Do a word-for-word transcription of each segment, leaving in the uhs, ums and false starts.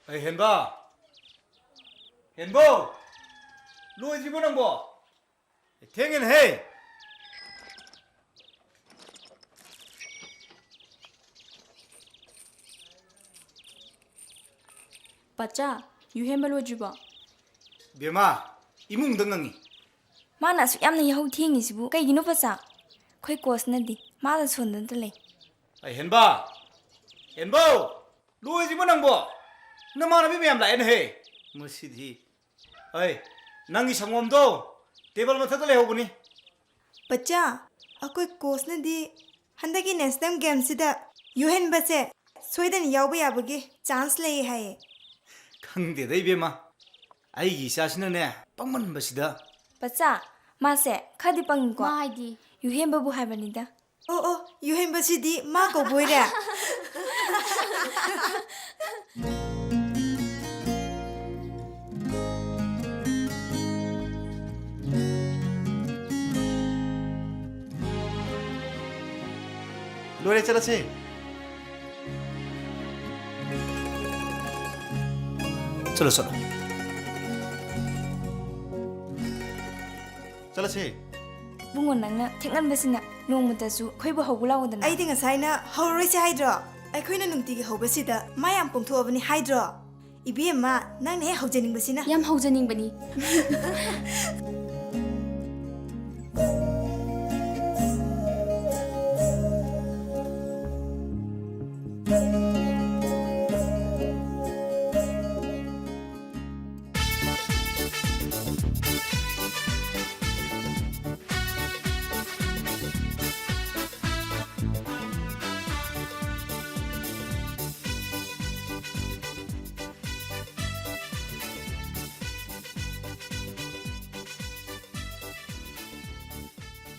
ꯑꯩ ꯍꯦꯟꯕ! ꯍꯦꯟꯕꯣ! ꯂꯣꯏꯗ꯭ꯔꯤꯕꯣ ꯅꯪꯕꯣ? ꯊꯦꯡꯉꯦꯅꯦꯍꯦ! ꯄꯆꯥ, ꯌꯨꯍꯦꯟꯕ ꯂꯣꯏꯗ꯭ꯔꯤꯕꯣ? ꯕꯦꯝꯃ, ꯏꯃꯨꯡꯗ ꯉꯪꯉꯤ꯫ ꯃꯥꯅ ꯑꯁꯨꯛ ꯌꯥꯝꯅ ꯌꯥꯍꯧ ꯊꯦꯡꯉꯤꯁꯤꯕꯨ ꯀꯩꯒꯤꯅꯣ ꯄꯆꯥ? ꯑꯩꯈꯣꯏ ꯀꯣꯁꯅꯗꯤ ꯃꯥꯗ ꯁꯣꯟꯗꯅꯇ ꯂꯩ꯫ ꯑꯩ ꯍꯦꯟꯕ! ꯍꯦꯟꯕꯧ! ꯂꯣꯏꯗ꯭ꯔꯤꯕꯣ ꯅꯪꯕꯣ? ꯅꯃꯥꯟꯅꯕꯤ ꯃꯌꯥꯝ ꯂꯥꯛꯑꯦꯅꯦꯍꯦ! ꯃꯁꯤꯗꯤ꯫ ꯑꯩ, ꯅꯪꯒꯤ ꯁꯪꯒꯣꯝꯗꯣ ꯇꯦꯕꯜ ꯃꯊꯛꯇ ꯂꯩꯍꯧꯕꯅꯤ꯫ ꯄꯆꯥ, ꯑꯩꯈꯣꯏ ꯀꯣꯁꯅꯗꯤ ꯍꯟꯗꯛꯀꯤ ꯅꯦꯁꯅꯦꯜ ꯒꯦꯝꯁꯤꯗ ꯌꯨꯍꯦꯟꯕꯁꯦ ꯁꯣꯏꯗꯅ ꯌꯥꯎꯕ ꯌꯥꯕꯒꯤ ꯆꯥꯟꯁ ꯂꯩ ꯍꯥꯏꯌꯦ꯫ ꯈꯪꯗꯦꯗ ꯏꯕꯦꯝꯃ, ꯑꯩꯒꯤ ꯏꯆꯥꯁꯤꯅꯅꯦ ꯄꯪꯃꯟꯕꯁꯤꯗ꯫ ꯄꯆꯥ, ꯃꯥꯁꯦ ꯈꯔꯗꯤ ꯄꯪꯉꯤꯀꯣ꯫ ꯃꯥ ꯍꯥꯏꯗꯤ? ꯌꯨꯍꯦꯟꯕꯕꯨ ꯍꯥꯏꯕꯅꯤꯗ꯫ ꯑꯣ ꯑꯣ, ꯌꯨꯍꯦꯟꯕꯁꯤꯗꯤ ꯃꯥ ꯀꯧꯕ ꯑꯣꯏꯔꯦ꯫ ꯂꯣꯏꯔꯦ, ꯆꯠꯂꯁꯦ꯫ ꯆꯠꯂꯣ, ꯆꯠꯂꯣ꯫ ꯆꯠꯂꯁꯦ꯫ ꯏꯕꯨꯡꯉꯣ, ꯅꯪꯅ ꯊꯦꯡꯃꯟꯕꯁꯤꯅ ꯅꯣꯡꯃꯇꯁꯨ ꯑꯩꯈꯣꯏꯕꯨ ꯍꯧꯕ ꯂꯥꯛꯑꯣꯗꯅ꯫ ꯑꯩꯗꯤ ꯉꯁꯥꯏꯅ ꯍꯧꯔꯔꯣꯏꯁꯦ ꯍꯥꯏꯗ꯭ꯔꯣ? ꯑꯩꯈꯣꯏꯅ ꯅꯨꯡꯇꯤꯒꯤ ꯍꯧꯕꯁꯤꯗ ꯃꯥ ꯌꯥꯝ ꯄꯣꯡꯊꯣꯛꯑꯕꯅꯤ ꯍꯥꯏꯗ꯭ꯔꯣ? ꯏꯕꯦꯝꯃ, ꯅꯪꯅ ꯍꯦꯛ ꯍꯧꯖꯅꯤꯡꯕꯁꯤꯅ꯫ ꯌꯥꯝ ꯍꯧꯖꯅꯤꯡꯕꯅꯤ꯫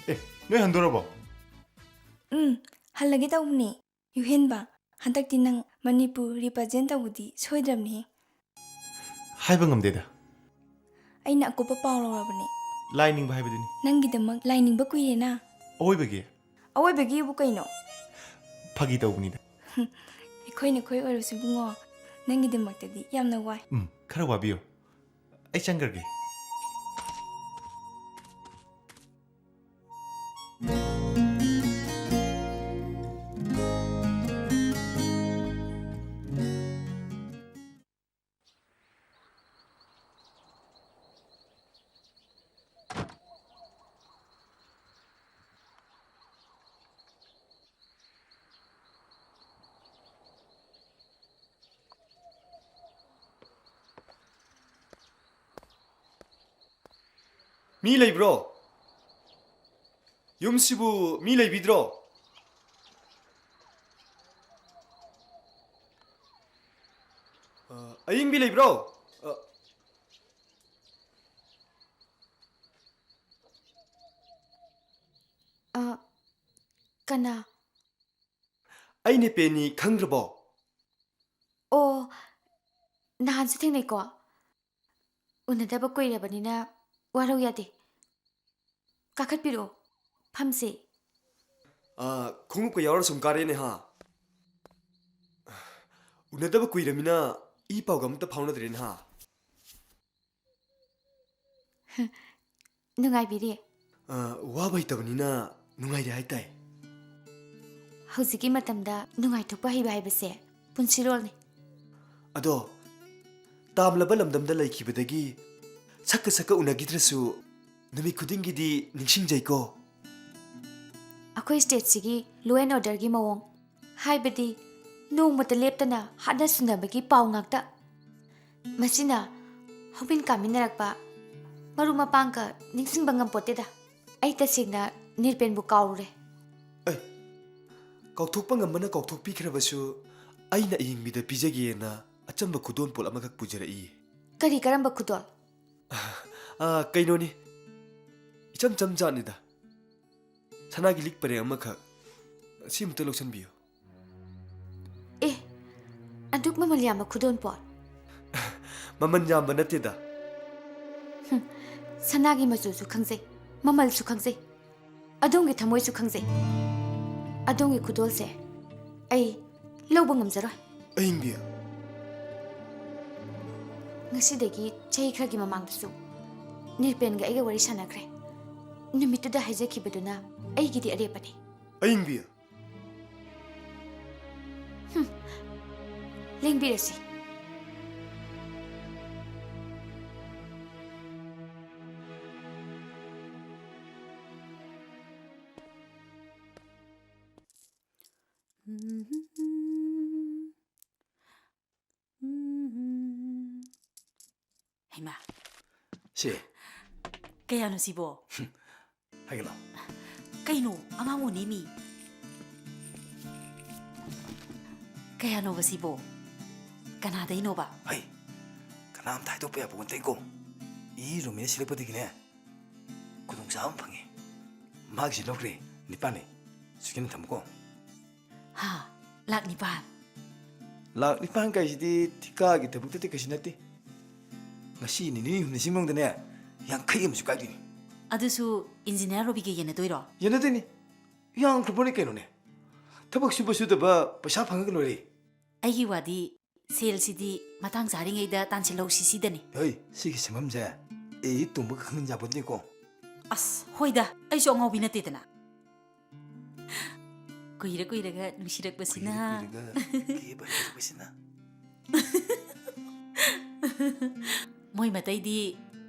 ꯑꯦ, ꯅꯣꯏ ꯍꯟꯗꯣꯔꯕꯣ? ꯎꯝ, ꯍꯜꯂꯒꯦ ꯇꯧꯕꯅꯦ꯫ ꯌꯨꯍꯦꯟꯕ, ꯍꯟꯗꯛꯇꯤ ꯅꯪ ꯃꯅꯤꯄꯨꯔ represent ꯇꯧꯕꯗꯤ ꯁꯣꯏꯗ꯭ꯔꯕꯅꯤꯍꯦ꯫ ꯍꯥꯏꯕ ꯉꯝꯗꯦꯗ꯫ ꯑꯩꯅ ꯑꯀꯨꯞꯄ ꯄꯥꯎ ꯂꯧꯔꯕꯅꯦ꯫ ꯂꯥꯏ ꯅꯤꯡꯕ ꯍꯥꯏꯕꯗꯨꯅꯤ꯫ ꯅꯪꯒꯤꯗꯃꯛ ꯂꯥꯏ ꯅꯤꯡꯕ ꯀꯨꯏꯔꯦꯅ꯫ ꯑꯋꯣꯏꯕꯒꯤ? ꯑꯋꯣꯏꯕꯒꯤꯕꯨ ꯀꯩꯅꯣ? ꯐꯥꯒꯤ ꯇꯧꯕꯅꯤꯗ꯫ ꯑꯩꯈꯣꯏ ꯅꯈꯣꯏ ꯑꯣꯏꯔꯁꯨ ꯏꯕꯨꯡꯉꯣ, ꯅꯪꯒꯤꯗꯃꯛꯇꯗꯤ ꯌꯥꯝꯅ ꯋꯥꯏ꯫ ꯎꯝ, ꯈꯔ ꯋꯥꯕꯤꯌꯨ꯫ ꯑꯩ ꯆꯪꯈ꯭ꯔꯒꯦ꯫ ꯃꯤ ꯂꯩꯕ꯭ꯔꯣ? ꯌꯨꯝꯁꯤꯕꯨ ꯃꯤ ꯂꯩꯕꯤꯗ꯭ꯔꯣ? ꯑ, ꯑꯌꯤꯡꯕꯤ ꯂꯩꯕ꯭ꯔꯣ? ꯑ, ꯑ, ꯀꯅꯥ? ꯑꯩꯅꯦ ꯄꯦꯅꯤ, ꯈꯪꯗ꯭ꯔꯕꯣ? ꯑꯣ, ꯅꯍꯥꯟꯁꯨ ꯊꯦꯡꯅꯩꯀꯣ? ꯎꯅꯗꯕ ꯀꯨꯏꯔꯕꯅꯤꯅ ꯋꯥꯔꯧ ꯌꯥꯗꯦ꯫ ꯀꯥꯈꯠꯄꯤꯔꯛꯑꯣ, ꯐꯝꯁꯦ꯫ ꯑꯥ, ꯈꯣꯡꯎꯞꯀ ꯌꯥꯎꯔ ꯁꯨꯝ ꯀꯥꯔꯛꯑꯦꯅꯦ ꯍꯥ꯫ ꯎꯅꯗꯕ ꯀꯨꯏꯔꯃꯤꯅ ꯏ ꯄꯥꯎꯒ ꯑꯝꯇ ꯐꯥꯎꯅꯗ꯭ꯔꯦꯅꯦ ꯍꯥ꯫ ꯅꯨꯡꯉꯥꯏꯕꯤꯔꯤ? ꯑꯥ, ꯋꯥꯕ ꯍꯩꯇꯕꯅꯤꯅ ꯅꯨꯡꯉꯥꯏꯔꯤ ꯍꯥꯏꯇꯥꯏ꯫ ꯍꯧꯖꯤꯛꯀꯤ ꯃꯇꯝꯗ ꯅꯨꯡꯉꯥꯏꯊꯣꯛꯄ ꯍꯩꯕ ꯍꯥꯏꯕꯁꯦ ꯄꯨꯟꯁꯤꯔꯣꯜꯅꯤ꯫ ꯑꯗꯣ, ꯇꯥꯝꯂꯕ ꯂꯝꯗꯝꯗ ꯂꯩꯈꯤꯕꯗꯒꯤ ꯁꯛꯀ ꯁꯛꯀ ꯎꯅꯈꯤꯗ꯭ꯔꯁꯨ ꯅꯨꯃꯤꯠ ꯈꯨꯗꯤꯡꯒꯤꯗꯤ ꯅꯤꯡꯁꯤꯡꯖꯩꯀꯣ꯫ ꯑꯩꯈꯣꯏ stateꯁꯤꯒꯤ law and orderꯒꯤ ꯃꯑꯣꯡ, ꯍꯥꯏꯕꯗꯤ ꯅꯣꯡꯃꯇ ꯂꯦꯞꯇꯅ ꯍꯥꯠꯅ ꯁꯨꯅꯕꯒꯤ ꯄꯥꯎ ꯉꯥꯛꯇ꯫ ꯃꯁꯤꯅ ꯍꯧꯃꯤꯟ ꯀꯥꯃꯤꯟꯅꯔꯛꯄ ꯃꯔꯨꯞ ꯃꯄꯥꯡꯒ ꯅꯤꯡꯁꯤꯡꯕ ꯉꯝꯄꯣꯠꯇꯦꯗ꯫ ꯑꯩ ꯇꯁꯦꯡꯅ ꯅꯤꯔꯄꯦꯟꯕꯨ ꯀꯥꯎꯔꯨꯔꯦ꯫ ꯑꯩ ꯀꯥꯎꯊꯣꯛꯄ ꯉꯝꯕꯅ ꯀꯥꯎꯊꯣꯛꯄꯤꯈ꯭ꯔꯕꯁꯨ, ꯑꯩꯅ ꯑꯌꯤꯡꯕꯤꯗ ꯄꯤꯖꯒꯦꯅ ꯑꯆꯝꯕ ꯈꯨꯗꯣꯜꯄꯣꯠ ꯑꯃꯈꯛ ꯄꯨꯖꯔꯛꯏ꯫ ꯀꯔꯤ, ꯀꯔꯝꯕ ꯈꯨꯗꯣꯜ? ꯑꯥ, ꯀꯩꯅꯣꯅꯤ, ꯏꯆꯝ ꯆꯝ ꯖꯥꯠꯅꯤꯗ꯫ ꯁꯅꯥꯒꯤ ꯂꯤꯛ ꯄꯔꯦꯡ ꯑꯃꯈꯛ, ꯁꯤꯃꯇ ꯂꯧꯁꯤꯟꯕꯤꯌꯨ꯫ ꯑꯦ, ꯑꯗꯨꯛ ꯃꯃꯜ ꯌꯥꯝꯕ ꯈꯨꯗꯣꯜꯄꯣꯠ? ꯃꯃꯜ ꯌꯥꯝꯕ ꯅꯠꯇꯦꯗ꯫ ꯍꯨꯝ, ꯁꯅꯥꯒꯤ ꯃꯆꯨꯁꯨ ꯈꯪꯖꯩ, ꯃꯃꯜꯁꯨ ꯈꯪꯖꯩ, ꯑꯗꯣꯝꯒꯤ ꯊꯃꯣꯏꯁꯨ ꯈꯪꯖꯩ꯫ ꯑꯗꯣꯝꯒꯤ ꯈꯨꯗꯣꯜꯁꯦ ꯑꯩ ꯂꯧꯕ ꯉꯝꯖꯔꯣꯏ꯫ ꯑꯌꯤꯡꯕꯤ, ꯉꯁꯤꯗꯒꯤ ꯆꯍꯤ ꯈꯔꯒꯤ ꯃꯃꯥꯡꯗꯁꯨ ꯅꯤꯔꯄꯦꯟꯒ ꯑꯩꯒ ꯋꯥꯔꯤ ꯁꯥꯟꯅꯈ꯭ꯔꯦ꯫ ꯅꯨꯃꯤꯠꯇꯨꯗ ꯍꯥꯏꯖꯈꯤꯕꯗꯨꯅ ꯑꯩꯒꯤꯗꯤ ꯑꯔꯦꯞꯄꯅꯤ꯫ ꯑꯌꯤꯡꯕꯤ꯫ ꯍꯨꯝ꯫ ꯂꯦꯡꯕꯤꯔꯁꯤ꯫ ꯍꯩꯃꯥ꯫ ꯁꯤ꯫ ꯀꯌꯥꯅꯣ ꯁꯤꯕꯣ? ꯍꯥꯏꯒꯠꯂꯣ꯫ ꯀꯩꯅꯣ, ꯑꯉꯥꯡ ꯑꯣꯟꯅꯦꯃꯤ꯫ ꯀꯌꯥꯅꯣꯕ ꯁꯤꯕꯣ? ꯀꯅꯥꯗꯩꯅꯣꯕ? ꯍꯩ, ꯀꯅꯥꯝꯇ ꯍꯥꯏꯗꯣꯛꯄ ꯌꯥꯕ ꯅꯠꯇꯦꯀꯣ꯫ ꯏ ꯔꯣꯃꯦꯟ ꯁꯤꯜꯂꯛꯄꯗꯒꯤꯅꯦ, ꯈꯨꯗꯣꯡꯆꯥꯕ ꯑꯃ ꯐꯪꯉꯦ꯫ ꯃꯥꯒꯤꯁꯤ ꯂꯧꯈ꯭ꯔꯦ, ꯅꯤꯄꯥꯟꯅꯦ꯫ ꯁꯤꯀꯤꯅ ꯊꯝꯃꯨꯀꯣ꯫ ꯍꯥ, ꯂꯥꯛ ꯅꯤꯄꯥꯟ? ꯂꯥꯛ ꯅꯤꯄꯥꯟ ꯀꯥꯏꯁꯤꯗꯤ ꯊꯤꯀꯥꯒꯤ ꯊꯕꯛꯇꯗꯤ ꯀꯩꯁꯨ ꯅꯠꯇꯦ꯫ ꯉꯁꯤ ꯅꯤꯅꯤ ꯍꯨꯝꯅꯤꯁꯤ ꯃꯅꯨꯡꯗꯅꯦ, ꯌꯥꯡꯈꯩ ꯑꯃꯁꯨ ꯀꯥꯏꯗꯣꯏꯅꯤ꯫ ꯑꯗꯨꯁꯨ ꯏꯟꯖꯤꯅꯤꯌꯥꯔ ꯔꯣꯕꯤꯒ ꯌꯦꯟꯅꯗꯣꯏꯔꯣ? ꯌꯦꯟꯅꯗꯣꯏꯅꯤ꯫ ꯌꯥꯝꯈ꯭ꯔꯕꯅꯤ ꯀꯩꯅꯣꯅꯦ꯫ ꯊꯕꯛ ꯁꯨꯕ ꯁꯨꯗꯕ ꯄꯩꯁꯥ ꯐꯪꯉꯒ ꯂꯣꯏꯔꯦ꯫ ꯑꯩꯒꯤ ꯋꯥꯗꯤ ꯁꯦꯜꯁꯤꯗꯤ ꯃꯇꯥꯡ ꯆꯥꯔꯤꯉꯩꯗ ꯇꯥꯟꯁꯤꯜꯍꯧꯁꯤ ꯁꯤꯗꯅꯤ꯫ ꯍꯩ, ꯁꯤꯒꯤ ꯁꯦꯟꯐꯝꯁꯦ ꯑꯩ ꯇꯣꯝꯕꯒ ꯈꯪꯍꯟ ꯌꯥꯄꯣꯠꯇꯦꯀꯣ꯫ ꯑꯁ, ꯍꯣꯏꯗ, ꯑꯩꯁꯨ ꯑꯉꯥꯎꯕꯤ ꯅꯠꯇꯦꯗꯅ꯫ ꯀꯨꯏꯔ ꯀꯨꯏꯔꯒ ꯅꯨꯡꯁꯤꯔꯛꯄꯁꯤꯅ꯫ ꯀꯨꯏꯔ ꯀꯨꯏꯔꯒ ꯀꯦꯕ ꯍꯩꯔꯛꯄꯁꯤꯅ꯫ ꯃꯣꯏ ꯃꯇꯩꯗꯤ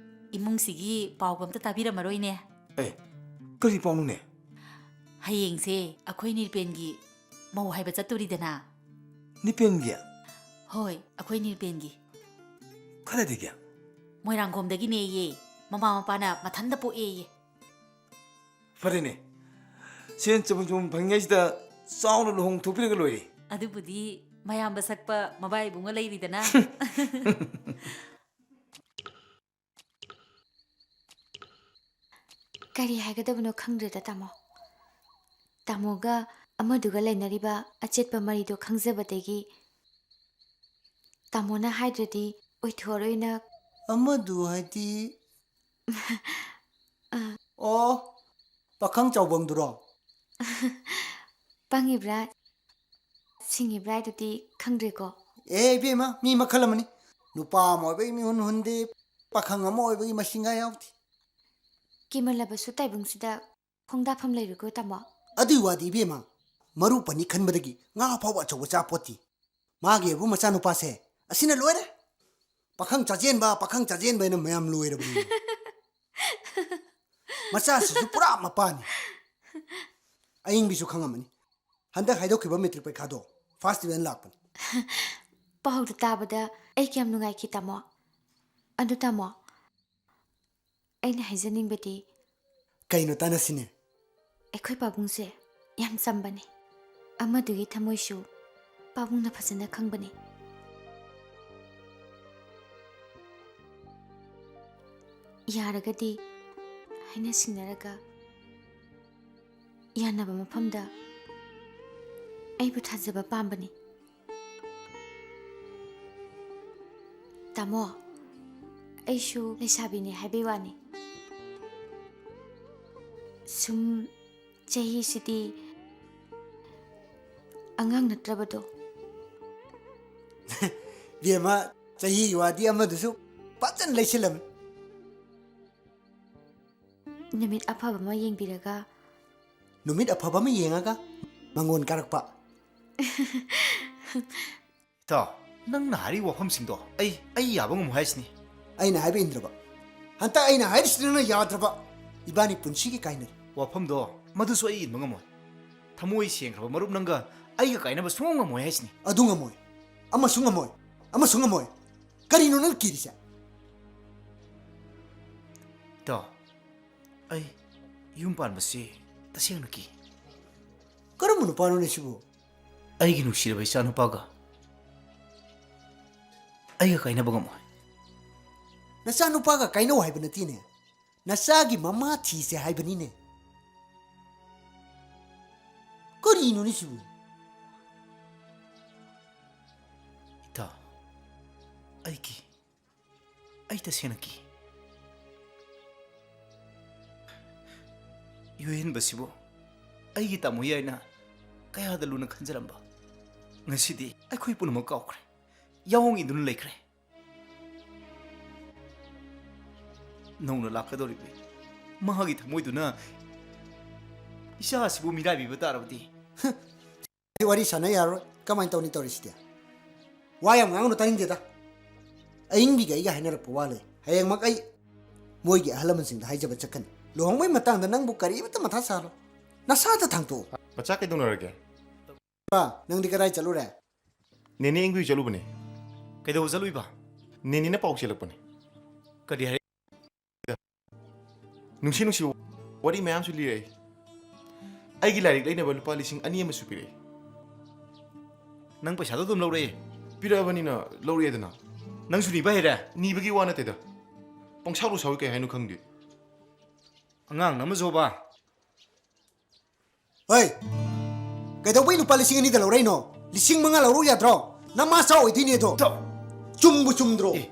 ꯏꯃꯨꯡꯁꯤꯒꯤ ꯄꯥꯎꯒ ꯑꯝꯇ ꯇꯥꯕꯤꯔꯝꯃꯔꯣꯏꯅꯦ꯫ ꯑꯦ, ꯀꯔꯤ ꯄꯥꯎꯅꯣꯅꯦ? ꯍꯌꯦꯡꯁꯦ ꯑꯩꯈꯣꯏ ꯅꯤꯔꯄꯦꯟꯒꯤ ꯃꯧ ꯍꯥꯏꯕ ꯆꯠꯇꯣꯔꯤꯗꯅ꯫ ꯅꯤꯄꯦꯟꯒꯤ? ꯍꯣꯏ, ꯑꯩꯈꯣꯏ ꯅꯤꯔꯄꯦꯟꯒꯤ꯫ ꯀꯗꯥꯏꯗꯒꯤ? ꯃꯣꯏꯔꯥꯡꯈꯣꯝꯗꯒꯤꯅꯦꯌꯦ꯫ ꯃꯃꯥ ꯃꯄꯥꯅ ꯃꯊꯟꯇ ꯄꯣꯛꯑꯦꯌꯦ꯫ ꯐꯔꯦꯅꯦ, ꯁꯦꯟ ꯆꯨꯝ ꯆꯨꯝ ꯐꯪꯉꯤꯉꯩꯁꯤꯗ ꯆꯥꯎꯅ ꯂꯨꯍꯣꯡ ꯊꯣꯛꯄꯤꯔꯒ ꯂꯣꯏꯔꯦ꯫ ꯑꯗꯨꯕꯨꯗꯤ ꯃꯌꯥꯝꯕ ꯁꯛꯄ ꯃꯕꯥꯏ ꯏꯕꯨꯡꯉꯣ ꯂꯩꯔꯤꯗꯅ꯫ ꯀꯔꯤ ꯍꯥꯏꯒꯗꯕꯅꯣ ꯈꯪꯗ꯭ꯔꯦꯗ, ꯇꯥꯃꯣ꯫ ꯇꯥꯃꯣꯒ ꯑꯃꯗꯨꯒ ꯂꯩꯅꯔꯤꯕ ꯑꯆꯦꯠꯄ ꯃꯔꯤꯗꯣ ꯈꯪꯖꯕꯗꯒꯤ ꯇꯥꯃꯣꯅ ꯍꯥꯏꯗ꯭ꯔꯗꯤ ꯑꯣꯏꯊꯣꯛꯑꯔꯣꯏꯅ꯫ ꯑꯃꯗꯨ ꯍꯥꯏꯗꯤ? ꯑ꯫ ꯑꯣ, ꯄꯥꯈꯪ ꯆꯥꯎꯕꯪꯗꯨꯔꯣ? ꯄꯪꯉꯤꯕ꯭ꯔꯥ, ꯁꯤꯡꯉꯤꯕ꯭ꯔꯥ ꯍꯥꯏꯗꯨꯗꯤ ꯈꯪꯗ꯭ꯔꯦꯀꯣ꯫ ꯑꯦ ꯏꯕꯦꯝꯃ, ꯃꯤ ꯃꯈꯜ ꯑꯃꯅꯤ꯫ ꯅꯨꯄꯥ ꯑꯃ ꯑꯣꯏꯕꯒꯤ ꯃꯤꯍꯨꯟ ꯍꯨꯟꯗꯦ, ꯄꯥꯈꯪ ꯑꯃ ꯑꯣꯏꯕꯒꯤ ꯃꯁꯤꯡꯒ ꯌꯥꯎꯗꯦ꯫ ꯀꯤꯃꯜꯂꯕꯁꯨ ꯇꯥꯏꯕꯪꯁꯤꯗ ꯈꯣꯡꯗꯥꯐꯝ ꯂꯩꯔꯣꯏꯀꯣ, ꯇꯥꯃꯣ꯫ ꯑꯗꯨꯏ ꯋꯥꯗꯤ ꯏꯕꯦꯝꯃ, ꯃꯔꯨ ꯄꯅꯤ ꯈꯟꯕꯗꯒꯤ ꯉꯥ ꯐꯥꯎꯕ ꯑꯆꯧꯕ ꯆꯥ ꯄꯣꯠꯇꯤ꯫ ꯃꯥꯒꯤ ꯍꯥꯏꯕꯨ ꯃꯆꯥꯅꯨꯄꯥꯁꯦ ꯑꯁꯤꯅ ꯂꯣꯏꯔꯦ꯫ ꯄꯥꯈꯪ ꯆꯥꯖꯦꯟꯕ, ꯄꯥꯈꯪ ꯆꯥꯖꯦꯟꯕ ꯍꯥꯏꯅ ꯃꯌꯥꯝ ꯂꯣꯏꯔꯕꯅꯤ꯫ ꯃꯆꯥꯁꯤꯁꯨ ꯄꯨꯔꯥ ꯃꯄꯥꯅꯤ꯫ ꯑꯌꯤꯡꯕꯤꯁꯨ ꯈꯪꯉꯝꯃꯅꯤ꯫ ꯍꯟꯗꯛ ꯍꯥꯏꯗꯣꯛꯈꯤꯕ ꯃꯦꯇ꯭ꯔꯤꯛ ꯄꯩꯈꯥꯗꯣ ꯐꯥꯔꯁ ꯗꯤꯕꯤꯖꯟ ꯂꯥꯛꯄꯅꯤ꯫ ꯄꯥꯎꯗꯨ ꯇꯥꯕꯗ ꯑꯩ ꯀꯌꯥꯝ ꯅꯨꯡꯉꯥꯏꯈꯤ, ꯇꯥꯃꯣ꯫ ꯑꯗꯨ, ꯇꯥꯃꯣ, ꯑꯩꯅ ꯍꯥꯏꯖꯅꯤꯡꯕꯗꯤ, ꯀꯩꯅꯣ, ꯇꯥꯟꯅꯁꯤꯅꯦ꯫ ꯑꯩꯈꯣꯏ ꯄꯥꯕꯨꯡꯁꯦ ꯌꯥꯝ ꯆꯝꯕꯅꯤ꯫ ꯑꯃꯗꯨꯒꯤ ꯊꯃꯣꯏꯁꯨ ꯄꯥꯕꯨꯡꯅ ꯐꯖꯅ ꯈꯪꯕꯅꯤ꯫ ꯌꯥꯔꯒꯗꯤ ꯍꯥꯏꯅ ꯁꯤꯡꯅꯔꯒ ꯌꯥꯅꯕ ꯃꯐꯝꯗ ꯑꯩꯕꯨ ꯊꯥꯖꯕ ꯄꯥꯝꯕꯅꯤ꯫ ꯇꯥꯃꯣ, ꯑꯩꯁꯨ ꯂꯩꯁꯥꯕꯤꯅꯤ ꯍꯥꯏꯕꯩ ꯋꯥꯅꯤ꯫ ꯁꯨꯝ ꯆꯍꯤꯁꯤꯗꯤ ꯑꯉꯥꯡ ꯅꯠꯇ꯭ꯔꯕꯗꯣ꯫ ꯕꯦꯝꯃ, ꯆꯍꯤꯒꯤ ꯋꯥꯗꯤ ꯑꯃꯗꯨꯁꯨ ꯐꯖꯅ ꯂꯩꯁꯤꯜꯂꯝꯃꯤ꯫ ꯅꯨꯃꯤꯠ ꯑꯐꯕ ꯑꯃ ꯌꯦꯡꯕꯤꯔꯒ꯫ ꯅꯨꯃꯤꯠ ꯑꯐꯕ ꯑꯃ ꯌꯦꯡꯉꯒ ꯃꯉꯣꯟ ꯀꯥꯔꯛꯄ꯫ ꯏꯇꯥꯎ, ꯅꯪꯅ ꯍꯥꯏꯔꯤꯕ ꯋꯥꯐꯝꯁꯤꯡꯗꯣ ꯑꯩ, ꯑꯩ ꯌꯥꯕ ꯉꯝꯃꯣꯏ ꯍꯥꯏꯁꯤꯅꯤ꯫ ꯑꯩꯅ ꯍꯥꯏꯕ ꯏꯟꯗ꯭ꯔꯕ? ꯍꯟꯇꯛ ꯑꯩꯅ ꯍꯥꯏꯔꯤꯁꯤ ꯅꯪꯅ ꯌꯥꯗ꯭ꯔꯕ? ꯏꯕꯥꯅꯤ ꯄꯨꯟꯁꯤꯒꯤ ꯀꯥꯏꯅꯔꯦ꯫ ꯋꯥꯐꯝꯗꯣ ꯃꯗꯨꯁꯨ ꯑꯩ ꯏꯟꯕ ꯉꯝꯃꯣꯏ꯫ ꯊꯃꯣꯏ ꯁꯦꯡꯈ꯭ꯔꯕ ꯃꯔꯨꯞ ꯅꯪꯒ ꯑꯩꯒ ꯀꯥꯏꯅꯕ ꯁꯨꯡꯉꯝ ꯉꯝꯃꯣꯏ ꯍꯥꯏꯁꯤꯅꯤ꯫ ꯑꯗꯨ ꯉꯝꯃꯣꯏ, ꯑꯃꯁꯨ ꯉꯝꯃꯣꯏ, ꯑꯃꯁꯨ ꯉꯝꯃꯣꯏ꯫ ꯀꯔꯤꯅꯣ ꯅꯪ ꯀꯤꯔꯤꯁꯦ? ꯏꯇꯥꯎ, ꯑꯩ ꯌꯨꯝ ꯄꯥꯟꯕꯁꯤ ꯇꯁꯦꯡꯅ ꯀꯤ꯫ ꯀꯔꯝꯕ ꯅꯨꯄꯥꯅꯣꯅꯦ ꯁꯤꯕꯨ? ꯑꯩꯒꯤ ꯅꯨꯡꯁꯤꯔꯕ ꯏꯆꯥꯅꯨꯄꯥꯒ ꯑꯩꯒ ꯀꯥꯏꯅꯕ ꯉꯝꯃꯣꯏ꯫ ꯅꯆꯥꯅꯨꯄꯥꯒ ꯀꯥꯏꯅꯧ ꯍꯥꯏꯕ ꯅꯠꯇꯦꯅꯦ, ꯅꯆꯥꯒꯤ ꯃꯃꯥ ꯊꯤꯁꯦ ꯍꯥꯏꯕꯅꯤꯅꯦ꯫ ꯀꯔꯤꯅꯣꯅꯦ ꯁꯤꯕꯨ? ꯏꯇꯥꯎ, ꯑꯩ ꯀꯤ꯫ ꯑꯩ ꯇꯁꯦꯡꯅ ꯀꯤ꯫ ꯌꯨꯍꯦꯟꯕꯁꯤꯕꯨ ꯑꯩꯒꯤ ꯇꯥꯃꯣ ꯌꯥꯏꯅ ꯀꯌꯥꯗ ꯂꯨꯅ ꯈꯟꯖꯔꯝꯕ, ꯉꯁꯤꯗꯤ ꯑꯩꯈꯣꯏ ꯄꯨꯝꯅꯃꯛ ꯀꯥꯎꯈ꯭ꯔꯦ, ꯌꯥꯑꯣꯡ ꯏꯟꯗꯨꯅ ꯂꯩꯈ꯭ꯔꯦ꯫ ꯅꯧꯅ ꯂꯥꯛꯀꯗꯧꯔꯤꯕꯅꯤ꯫ ꯃꯍꯥꯛꯀꯤ ꯊꯃꯣꯏꯗꯨꯅ ꯏꯆꯥ ꯑꯁꯤꯕꯨ ꯃꯤꯔꯥꯏꯕꯤꯕ ꯇꯥꯔꯕꯗꯤ꯫ ꯑꯩ ꯋꯥꯔꯤ ꯁꯥꯟꯅ ꯌꯥꯔꯣꯏ꯫ ꯀꯃꯥꯏꯅ ꯇꯧꯅꯤ ꯇꯧꯔꯤꯁꯤꯗꯤ? ꯋꯥ ꯌꯥꯝ ꯉꯥꯡꯒꯅꯨ, ꯇꯥꯅꯤꯡꯗꯦꯗ꯫ ꯑꯏꯪꯕꯤꯒ ꯑꯩꯒ ꯍꯥꯏꯅꯔꯛꯄ ꯋꯥ ꯂꯩ꯫ ꯍꯌꯦꯡꯃꯛ ꯑꯩ ꯃꯣꯏꯒꯤ ꯑꯍꯜ ꯂꯃꯟꯁꯤꯡꯗ ꯍꯥꯏꯖꯕ ꯆꯠꯀꯅꯤ꯫ ꯂꯨꯍꯣꯡꯕꯒꯤ ꯃꯇꯥꯡꯗ ꯅꯪꯕꯨ ꯀꯔꯤꯃꯇ ꯃꯊꯥ ꯁꯥꯔꯣꯏ꯫ ꯅꯁꯥꯗ ꯊꯥꯡꯇꯣꯛꯎ꯫ ꯃꯆꯥ ꯀꯩꯗꯧꯅꯔꯒꯦ? ꯅꯪꯗꯤ ꯀꯗꯥꯏ ꯆꯠꯂꯨꯔꯦ? ꯅꯦꯅꯦ ꯏꯪꯕꯤ ꯆꯠꯂꯨꯕꯅꯦ꯫ ꯀꯩꯗꯧꯕ ꯆꯠꯂꯨꯏꯕ? ꯅꯦꯅꯦꯅ ꯄꯥꯎ ꯆꯦꯜꯂꯛꯄꯅꯦ꯫ ꯀꯔꯤ ꯍꯥꯏ? ꯅꯨꯡꯁꯤ ꯅꯨꯡꯁꯤ ꯋꯥꯔꯤ ꯃꯌꯥꯝꯁꯨ ꯂꯤꯔꯛꯏ꯫ ꯑꯩꯒꯤ ꯂꯥꯏꯔꯤꯛ ꯂꯩꯅꯕ ꯂꯨꯄꯥ ꯂꯤꯁꯤꯡ ꯑꯅꯤ ꯑꯃꯁꯨ ꯄꯤꯔꯛꯏ꯫ ꯅꯪ ꯄꯩꯁꯥꯗꯣ ꯑꯗꯨꯝ ꯂꯧꯔꯛꯑꯦ? ꯄꯤꯔꯛꯑꯕꯅꯤꯅ ꯂꯧꯔꯛꯑꯦꯗꯅ꯫ ꯅꯪꯁꯨ ꯅꯤꯕ ꯍꯩꯔꯦ? ꯅꯤꯕꯒꯤ ꯋꯥ ꯅꯠꯇꯦꯗ꯫ ꯄꯪꯁꯥꯎꯗ ꯁꯥꯎꯏ, ꯀꯩ ꯍꯥꯏꯅꯣ ꯈꯪꯗꯦ꯫ ꯑꯉꯥꯡ ꯑꯃꯁꯨꯕ꯫ ꯍꯣꯏ, ꯀꯩꯗꯧꯕꯩ ꯂꯨꯄꯥ ꯂꯤꯁꯤꯡ ꯑꯅꯤꯗ ꯂꯧꯔꯛꯏꯅꯣ? ꯂꯤꯁꯤꯡ ꯃꯉꯥ ꯂꯧꯔꯛꯎ ꯌꯥꯗ꯭ꯔꯣ? ꯅꯃꯥ ꯆꯥ ꯑꯣꯏꯗꯣꯏꯅꯦ ꯑꯗꯣ꯫ ꯇꯣ꯫ ꯆꯨꯝꯕꯨ ꯆꯨꯝꯗ꯭ꯔꯣ? ꯑꯦ꯫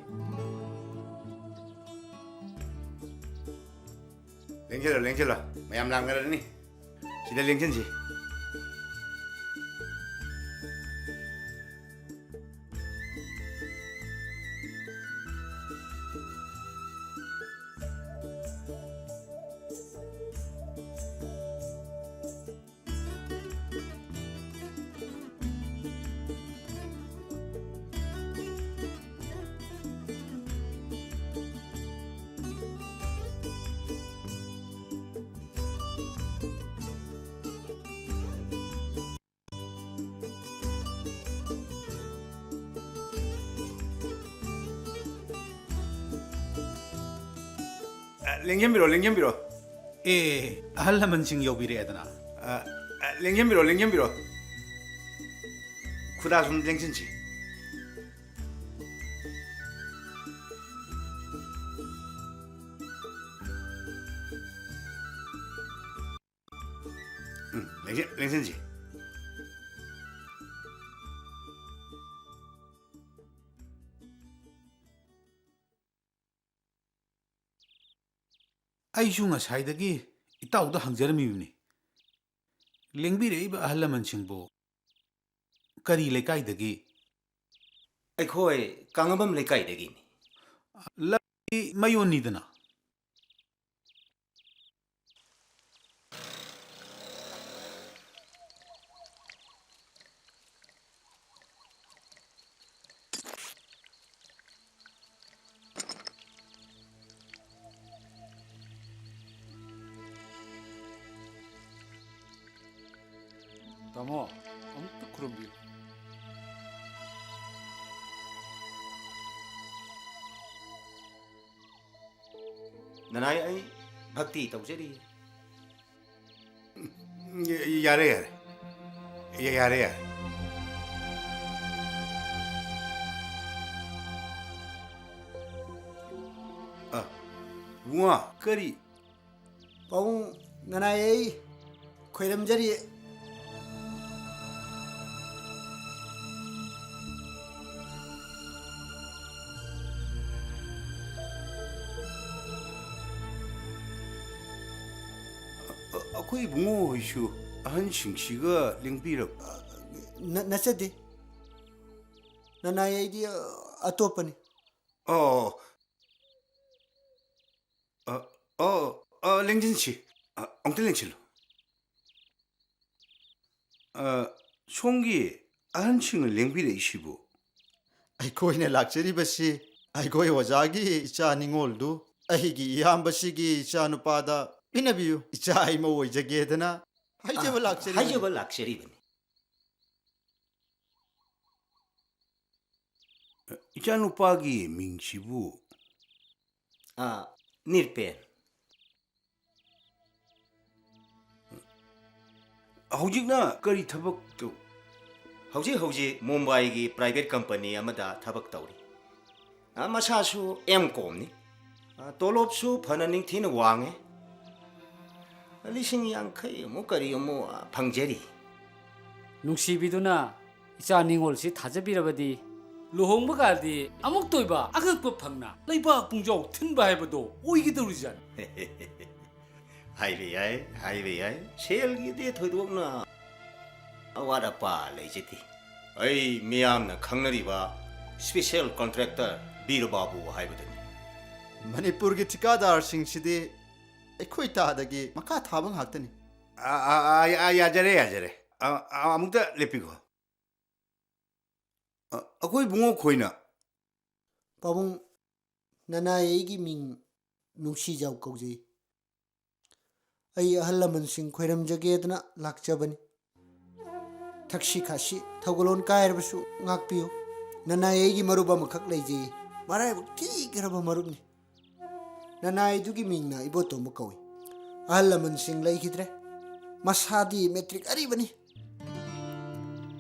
ꯂꯦꯡꯁꯤꯜꯂꯣ, ꯂꯦꯡꯁꯤꯜꯂꯣ꯫ ꯃꯌꯥꯝ ꯂꯥꯛꯅꯔꯅꯤ꯫ ꯁꯤꯗ ꯂꯦꯡꯁꯤꯟꯁꯤ꯫ ꯑ, ꯂꯦꯡꯖꯟꯕꯤꯔꯣ, ꯂꯦꯡꯖꯟꯕꯤꯔꯣ꯫ ꯑꯦ, ꯑꯍꯜ ꯂꯃꯟꯁꯤꯡ ꯌꯧꯕꯤꯔꯛꯑꯦꯗꯅ꯫ ꯑ, ꯑ, ꯂꯦꯡꯖꯟꯕꯤꯔꯣ, ꯂꯦꯡꯖꯟꯕꯤꯔꯣ꯫ ꯈꯨꯗꯥ ꯁꯨꯝ ꯂꯦꯡꯁꯤꯟꯁꯤ꯫ ꯎꯝ, ꯂꯦꯡꯁꯤꯟ-, ꯂꯦꯡꯁꯤꯟꯁꯤ꯫ ꯑꯩꯁꯨ ꯉꯁꯥꯏꯗꯒꯤ ꯏꯇꯥꯎꯗ ꯍꯪꯖꯔꯝꯃꯤꯕꯅꯤ, ꯂꯦꯡꯕꯤꯔꯛꯏꯕ ꯑꯍꯜ ꯂꯃꯟꯁꯤꯡꯕꯨ ꯀꯔꯤ ꯂꯩꯀꯥꯏꯗꯒꯤ? ꯑꯩꯈꯣꯏ ꯀꯥꯡꯉꯕꯝ ꯂꯩꯀꯥꯏꯗꯒꯤꯅꯤ꯫ ꯂꯝꯗꯤ ꯃꯌꯣꯟꯅꯤꯗꯅ? ꯇꯥꯃꯣ, ꯑꯃꯨꯛꯇ ꯈꯨꯔꯨꯝꯕꯤꯌꯨ꯫ ꯅꯅꯥꯏ, ꯑꯩ ꯚꯛꯇꯤ ꯇꯧꯖꯔꯤ꯫ ꯌꯥꯔꯦ, ꯌꯥꯔꯦ꯫ ꯌꯥꯔꯦ, ꯌꯥꯔꯦ꯫ ꯑ, ꯏꯕꯨꯡꯉꯣ, ꯀꯔꯤ? ꯄꯥꯕꯨꯡ, ꯅꯅꯥꯏ ꯑꯩ ꯈꯣꯏꯔꯝꯖꯔꯤ꯫ ꯑ-, ꯑ-, ꯑꯩꯈꯣꯏ ꯏꯕꯨꯡꯉꯣ ꯍꯣꯏꯁꯨ ꯑꯍꯟꯁꯤꯡꯁꯤꯒ ꯂꯦꯡꯕꯤꯔꯛ- ꯅ-, ꯅꯠꯆꯗꯦ꯫ ꯅꯅꯥꯏ ꯑꯩꯗꯤ, ꯑ, ꯑꯇꯣꯞꯄꯅꯤ꯫ ꯑꯣ꯫ ꯑ, ꯑ, ꯑ, ꯂꯦꯡꯁꯤꯟꯁꯤ꯫ ꯑ, ꯑꯃꯨꯛꯇ ꯂꯦꯡꯁꯤꯜꯂꯨ꯫ ꯑ, ꯁꯣꯝꯒꯤ ꯑꯍꯟꯁꯤꯡꯅ ꯂꯦꯡꯕꯤꯔꯛꯏꯁꯤꯕꯨ? ꯑꯩꯈꯣꯏꯅ ꯂꯥꯛꯆꯔꯤꯕꯁꯤ ꯑꯩꯈꯣꯏ ꯑꯣꯖꯥꯒꯤ ꯏꯆꯥ ꯅꯤꯉꯣꯜꯗꯨ ꯑꯩꯒꯤ ꯏꯌꯥꯝꯕꯁꯤꯒꯤ ꯏꯆꯥꯅꯨꯄꯥꯗ ꯄꯤꯅꯕꯤꯌꯨ, ꯏꯆꯥ ꯏꯃꯧ ꯑꯣꯏꯖꯒꯦꯗꯅ ꯍꯥꯏꯖꯕ ꯑ, ꯂꯥꯛꯆꯔꯤꯕꯅꯤ꯫ ꯍꯥꯏꯖꯕ ꯂꯥꯛꯆꯔꯤꯕꯅꯤ꯫ ꯏꯆꯥꯅꯨꯄꯥꯒꯤ ꯃꯤꯡꯁꯤꯕꯨ? ꯑ, ꯅꯤꯔꯄꯦꯟ꯫ ꯍꯧꯖꯤꯛꯅ ꯀꯔꯤ ꯊꯕꯛ ꯇꯧ-? ꯍꯧꯖꯤꯛ ꯍꯧꯖꯤꯛ ꯃꯨꯝꯕꯥꯏꯒꯤ private company ꯑꯃꯗ ꯊꯕꯛ ꯇꯧꯔꯤ꯫ ꯑ, ꯃꯁꯥꯁꯨ ꯑꯦꯝ ꯀꯣꯝꯅꯤ꯫ ꯑ, ꯇꯣꯂꯣꯞꯁꯨ ꯐꯅ ꯅꯤꯡꯊꯤꯅ ꯋꯥꯡꯉꯦ꯫ ꯂꯤꯁꯤꯡ ꯌꯥꯡꯈꯩ ꯑꯃꯨꯛ ꯀꯔꯤ ꯑꯃꯨꯛ, ꯑ, ꯐꯪꯖꯔꯤ꯫ ꯅꯨꯡꯁꯤꯕꯤꯗꯨꯅ ꯏꯆꯥ ꯅꯤꯉꯣꯜꯁꯤ ꯊꯥꯖꯕꯤꯔꯕꯗꯤ ꯂꯨꯍꯣꯡꯕ ꯀꯥꯟꯗꯤ ꯑꯃꯨꯛꯇ ꯑꯣꯏꯕ ꯑꯉꯛꯄ ꯐꯪꯅ ꯂꯩꯕꯥꯛ ꯄꯨꯡꯖꯥꯎ ꯊꯤꯟꯕ ꯍꯥꯏꯕꯗꯣ ꯑꯣꯏꯒꯗꯧꯔꯤꯖꯥꯠꯅꯤ꯫ ꯍꯥꯏꯕ ꯌꯥꯏ, ꯍꯥꯏꯕ ꯌꯥꯏ꯫ ꯁꯦꯜꯒꯤꯗꯤ ꯊꯣꯏꯗꯣꯛꯅ ꯑꯋꯥꯠ ꯑꯄꯥ ꯂꯩꯖꯗꯦ꯫ ꯑꯩ ꯃꯤꯌꯥꯝꯅ ꯈꯪꯅꯔꯤꯕ special contractor ꯕꯤꯔ ꯕꯥꯕꯨ ꯍꯥꯏꯕꯗꯨꯅꯤ꯫ ꯃꯅꯤꯄꯨꯔꯒꯤ ꯊꯤꯀꯥꯗꯥꯔꯁꯤꯡꯁꯤꯗꯤ ꯑꯩꯈꯣꯏ ꯇꯥꯗꯒꯤ ꯃꯈꯥ ꯊꯥꯕ ꯉꯥꯛꯇꯅꯤ꯫ ꯑ, ꯑ, ꯑ, ꯑ, ꯌꯥꯖꯔꯦ, ꯌꯥꯖꯔꯦ꯫ ꯑ, ꯑ, ꯑꯃꯨꯛꯇ ꯂꯦꯞꯄꯤꯈꯣ꯫ ꯑ, ꯑꯩꯈꯣꯏ ꯏꯕꯨꯡꯉꯣ ꯈꯣꯏꯅ꯫ ꯄꯥꯕꯨꯡ, ꯅꯅꯥꯏ ꯑꯩꯒꯤ ꯃꯤꯡ ꯅꯨꯡꯁꯤꯖꯥꯎ ꯀꯧꯖꯩ꯫ ꯑꯩ ꯑꯍꯜ ꯂꯃꯟꯁꯤꯡ ꯈꯣꯏꯔꯝꯖꯒꯦꯗꯅ ꯂꯥꯛꯆꯕꯅꯤ꯫ ꯊꯛꯁꯤ ꯈꯥꯁꯤ, ꯊꯧꯒꯜꯂꯣꯟ ꯀꯥꯏꯔꯕꯁꯨ ꯉꯥꯛꯄꯤꯌꯨ꯫ ꯅꯅꯥꯏ ꯑꯩꯒꯤ ꯃꯔꯨꯞ ꯑꯃꯈꯛ ꯂꯩꯖꯩ, ꯃꯔꯥꯏꯕꯛ ꯊꯤꯈ꯭ꯔꯕ ꯃꯔꯨꯞꯅꯤ꯫ ꯅꯅꯥꯏꯗꯨꯒꯤ ꯃꯤꯡꯅ ꯏꯕꯣꯇꯣꯝꯕ ꯀꯧꯏ꯫ ꯑꯍꯜ ꯂꯃꯟꯁꯤꯡ ꯂꯩꯈꯤꯗ꯭ꯔꯦ꯫ ꯃꯁꯥꯗꯤ ꯃꯦꯇ꯭ꯔꯤꯛ ꯑꯔꯤꯕꯅꯤ꯫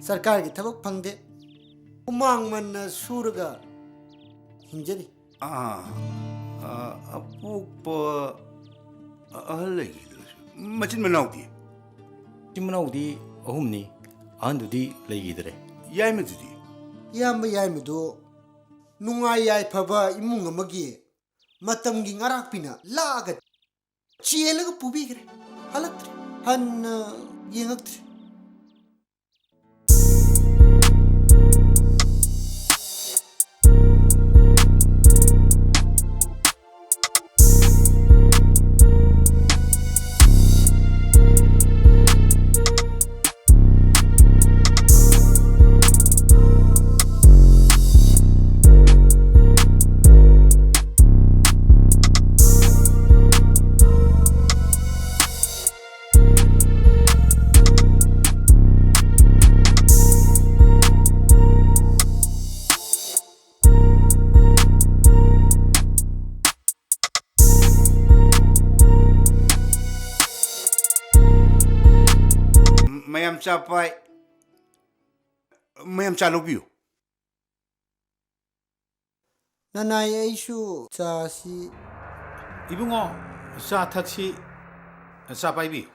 ꯁꯔꯀꯥꯔꯒꯤ ꯊꯕꯛ ꯐꯪꯗꯦ꯫ ꯍꯨꯃꯥꯡ ꯃꯟꯅ ꯁꯨꯔꯒ ꯍꯤꯡꯖꯔꯤ꯫ ꯑꯥ, ꯑꯥ, ꯑꯄꯣꯛꯄ ꯑꯍꯜ ꯂꯩꯈꯤꯗ꯭ꯔꯁꯨ꯫ ꯃꯆꯤꯟ ꯃꯅꯥꯎꯗꯤ? ꯃꯆꯤꯟ ꯃꯅꯥꯎꯗꯤ ꯑꯍꯨꯝꯅꯤ꯫ ꯑꯍꯟꯗꯨꯗꯤ ꯂꯩꯈꯤꯗ꯭ꯔꯦ꯫ ꯌꯥꯏꯃꯗꯨꯗꯤ? ꯏꯌꯥꯝꯕ ꯌꯥꯏꯃꯗꯨ ꯅꯨꯡꯉꯥꯏ ꯌꯥꯏꯐꯕ ꯏꯃꯨꯡ ꯑꯃꯒꯤ ꯃꯇꯝꯒꯤ ꯉꯔꯥꯛꯄꯤꯅ ꯂꯥꯛꯑꯒ ꯆꯦꯜꯂꯒ ꯄꯨꯕꯤꯈ꯭ꯔꯦ꯫ ꯍꯜꯂꯛꯇ꯭ꯔꯦ꯫ ꯍꯟꯅ ꯌꯦꯡꯉꯛꯇ꯭ꯔꯦ꯫ ꯃꯌꯥꯝ ꯆꯥ ꯄꯥꯏ, ꯃꯌꯥꯝ ꯆꯥ ꯂꯧꯕꯤꯌꯨ꯫ ꯅꯅꯥꯏ ꯑꯩꯁꯨ ꯆꯥꯁꯤ꯫ ꯏꯕꯨꯡꯉꯣ, ꯆꯥ ꯊꯛꯁꯤ, ꯆꯥ ꯄꯥꯏꯕꯤꯌꯨ꯫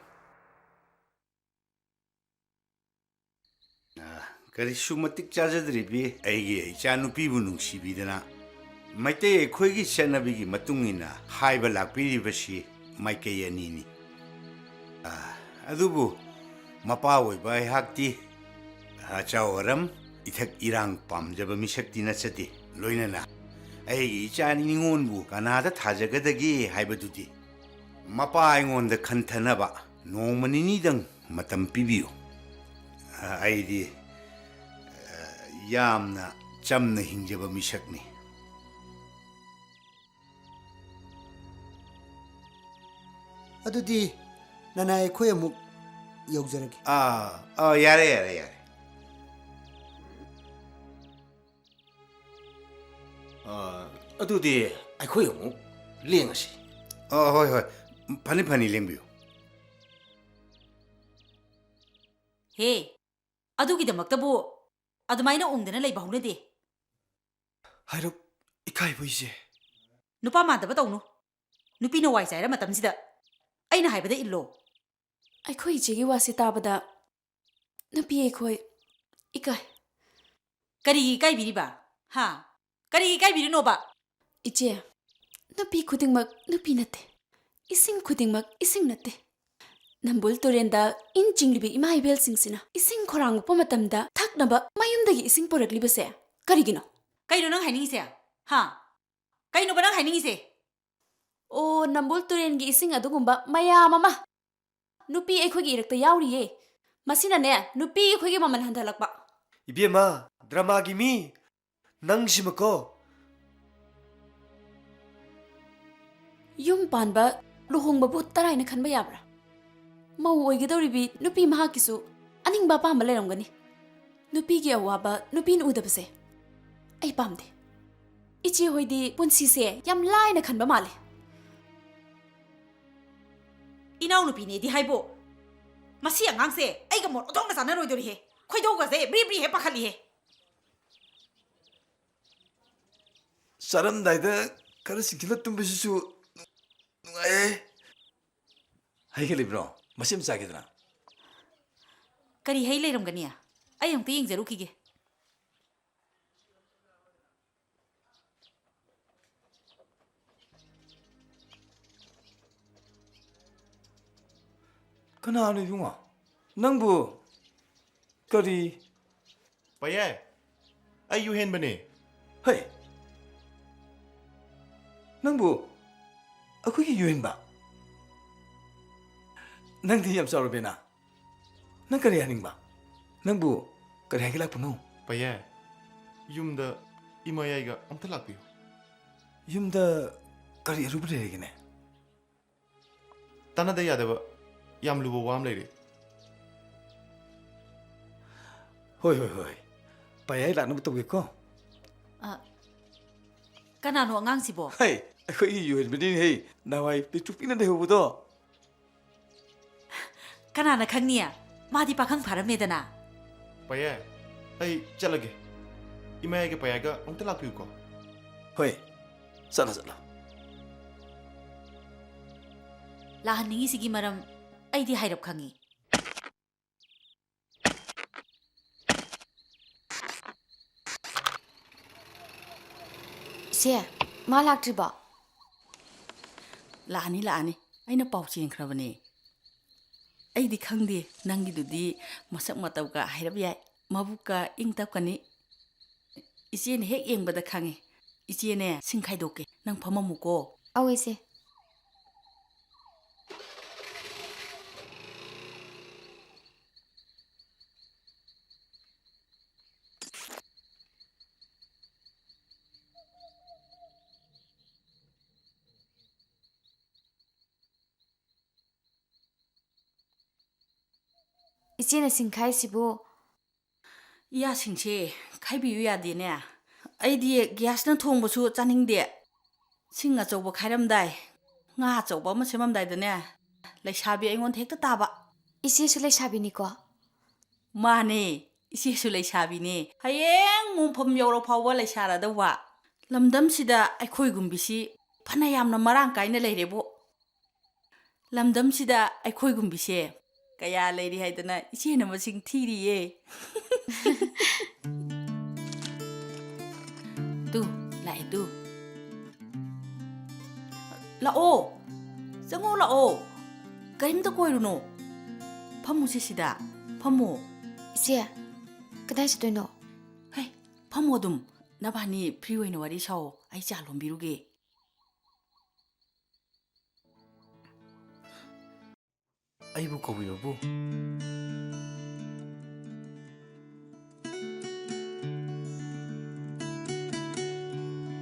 ꯑ, ꯀꯔꯤꯁꯨ ꯃꯇꯤꯛ ꯆꯥꯖꯗ꯭ꯔꯤꯕꯤ ꯑꯩꯒꯤ ꯏꯆꯥꯅꯨꯄꯤꯕꯨ ꯅꯨꯡꯁꯤꯕꯤꯗꯅ ꯃꯩꯇꯩ ꯑꯩꯈꯣꯏꯒꯤ ꯆꯠꯅꯕꯤꯒꯤ ꯃꯇꯨꯡ ꯏꯟꯅ ꯍꯥꯏꯕ ꯂꯥꯛꯄꯤꯔꯤꯕꯁꯤ ꯃꯥꯏꯀꯩ ꯑꯅꯤꯅꯤ꯫ ꯑ, ꯑꯗꯨꯕꯨ ꯃꯄꯥ ꯑꯣꯏꯕ ꯑꯩꯍꯥꯛꯇꯤ ꯑꯆꯧ ꯑꯔꯝ, ꯏꯊꯛ ꯏꯔꯥꯡ ꯄꯥꯝꯖꯕ ꯃꯤꯁꯛꯇꯤ ꯅꯠꯆꯗꯦ꯫ ꯂꯣꯏꯅꯅ ꯑꯩꯒꯤ ꯏꯆꯥ ꯅꯤꯉꯣꯟꯕꯨ ꯀꯅꯥꯗ ꯊꯥꯖꯒꯗꯒꯦ ꯍꯥꯏꯕꯗꯨꯗꯤ ꯃꯄꯥ ꯑꯩꯉꯣꯟꯗ ꯈꯟꯊꯅꯕ ꯅꯣꯡꯃ ꯅꯤꯅꯤꯗꯪ ꯃꯇꯝ ꯄꯤꯕꯤꯌꯨ꯫ ꯑꯩꯗꯤ, ꯑ, ꯌꯥꯝꯅ ꯆꯝꯅ ꯍꯤꯡꯖꯕ ꯃꯤꯁꯛꯅꯤ꯫ ꯑꯗꯨꯗꯤ ꯅꯅꯥꯏ ꯑꯩꯈꯣꯏ ꯑꯃꯨꯛ ꯌꯧꯖꯔꯒꯦ꯫ ꯑꯥ, ꯑꯥ, ꯌꯥꯔꯦ, ꯌꯥꯔꯦ, ꯌꯥꯔꯦ꯫ ꯑꯥ, ꯑꯗꯨꯗꯤ ꯑꯩꯈꯣꯏ ꯑꯃꯨꯛ ꯂꯦꯡꯉꯁꯤ꯫ ꯑꯥ, ꯍꯣꯏ, ꯍꯣꯏ꯫ ꯐꯅꯤ, ꯐꯅꯤ, ꯂꯦꯡꯕꯤꯌꯨ꯫ ꯍꯦ, ꯑꯗꯨꯒꯤꯗꯃꯛꯇꯕꯨ ꯑꯗꯨꯃꯥꯏꯅ ꯎꯪꯗꯅ ꯂꯩꯕ ꯍꯧꯅꯗꯦ꯫ ꯍꯥꯏꯔꯞ ꯏꯀꯥꯏꯕ, ꯏꯆꯦ꯫ ꯅꯨꯄꯥ ꯃꯥꯟꯗꯕ ꯇꯧꯅꯨ꯫ ꯅꯨꯄꯤꯅ ꯋꯥꯏ ꯆꯥꯏꯔ ꯃꯇꯝꯁꯤꯗ ꯑꯩꯅ ꯍꯥꯏꯕꯗ ꯏꯜꯂꯣ꯫ ꯑꯩꯈꯣꯏ ꯏꯆꯦꯒꯤ ꯋꯥꯁꯤ ꯇꯥꯕꯗ ꯅꯨꯄꯤ ꯑꯩꯈꯣꯏ ꯏꯀꯥꯏ꯫ ꯀꯔꯤꯒꯤ ꯏꯀꯥꯏꯕꯤꯔꯤꯕ? ꯍꯥ? ꯀꯔꯤꯒꯤ ꯏꯀꯥꯏꯕꯤꯔꯤꯅꯣꯕ? ꯏꯆꯦ, ꯅꯨꯄꯤ ꯈꯨꯗꯤꯡꯃꯛ ꯅꯨꯄꯤ ꯅꯠꯇꯦ꯫ ꯏꯁꯤꯡ ꯈꯨꯗꯤꯡꯃꯛ ꯏꯁꯤꯡ ꯅꯠꯇꯦ꯫ ꯅꯝꯕꯨꯜ ꯇꯨꯔꯦꯟꯗ ꯏꯟ ꯆꯤꯡꯂꯤꯕꯤ ꯏꯃꯥ ꯏꯕꯦꯜꯁꯤꯡꯁꯤꯅ ꯏꯁꯤꯡ ꯈꯧꯔꯥꯡꯉꯛꯄ ꯃꯇꯝꯗ ꯊꯛꯅꯕ ꯃꯌꯨꯝꯗꯒꯤ ꯏꯁꯤꯡ ꯄꯨꯔꯛꯂꯤꯕꯁꯦ ꯀꯔꯤꯒꯤꯅꯣ? ꯀꯩꯅꯣ ꯅꯪ ꯍꯥꯏꯅꯤꯡꯉꯤꯁꯦ? ꯍꯥ? ꯀꯩꯅꯣꯕ ꯅꯪ ꯍꯥꯏꯅꯤꯡꯉꯤꯁꯦ? ꯑꯣ, ꯅꯝꯕꯨꯜ ꯇꯨꯔꯦꯟꯒꯤ ꯏꯁꯤꯡ ꯑꯗꯨꯒꯨꯝꯕ ꯃꯌꯥꯝ ꯑꯃ ꯅꯨꯄꯤ ꯑꯩꯈꯣꯏꯒꯤ ꯏꯔꯛꯇ ꯌꯥꯎꯔꯤꯌꯦ꯫ ꯃꯁꯤꯅꯅꯦ, ꯅꯨꯄꯤ ꯑꯩꯈꯣꯏꯒꯤ ꯃꯃꯜ ꯍꯟꯊꯍꯜꯂꯛꯄ꯫ ꯏꯕꯦꯝꯃ, ꯗ꯭ꯔꯃꯥꯒꯤ ꯃꯤ, ꯅꯪꯁꯤꯃꯀꯣ꯫ ꯌꯨꯝ ꯄꯥꯟꯕ, ꯂꯨꯍꯣꯡꯕꯕꯨ ꯇꯔꯥꯏꯅ ꯈꯟꯕ ꯌꯥꯕ꯭ꯔꯥ? ꯃꯧ ꯑꯣꯏꯒꯗꯧꯔꯤꯕꯤ ꯅꯨꯄꯤ ꯃꯍꯥꯛꯀꯤꯁꯨ ꯑꯅꯤꯡꯕ ꯑꯄꯥꯝꯕ ꯂꯩꯔꯝꯒꯅꯤ꯫ ꯅꯨꯄꯤꯒꯤ ꯑꯋꯥꯕ ꯅꯨꯄꯤꯅ ꯎꯗꯕꯁꯦ ꯑꯩ ꯄꯥꯝꯗꯦ꯫ ꯏꯆꯦ ꯍꯣꯏꯗꯤ ꯄꯨꯟꯁꯤꯁꯦ ꯌꯥꯝ ꯂꯥꯏꯅ ꯈꯟꯕ ꯃꯥꯜꯂꯦ꯫ ꯏꯅꯥꯎꯅꯨꯄꯤꯅꯦꯗꯤ ꯍꯥꯏꯕꯣ꯫ ꯃꯁꯤ ꯑꯉꯥꯡꯁꯦ ꯑꯩꯒ ꯃꯣꯠ ꯑꯣꯟꯊꯣꯛꯅ ꯆꯥꯟꯅꯔꯣꯏꯗꯣꯔꯤꯍꯦ꯫ ꯈꯣꯏꯗꯧꯒꯁꯦ ꯕ꯭ꯔꯤ ꯕ꯭ꯔꯤ ꯍꯦꯛ ꯄꯥꯈꯠꯂꯤꯍꯦ꯫ ꯆꯥꯔꯝꯗꯥꯏꯗ ꯈꯔ ꯆꯤꯡꯁꯤꯜꯂ ꯇꯨꯝꯕꯁꯤꯁꯨ ꯅꯨꯡꯉꯥꯏꯌꯦ꯫ ꯍꯩ ꯈꯔ ꯂꯩꯕ꯭ꯔꯣ? ꯃꯁꯤ ꯑꯃ ꯆꯥꯒꯦꯗꯅ꯫ ꯀꯔꯤ ꯍꯩ ꯂꯩꯔꯝꯒꯅꯤ? ꯑꯩ ꯑꯃꯨꯛꯇ ꯌꯦꯡꯖꯔꯨꯈꯤꯒꯦ꯫ ꯀꯅꯥꯅꯣ ꯏꯕꯨꯡꯉꯣ? ꯅꯪꯕꯨ ꯀꯔꯤ? ꯄꯥꯌꯥꯏ, ꯑꯩ ꯌꯨ ꯍꯦꯟꯕꯅꯦ꯫ ꯍꯩ! ꯅꯪꯕꯨ ꯑꯩꯈꯣꯏꯒꯤ ꯌꯨ ꯍꯦꯟꯕ? ꯅꯪꯗꯤ ꯌꯥꯝ ꯆꯥꯎꯔꯕꯦꯅ꯫ ꯅꯪ ꯀꯔꯤ ꯍꯥꯏꯅꯤꯡꯕ? ꯅꯪꯕꯨ ꯀꯔꯤ ꯍꯥꯏꯒꯦ ꯂꯥꯛꯄꯅꯣ? ꯄꯥꯌꯥꯏ, ꯌꯨꯝꯗ ꯏꯃꯥ ꯌꯥꯏꯒ ꯑꯝꯇ ꯂꯥꯛꯄꯤꯌꯨ꯫ ꯌꯨꯝꯗ ꯀꯔꯤ ꯑꯔꯨꯕ ꯂꯩꯔꯒꯦꯅꯦ? ꯇꯥꯟꯅꯗ ꯌꯥꯗꯕ ꯌꯥꯝ ꯂꯨꯕ ꯋꯥ ꯑꯃ ꯂꯩꯔꯦ꯫ ꯍꯣꯏ, ꯍꯣꯏ, ꯍꯣꯏ꯫ ꯄꯥꯌꯥꯏ ꯂꯥꯛꯅꯕ ꯇꯧꯒꯦꯀꯣ꯫ ꯑ, ꯀꯅꯥꯅꯣ ꯑꯉꯥꯡꯁꯤꯕꯣ? ꯍꯩ, ꯑꯩꯈꯣꯏꯒꯤ ꯌꯨꯍꯦꯟꯕꯅꯤꯅꯦ ꯍꯩ꯫ ꯅꯍꯥꯟꯋꯥꯏ ꯄꯤꯛꯇ꯭ꯔꯨ ꯄꯤꯛꯅ ꯂꯩꯍꯧꯕꯗꯣ꯫ ꯀꯅꯥꯅ ꯈꯪꯅꯤ? ꯃꯥꯗꯤ ꯄꯥꯈꯪ ꯐꯥꯔꯝꯃꯦꯗꯅ꯫ ꯄꯥꯌꯥꯏ, ꯑꯩ ꯆꯠꯂꯒꯦ꯫ ꯏꯃꯥꯌꯥꯏꯒ ꯄꯥꯌꯥꯏꯒ ꯑꯃꯨꯛꯇ ꯂꯥꯛꯄꯤꯌꯨꯀꯣ꯫ ꯍꯣꯏ, ꯆꯠꯂꯣ, ꯆꯠꯂꯣ꯫ ꯂꯥꯛꯍꯟꯅꯤꯡꯉꯤꯁꯤꯒꯤ ꯃꯔꯝ ꯑꯩꯗꯤ ꯍꯥꯏꯔꯞ ꯈꯪꯉꯤ꯫ ꯏꯆꯦ, ꯃꯥ ꯂꯥꯛꯇ꯭ꯔꯤꯕꯣ? ꯂꯥꯛꯑꯅꯤ, ꯂꯥꯛꯑꯅꯤ꯫ ꯑꯩꯅ ꯄꯥꯎ ꯆꯦꯟꯈ꯭ꯔꯕꯅꯦ꯫ ꯑꯩꯗꯤ ꯈꯪꯗꯦ, ꯅꯪꯒꯤꯗꯨꯗꯤ ꯃꯁꯛ ꯃꯇꯧꯒ ꯍꯥꯏꯔꯞ ꯌꯥꯏ, ꯃꯕꯨꯛꯀ ꯏꯪ ꯇꯞꯀꯅꯤ꯫ ꯏꯆꯦꯅ ꯍꯦꯛ ꯌꯦꯡꯕꯗ ꯈꯪꯉꯤ꯫ ꯏꯆꯦꯅꯦ, ꯁꯤꯡ ꯈꯥꯏꯗꯣꯛꯀꯦ, ꯅꯪ ꯐꯝꯃꯝꯃꯨꯀꯣ꯫ ꯑꯧ, ꯏꯆꯦ꯫ ꯏꯆꯦꯅ ꯁꯤꯡ ꯈꯥꯏꯁꯤꯕꯨ? ꯏꯌꯥꯁꯤꯡꯁꯦ ꯈꯥꯏꯕꯤꯌꯨ ꯌꯥꯗꯦꯅꯦ꯫ ꯑꯩꯗꯤ ꯒ꯭ꯌꯥꯁꯅ ꯊꯣꯡꯕꯁꯨ ꯆꯥꯅꯤꯡꯗꯦ꯫ ꯁꯤꯡ ꯑꯆꯧꯕ ꯈꯥꯏꯔꯝꯗꯥꯏ, ꯉꯥ ꯑꯆꯧꯕ ꯑꯃ ꯁꯦꯝꯃꯝꯗꯥꯏꯗꯅꯦ, ꯂꯩꯁꯥꯕꯤ ꯑꯩꯉꯣꯟꯗ ꯍꯦꯛꯇ ꯇꯥꯕ꯫ ꯏꯆꯦꯁꯨ ꯂꯩꯁꯥꯕꯤꯅꯤꯀꯣ? ꯃꯥꯅꯦ, ꯏꯆꯦꯁꯨ ꯂꯩꯁꯥꯕꯤꯅꯦ꯫ ꯍꯌꯦꯡ ꯃꯣꯡꯐꯝ ꯌꯧꯔ ꯐꯥꯎꯕ ꯂꯩꯁꯥꯔꯗꯧꯕ꯫ ꯂꯝꯗꯝꯁꯤꯗ ꯑꯩꯈꯣꯏꯒꯨꯝꯕꯤꯁꯤ ꯐꯅ ꯌꯥꯝꯅ ꯃꯔꯥꯡ ꯀꯥꯏꯅ ꯂꯩꯔꯦꯕꯨ꯫ ꯂꯝꯗꯝꯁꯤꯗ ꯑꯩꯈꯣꯏꯒꯨꯝꯕꯤꯁꯦ ꯀꯌꯥ ꯂꯩꯔꯤ ꯍꯥꯏꯗꯅ ꯏꯆꯦꯅ ꯃꯁꯤꯡ ꯊꯤꯔꯤꯌꯦ꯫ ꯇꯨ, ꯂꯥꯛꯑꯦ ꯇꯨ꯫ ꯂꯥꯛꯑꯣ, ꯆꯪꯉꯣ ꯂꯥꯛꯑꯣ꯫ ꯀꯔꯤꯝꯇ ꯀꯣꯏꯔꯨꯅꯣ꯫ ꯐꯝꯃꯨꯁꯦ ꯁꯤꯗ, ꯐꯝꯃꯣ꯫ ꯏꯆꯦ, ꯀꯗꯥꯏ ꯆꯠꯇꯣꯏꯅꯣ? ꯍꯩ, ꯐꯝꯃꯣ ꯑꯗꯨꯝ꯫ ꯅꯕꯥꯅꯤ free ꯑꯣꯏꯅ ꯋꯥꯔꯤ ꯁꯥꯑꯣ, ꯑꯩ ꯆꯥ ꯂꯣꯟꯕꯤꯔꯨꯒꯦ꯫ ꯑꯩꯕꯨ ꯀꯧꯕꯤꯕꯕꯨ?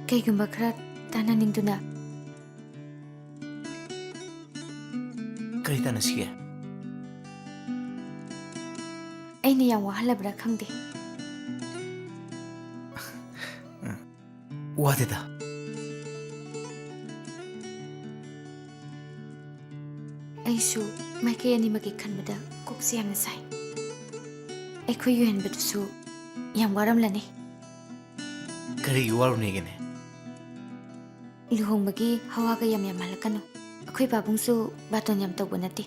ꯀꯩꯒꯨꯝꯕ ꯈꯔ ꯇꯥꯟꯅꯅꯤꯡꯗꯨꯅ꯫ ꯀꯔꯤ ꯇꯥꯟꯅꯁꯤꯒꯦ? ꯑꯩꯅ ꯌꯥꯝ ꯋꯥꯍꯜꯂꯕ꯭ꯔꯥ ꯈꯪꯗꯦ꯫ ꯋꯥꯗꯦꯗ꯫ ꯑꯩꯁꯨ ꯃꯥꯏꯀꯩ ꯑꯅꯤꯃꯛꯀꯤ ꯈꯟꯕꯗ ꯀꯣꯛꯁꯦ ꯌꯥꯝꯅ ꯁꯥꯏ꯫ ꯑꯩꯈꯣꯏ ꯌꯨꯍꯦꯟꯕꯗꯨꯁꯨ ꯌꯥꯝ ꯋꯥꯔꯝꯂꯅꯤ꯫ ꯀꯔꯤꯒꯤ ꯋꯥꯔꯨꯅꯤꯒꯦꯅꯦ? ꯂꯨꯍꯣꯡꯕꯒꯤ ꯍꯋꯥꯒ ꯌꯥꯝ ꯌꯥꯝꯍꯜꯂꯛꯀꯅꯨ꯫ ꯑꯩꯈꯣꯏ ꯄꯥꯕꯨꯡꯁꯨ ꯕꯥꯇꯣꯟ ꯌꯥꯝ ꯇꯧꯕ ꯅꯠꯇꯦ꯫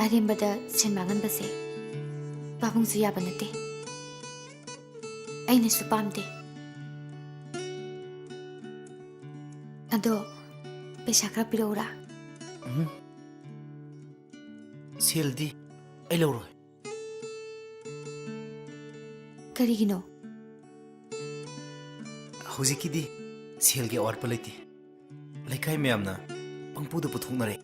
ꯑꯔꯦꯝꯕꯗ ꯁꯦꯟ ꯃꯥꯡꯍꯟꯕꯁꯦ ꯄꯥꯕꯨꯡꯁꯨ ꯌꯥꯕ ꯅꯠꯇꯦ꯫ ꯑꯩꯅꯁꯨ ꯄꯥꯝꯗꯦ꯫ ꯑꯗꯣ ꯄꯩꯁꯥ ꯈꯔ ꯄꯤꯔꯛꯎꯔꯥ? ꯎꯝ꯫ ꯁꯦꯜꯗꯤ ꯑꯩ ꯂꯧꯔꯣꯏ꯫ ꯀꯔꯤꯒꯤꯅꯣ? ꯍꯧꯖꯤꯛꯀꯤꯗꯤ ꯁꯦꯜꯒꯤ ꯑꯋꯥꯠꯄ ꯂꯩꯇꯦ꯫ ꯂꯩꯀꯥꯏ ꯃꯌꯥꯝꯅ ꯄꯪꯄꯨꯗ ꯄꯨꯊꯣꯛꯅꯔꯦ꯫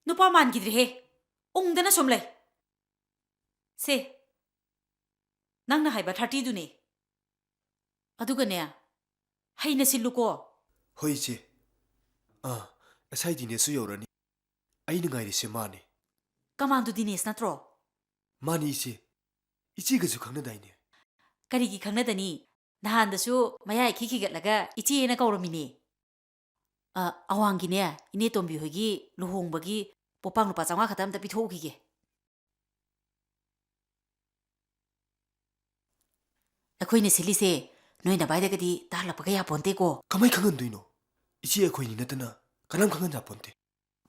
ꯅꯨꯄꯥ ꯃꯥꯟꯈꯤꯗ꯭ꯔꯦꯍꯦ꯫ ꯎꯪꯗꯅ ꯁꯨꯝ ꯂꯩ꯫ ꯁꯦ, ꯅꯪꯅ ꯍꯥꯏꯕ thirty ꯗꯨꯅꯦ꯫ ꯑꯗꯨꯒꯅꯦ, ꯍꯩꯅ ꯁꯤꯜꯂꯨꯀꯣ꯫ ꯍꯣꯏ, ꯏꯆꯦ꯫ ꯑꯥ, ꯑꯁꯥꯏ ꯗꯤꯅꯦꯁꯁꯨ ꯌꯧꯔꯅꯤ꯫ ꯑꯩꯅ ꯉꯥꯏꯔꯤꯁꯦ ꯃꯥꯅꯤ꯫ ꯀꯃꯥꯟꯗꯣ ꯗꯤꯅꯦꯁ ꯅꯠꯇ꯭ꯔꯣ? ꯃꯥꯅꯤ, ꯏꯆꯦ꯫ ꯏꯆꯦꯒꯁꯨ ꯈꯪꯅꯗꯥꯏꯅꯦ? ꯀꯔꯤꯒꯤ ꯈꯪꯅꯗꯅꯤ? ꯅꯍꯥꯟꯗꯁꯨ ꯃꯌꯥ ꯏꯈꯤ ꯈꯤꯒꯠꯂꯒ ꯏꯆꯦꯅ ꯀꯧꯔꯝꯃꯤꯅꯦ꯫ ꯑ, ꯑꯋꯥꯡꯒꯤꯅꯦ, ꯏꯅꯦ ꯇꯣꯝꯕꯤ ꯍꯣꯏꯒꯤ ꯂꯨꯍꯣꯡꯕꯒꯤ ꯄꯣꯠꯄꯥꯡ ꯂꯨꯄꯥ ꯆꯥꯝꯃꯉꯥ ꯈꯛꯇ ꯑꯝꯇ ꯄꯤꯊꯣꯛꯎꯈꯤꯒꯦ꯫ ꯑꯩꯈꯣꯏꯅ ꯁꯤꯜꯂꯤꯁꯦ ꯅꯣꯏ ꯅꯚꯥꯏꯗꯒꯗꯤ ꯇꯥꯍꯜꯂꯛꯄꯒ ꯌꯥꯄꯣꯟꯇꯦꯀꯣ꯫ ꯀꯃꯥꯏ ꯈꯪꯍꯟꯗꯣꯏꯅꯣ? ꯏꯆꯦ ꯑꯩꯈꯣꯏꯅꯤ ꯅꯠꯇꯅ ꯀꯅꯥꯝ ꯈꯪꯍꯟ ꯌꯥꯄꯣꯟꯇꯦ꯫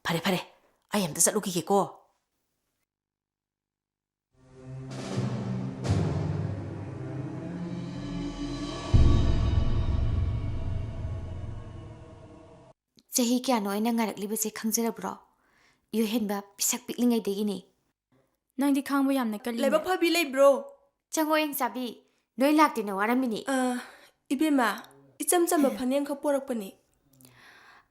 ꯐꯔꯦ, ꯐꯔꯦ, ꯑꯩ ꯑꯝꯇ ꯆꯠꯂꯨꯈꯤꯒꯦꯀꯣ꯫ ꯆꯍꯤ ꯀꯌꯥꯅꯣ ꯑꯩꯅ ꯉꯥꯏꯔꯛꯂꯤꯕꯁꯦ ꯈꯪꯖꯔꯕ꯭ꯔꯣ? ꯌꯨꯍꯦꯟꯕ ꯄꯤꯁꯛ ꯄꯤꯛꯂꯤꯉꯩꯗꯒꯤꯅꯤ꯫ ꯅꯪꯗꯤ ꯈꯥꯡꯕ ꯌꯥꯝꯅ ꯀꯜꯂꯤꯅꯦ꯫ ꯂꯥꯏꯕꯛ ꯐꯕꯤ ꯂꯩꯕ꯭ꯔꯣ? ꯆꯪꯉꯣ, ꯌꯦꯡꯆꯥꯕꯤ꯫ ꯅꯣꯏ ꯂꯥꯛꯇꯦꯅ ꯋꯥꯔꯝꯃꯤꯅꯤ꯫ ꯑ, ꯏꯕꯦꯝꯃ, ꯏꯆꯝ ꯆꯝꯕ ꯐꯅꯦꯛ ꯑꯃꯈꯛ ꯄꯣꯔꯛꯄꯅꯤ꯫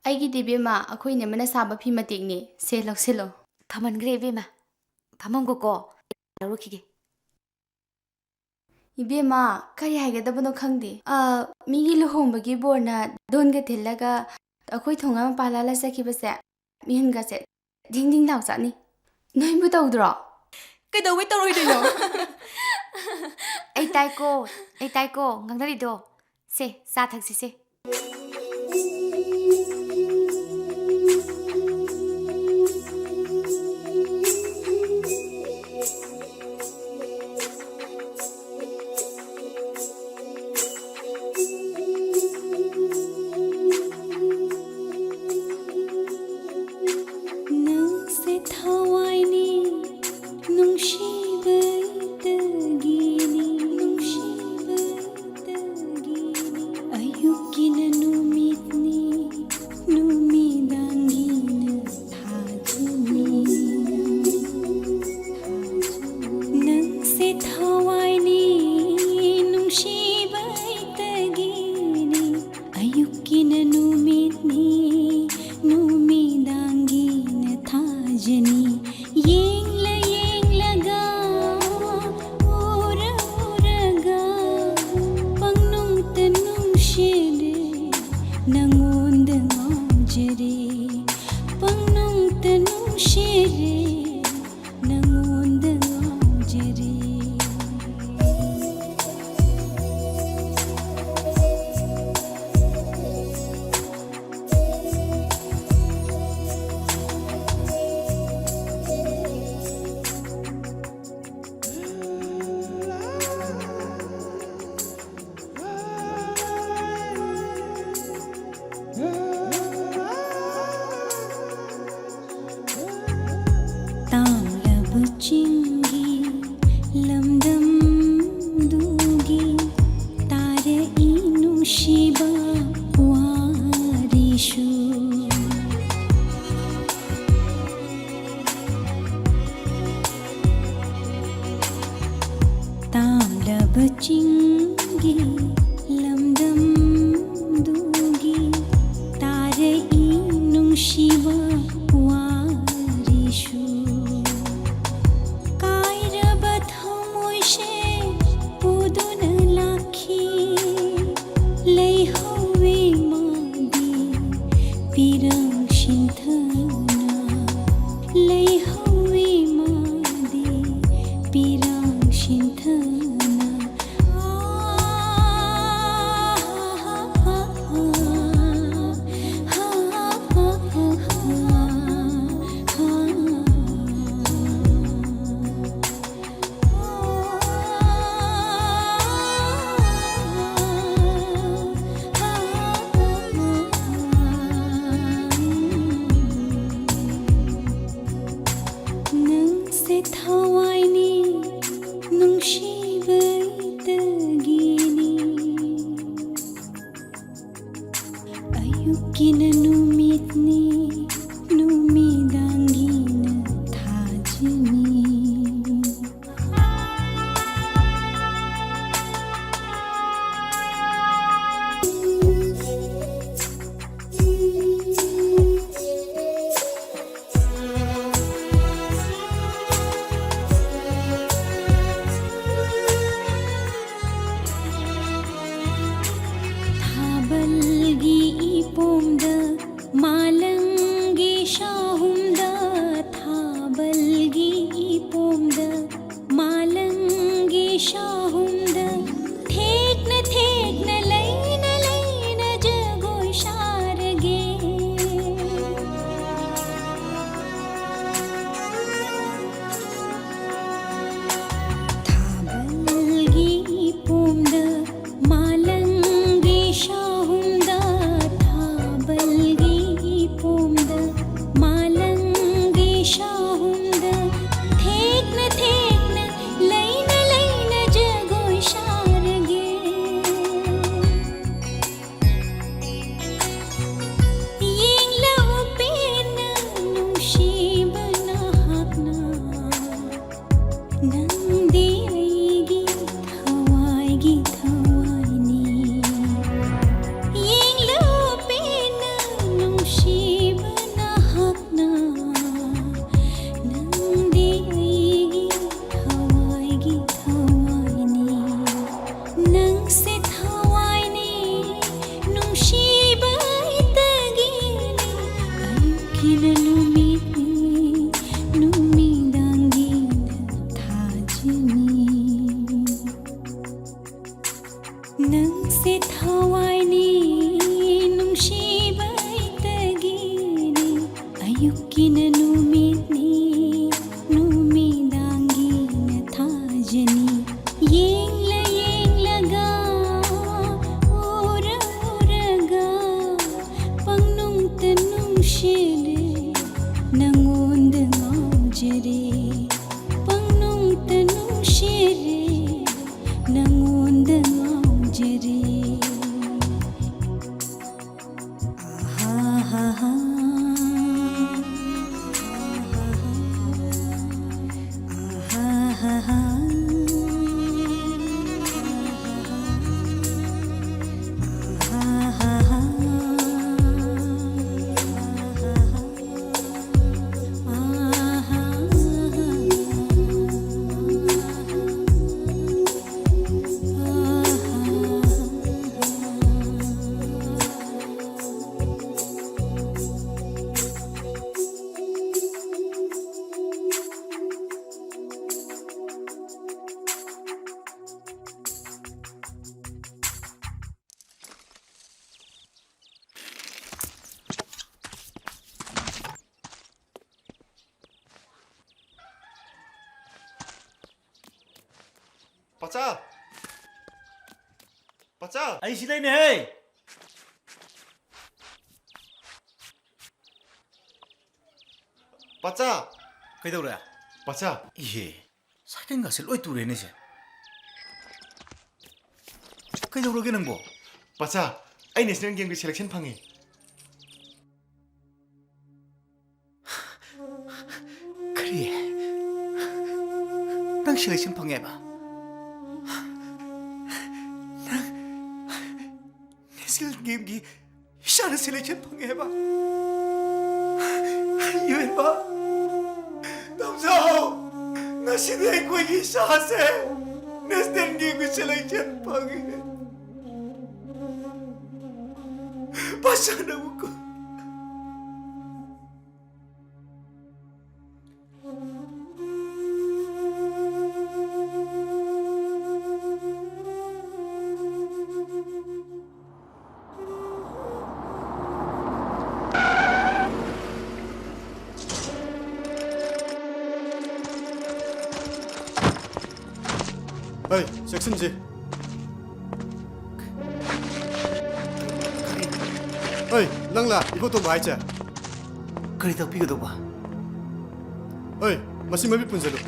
ꯑꯩꯒꯤꯗꯤ ꯏꯕꯦꯝꯃ, ꯑꯩꯈꯣꯏ ꯏꯅꯝꯃꯅ ꯁꯥꯕ ꯐꯤ ꯃꯇꯦꯛꯅꯤ꯫ ꯁꯦ, ꯂꯧꯁꯤꯜꯂꯣ꯫ ꯐꯝꯍꯟꯈ꯭ꯔꯦ ꯏꯕꯦꯝꯃ꯫ ꯐꯝꯍꯟꯈꯣꯀꯣ, ꯂꯧꯔꯨꯈꯤꯒꯦ꯫ ꯏꯕꯦꯝꯃ, ꯀꯔꯤ ꯍꯥꯏꯒꯗꯕꯅꯣ ꯈꯪꯗꯦ꯫ ꯑ, ꯃꯤꯒꯤ ꯂꯨꯍꯣꯡꯕꯒꯤ ꯕꯣꯔꯅ ꯙꯣꯟꯒ ꯊꯤꯜꯂꯒ ꯑꯩꯈꯣꯏ ꯊꯣꯡꯒꯥꯟ ꯃꯄꯥ ꯂꯥꯜꯂ ꯆꯠꯈꯤꯕꯁꯦ, ꯃꯤꯍꯨꯟꯒꯁꯦ ꯙꯤꯡ ꯙꯤꯡ ꯂꯥꯎ ꯆꯠꯅꯤ꯫ ꯅꯣꯏꯕꯨ ꯇꯧꯗ꯭ꯔꯣ? ꯀꯩꯗꯧꯕꯩ ꯇꯧꯔꯣꯏꯗꯣꯏꯅꯣ? ꯑꯩ ꯇꯥꯏꯀꯣ, ꯑꯩ ꯇꯥꯏꯀꯣ, ꯉꯥꯡꯅꯔꯤꯗꯣ꯫ ꯁꯦ, ꯆꯥ ꯊꯛꯁꯤꯁꯦ꯫ ꯅꯪꯁꯦ ꯊꯋꯥꯏꯅꯤ, ꯅꯨꯡꯁꯤꯕꯩꯇꯒꯤꯅꯤ, ꯅꯨꯡꯁꯤꯕꯩꯇꯒꯤꯅꯤ꯫ ꯑꯌꯨꯛꯀꯤꯅ ꯅꯨꯃꯤꯠꯅꯤ, ꯅꯨꯃꯤꯗꯥꯡꯒꯤꯅ ꯊꯥꯖꯅꯤ꯫ ꯅꯪꯁꯦ ꯊꯋꯥꯏꯅꯤ, ꯅꯨꯡꯁꯤꯕꯩꯇꯒꯤꯅꯤ꯫ ꯑꯌꯨꯛꯀꯤꯅ ꯅꯨꯃꯤꯠꯅꯤ, ꯅꯨꯃꯤꯗꯥꯡꯒꯤꯅ ꯊꯥꯖꯅꯤ꯫ ꯌꯦꯡꯂ ꯌꯦꯡꯂꯒ, ꯎꯔ ꯎꯔꯒ, ꯄꯪꯅꯨꯡꯇ ꯅꯨꯡꯁꯤꯔꯦ, ꯅꯪꯉꯣꯟꯗ ꯉꯥꯎꯖꯔꯦ꯫ ꯄꯪꯅꯨꯡꯇ ꯅꯨꯡꯁꯤꯔꯦ, ꯅꯪꯉꯣꯟꯗ ꯉꯥꯎꯖꯔꯦ꯫ ꯇꯥꯝꯂꯕ ꯆꯤꯡꯒꯤ ꯂꯝꯗꯝꯗꯨꯒꯤ ꯇꯥꯔꯛꯏ ꯅꯨꯡꯁꯤꯕ ꯋꯥꯔꯤꯁꯨ꯫ ꯇꯥꯝꯂꯕ ꯆꯤꯡꯒꯤ ꯂꯝꯗꯝꯗꯨꯒꯤ ꯇꯥꯔꯛꯏ ꯅꯨꯡꯁꯤꯕ ꯋꯥꯔꯤꯁꯨ꯫ ꯊꯋꯥꯏꯅꯤ ꯅꯨꯡꯁꯤꯕꯩꯇꯒꯤꯅꯤ꯫ ꯑꯌꯨꯛꯀꯤꯅ ꯅꯨꯃꯤꯠꯅꯤ, ꯅꯨꯃꯤꯗꯥꯡꯒꯤꯅ ꯊꯥꯖꯅꯤ꯫ ꯊꯥꯕꯜꯒꯤ ꯏꯄꯣꯝꯗ ꯃꯥꯂꯪꯒꯤ ꯁꯥꯍꯨꯝꯗ, ꯊꯥꯕꯜꯒꯤ ꯏꯄꯣꯝꯗ ꯃꯥꯂꯪꯒꯤ ꯁꯥꯍꯨꯝꯗ ꯊꯦꯛꯅ ꯊꯦꯛꯅ ꯂꯩꯅ ꯂꯩꯅ ꯖꯒꯣꯏ ꯁꯥꯔꯒꯦ꯫ ꯊꯥꯕꯜꯒꯤ ꯏꯄꯣꯝꯗ ꯃꯥꯂꯪꯒꯤ ꯁꯥꯍꯨꯝꯗ, ꯊꯥꯕꯜꯒꯤ ꯏꯄꯣꯝꯗ ꯃꯥꯂꯪꯒꯤ ꯁꯥꯍꯨꯝꯗ ꯊꯦꯛꯅ ꯊꯦꯛꯅ ꯂꯩꯅ ꯂꯩꯅ ꯖꯒꯣꯏ ꯁꯥꯔꯒꯦ꯫ ꯌꯦꯡꯂꯛꯎ ꯄꯦꯟꯅ ꯅꯨꯡꯁꯤꯕ ꯅꯍꯥꯛꯅ, ꯅꯪꯗꯤ ꯑꯩꯒꯤ ꯊꯋꯥꯏꯒꯤ ꯊꯋꯥꯏꯅꯤ꯫ ꯌꯦꯡꯂꯛꯎ ꯄꯦꯟꯅ ꯅꯨꯡꯁꯤꯕ ꯅꯍꯥꯛꯅ, ꯅꯪꯗꯤ ꯑꯩꯒꯤ ꯊꯋꯥꯏꯒꯤ ꯊꯋꯥꯏꯅꯤ꯫ ꯅꯪꯁꯦ ꯊꯋꯥꯏꯅꯤ ꯅꯨꯡꯁꯤꯕꯩꯇꯒꯤꯅꯤ꯫ ꯑꯌꯨꯛꯀꯤꯅ ꯅꯨꯃꯤꯠꯅꯤ, ꯅꯨꯃꯤꯗꯥꯡꯒꯤꯅ ꯊꯥꯖꯅꯤ꯫ ꯅꯪꯁꯦ ꯊꯋꯥꯏꯅꯤ ꯅꯨꯡꯁꯤꯕꯩꯇꯒꯤꯅꯤ꯫ ꯑꯌꯨꯛꯀꯤꯅ ꯅꯨꯃꯤꯠꯅꯤ, ꯅꯨꯃꯤꯗꯥꯡꯒꯤꯅ ꯊꯥꯖꯅꯤ꯫ ꯌꯦꯡꯂ ꯌꯦꯡꯂꯒ, ꯎꯔ ꯎꯔꯒ ꯄꯪꯅꯨꯡꯇ ꯅꯨꯡꯁꯤꯔꯦ, ꯅꯪꯉꯣꯟꯗ ꯉꯥꯎꯖꯔꯦ꯫ ꯄꯆꯥ! ꯄꯆꯥ! ꯑꯩ ꯁꯤꯗꯩꯅꯦꯍꯦ! ꯄꯆꯥ! ꯀꯩꯗꯧꯔꯦ? ꯄꯆꯥ! ꯏꯍꯦ, ꯁꯥꯏꯀꯜꯒꯁꯦ ꯂꯣꯏ ꯇꯨꯔꯦꯅꯦ ꯁꯦ꯫ ꯀꯩꯗꯧꯔꯒꯦ ꯅꯪꯕꯣ? ꯄꯆꯥ, ꯑꯩ ꯅꯦꯁꯅꯦꯜ ꯒꯦꯝꯒꯤ ꯁꯦꯂꯦꯛꯁꯟ ꯐꯪꯉꯦ꯫ ꯀꯔꯤ? ꯅꯪ ꯁꯦꯂꯦꯛꯁꯟ ꯐꯪꯉꯦꯕ? ꯅꯪ ꯅꯦꯁꯅꯦꯜ ꯒꯦꯝꯒꯤ ꯏꯁꯥꯅ ꯁꯦꯂꯦꯛꯁꯟ ꯐꯪꯉꯦꯕ? ꯏꯕꯦꯝꯃ, ꯇꯝꯖꯧ, ꯉꯁꯤꯗꯤ ꯑꯩꯈꯣꯏꯒꯤ ꯏꯁꯥꯁꯦ ꯅꯦꯁꯅꯦꯜ ꯒꯦꯝꯒꯤ ꯁꯦꯂꯦꯛꯁꯟ ꯐꯪꯉꯦ꯫ ꯄꯥꯁꯟꯅꯕꯀꯣ꯫ ꯍꯩ, ꯆꯦꯛꯁꯤꯟꯁꯤ꯫ ꯍꯩ, ꯅꯪꯂꯥ ꯏꯕꯣꯇꯣꯝꯕ ꯍꯥꯏꯁꯦ? ꯀꯔꯤ ꯇꯥꯛꯄꯤꯒꯗꯧꯕ? ꯍꯩ, ꯃꯁꯤ ꯃꯃꯤꯠ ꯄꯨꯟꯁꯤꯜꯂꯨ꯫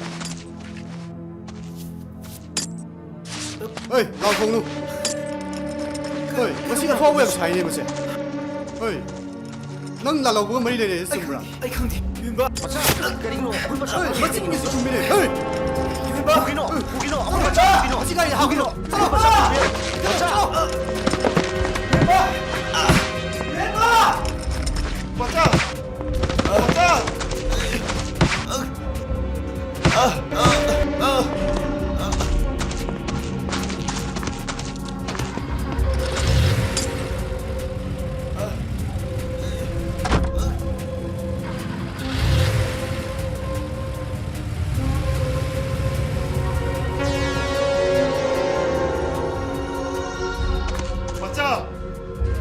ꯍꯩ, ꯂꯥꯎ ꯈꯣꯡꯅꯨ꯫ ꯍꯩ, ꯃꯁꯤ ꯑꯐꯥꯎꯕ ꯌꯥꯝ ꯁꯥꯏꯅꯦ ꯃꯁꯦ꯫ ꯍꯩ, ꯅꯪ ꯂꯥꯜꯍꯧꯕꯒ ꯃꯔꯤ ꯂꯩꯅꯩ ꯍꯥꯏꯁꯦ ꯆꯨꯝꯕ꯭ꯔꯥ? ꯑꯩ ꯈꯪꯗꯦ, ꯏꯕꯦꯝꯕ꯫ ꯃꯆꯥ, ꯀꯔꯤꯅꯣ? ꯑꯩꯈꯣꯏ ꯃꯆꯥ ꯍꯩ, ꯃꯆꯤꯟꯒꯤꯁꯦ ꯆꯨꯝꯃꯤꯅꯦ꯫ ꯍꯩ! ꯏꯕꯦꯝꯕ! ꯄꯨꯈꯤꯅꯣ, ꯄꯨꯈꯤꯅꯣ, ꯑꯩꯈꯣꯏ ꯃꯆꯥ ꯄꯨꯈꯤꯅꯣ꯫ ꯃꯁꯤ ꯀꯥꯏꯗ ꯍꯥꯞꯈꯤꯅꯣ? ꯆꯠꯂꯣ! ꯃꯆꯥ! ꯏꯕꯦꯝꯕ! ꯏꯕꯦꯝꯕ! ꯃꯆꯥ! ꯃꯆꯥ! ꯃꯆꯥ!